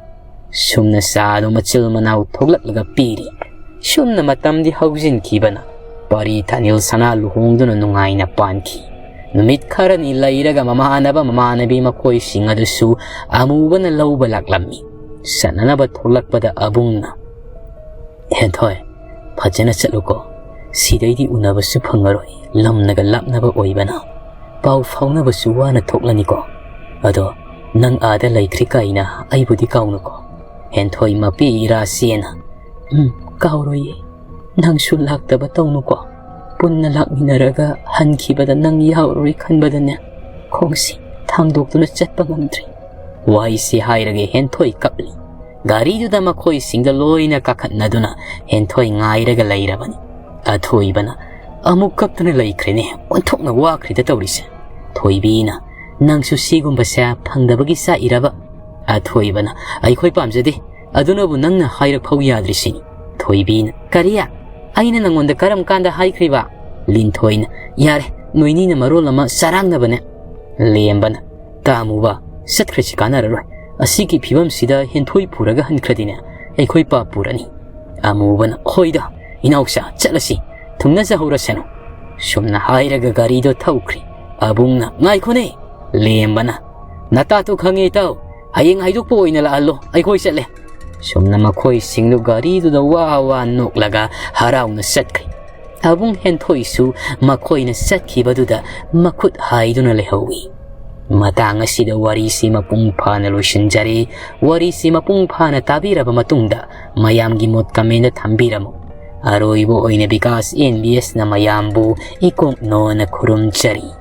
ꯁꯨꯝꯅ ꯆꯥꯗꯨ ꯃꯆꯤꯜ ꯃꯅꯥꯎ ꯊꯣꯛꯂꯛꯂꯒ ꯄꯤꯔꯤ꯫ ꯁꯨꯝꯅ ꯃꯇꯝꯗꯤ ꯍꯧꯖꯤꯟꯈꯤꯕꯅ ꯄꯥꯔꯤ ꯊꯥꯅꯤꯜ ꯁꯅꯥ ꯂꯨꯍꯣꯡꯗꯨꯅ ꯅꯨꯡꯉꯥꯏꯅ ꯄꯥꯟꯈꯤ꯫ ꯅꯨꯃꯤꯠ ꯈꯔꯅꯤ ꯂꯩꯔꯒ ꯃꯃꯥꯟꯅꯕ ꯃꯃꯥꯟꯅꯕꯤ ꯃꯈꯣꯏꯁꯤꯡ ꯑꯗꯨꯁꯨ ꯑꯃꯨꯕꯅ ꯂꯧꯕ ꯂꯥꯛꯂꯝꯃꯤ꯫ ꯆꯠꯅꯅꯕ ꯊꯣꯛꯂꯛꯄꯗ ꯑꯕꯨꯡꯅ, "ꯍꯦꯟꯊꯣꯏ, ꯐꯖꯅ ꯆꯠꯂꯨꯀꯣ꯫ ꯁꯤꯗꯩꯗꯤ ꯎꯅꯕꯁꯨ ꯐꯪꯉꯔꯣꯏ, ꯂꯝꯅꯒ ꯂꯥꯞꯅꯕ ꯑꯣꯏꯕꯅ꯫ ꯄꯥꯎ ꯐꯥꯎꯅꯕꯁꯨ ꯋꯥꯅ ꯊꯣꯛꯂꯅꯤꯀꯣ꯫ ꯑꯗꯣ ꯅꯪ ꯑꯥꯗ ꯂꯩꯈ꯭ꯔꯦ ꯀꯥꯏꯅ ꯑꯩꯕꯨꯗꯤ ꯀꯥꯎꯅꯨꯀꯣ꯫" ꯍꯦꯟꯊꯣꯏ ꯃꯄꯤ ꯏꯔꯥ ꯆꯦꯅ, "ꯎꯝ, ꯀꯥꯎꯔꯣꯏꯌꯦ꯫ ꯅꯪꯁꯨ ꯂꯥꯛꯇꯕ ꯇꯧꯅꯨꯀꯣ꯫ ꯄꯨꯟꯅ ꯂꯥꯛꯃꯤꯟꯅꯔꯒ ꯍꯟꯈꯤꯕꯗ ꯅꯪ ꯌꯥꯎꯔꯔꯣꯏ ꯈꯟꯕꯗꯅꯦ, ꯈꯣꯡꯁꯤ ꯊꯥꯡꯗꯣꯛꯇꯨꯅ ꯆꯠꯄ ꯉꯝꯗ꯭ꯔꯦ꯫" ꯋꯥꯍꯩꯁꯤ ꯍꯥꯏꯔꯒ ꯍꯦꯟꯊꯣꯏ ꯀꯞꯂꯤ꯫ ꯒꯥꯔꯤꯗꯨꯗ ꯃꯈꯣꯏꯁꯤꯡꯗ ꯂꯣꯏꯅ ꯀꯥꯈꯠꯅꯗꯨꯅ ꯍꯦꯟꯊꯣꯏ ꯉꯥꯏꯔꯒ ꯂꯩꯔꯕꯅꯤ꯫ ꯑꯊꯣꯏꯕꯅ, "ꯑꯃꯨꯛ ꯀꯞꯇꯨꯅ ꯂꯩꯈ꯭ꯔꯦꯅꯦ, ꯑꯣꯟꯊꯣꯛꯅ ꯋꯥꯈ꯭ꯔꯤꯗ ꯇꯧꯔꯤꯁꯦ꯫" ꯊꯣꯏꯕꯤꯅ, "ꯅꯪꯁꯨ ꯁꯤꯒꯨꯝꯕꯁꯦ ꯐꯪꯗꯕꯒꯤ ꯆꯥꯛꯏꯔꯕ?" ꯑꯊꯣꯏꯕꯅ, "ꯑꯩꯈꯣꯏ ꯄꯥꯝꯖꯗꯦ, ꯑꯗꯨꯅꯕꯨ ꯅꯪꯅ ꯍꯥꯏꯔꯛ ꯐꯥꯎ ꯌꯥꯗ꯭ꯔꯤꯁꯤꯅꯤ꯫" ꯊꯣꯏꯕꯤꯅ, "ꯀꯔꯤ? ꯑꯩꯅ ꯅꯪꯉꯣꯟꯗ ꯀꯔꯝ ꯀꯥꯟꯗ ꯍꯥꯏꯈ꯭ꯔꯤꯕ?" ꯂꯤꯟꯊꯣꯏꯅ, "ꯌꯥꯔꯦ, ꯅꯣꯏꯅꯤꯅ ꯃꯔꯣꯜ ꯑꯃ ꯆꯔꯥꯡꯅꯕꯅꯦ꯫" ꯂꯦꯝꯕꯅ, "ꯇꯥꯃꯨꯕ, ꯆꯠꯈ꯭ꯔꯁꯤ, ꯀꯥꯟꯅꯔꯔꯣꯏ꯫ ꯑꯁꯤꯒꯤ ꯐꯤꯕꯝꯁꯤꯗ ꯍꯦꯟꯊꯣꯏ ꯄꯨꯔꯒ ꯍꯟꯈ꯭ꯔꯗꯤꯅꯦ, ꯑꯩꯈꯣꯏ ꯄꯥꯞ ꯄꯨꯔꯅꯤ꯫" ꯑꯃꯨꯕꯅ, "ꯍꯣꯏꯗ, ꯏꯅꯥꯎꯆꯥ, ꯆꯠꯂꯁꯤ, ꯊꯨꯡꯅꯖꯍꯧꯔꯁꯅꯨ꯫" ꯁꯨꯝꯅ ꯍꯥꯏꯔꯒ ꯒꯥꯔꯤꯗꯣ ꯊꯧꯈ꯭ꯔꯦ꯫ ꯑꯕꯨꯡꯅ, "ꯉꯥꯏꯈꯣꯅꯦ!" ꯂꯦꯝꯕꯅ, "ꯅꯇꯥꯇꯨ ꯈꯪꯉꯦ ꯏꯇꯥꯎ, ꯍꯌꯦꯡ ꯍꯥꯏꯗꯣꯛꯄ ꯑꯣꯏꯅ ꯂꯥꯛꯍꯜꯂꯣ, ꯑꯩꯈꯣꯏ ꯆꯠꯂꯦ꯫" ꯁꯨꯝꯅ ꯃꯈꯣꯏꯁꯤꯡꯗꯨ ꯒꯥꯔꯤꯗꯨꯗ ꯋꯥ ꯋꯥ ꯅꯣꯛꯂꯒ ꯍꯔꯥꯎꯅ ꯆꯠꯈ꯭ꯔꯦ꯫ ꯑꯕꯨꯡ ꯍꯦꯟꯊꯣꯏꯁꯨ ꯃꯈꯣꯏꯅ ꯆꯠꯈꯤꯕꯗꯨꯗ ꯃꯈꯨꯠ ꯍꯥꯏꯗꯨꯅ ꯂꯩꯍꯧꯏ꯫ ꯃꯇꯥꯡ ꯑꯁꯤꯗ ꯋꯥꯔꯤꯁꯤ ꯃꯄꯨꯡ ꯐꯥꯅ ꯂꯣꯏꯁꯤꯟꯖꯔꯦ꯫ ꯋꯥꯔꯤꯁꯤ ꯃꯄꯨꯡ ꯐꯥꯅ ꯇꯥꯕꯤꯔꯕ ꯃꯇꯨꯡꯗ ꯃꯌꯥꯝꯒꯤ ꯃꯣꯠ comment ꯊꯝꯕꯤꯔꯝꯃꯨ꯫ ꯑꯔꯣꯏꯕ ꯑꯣꯏꯅ ꯕꯤꯀꯥꯁ ꯑꯦꯟ ꯕꯤ ꯑꯦꯁꯅ ꯃꯌꯥꯝꯕꯨ ꯏꯀꯣꯛ ꯅꯣꯟꯅ ꯈꯨꯔꯨꯝꯖꯔꯤ꯫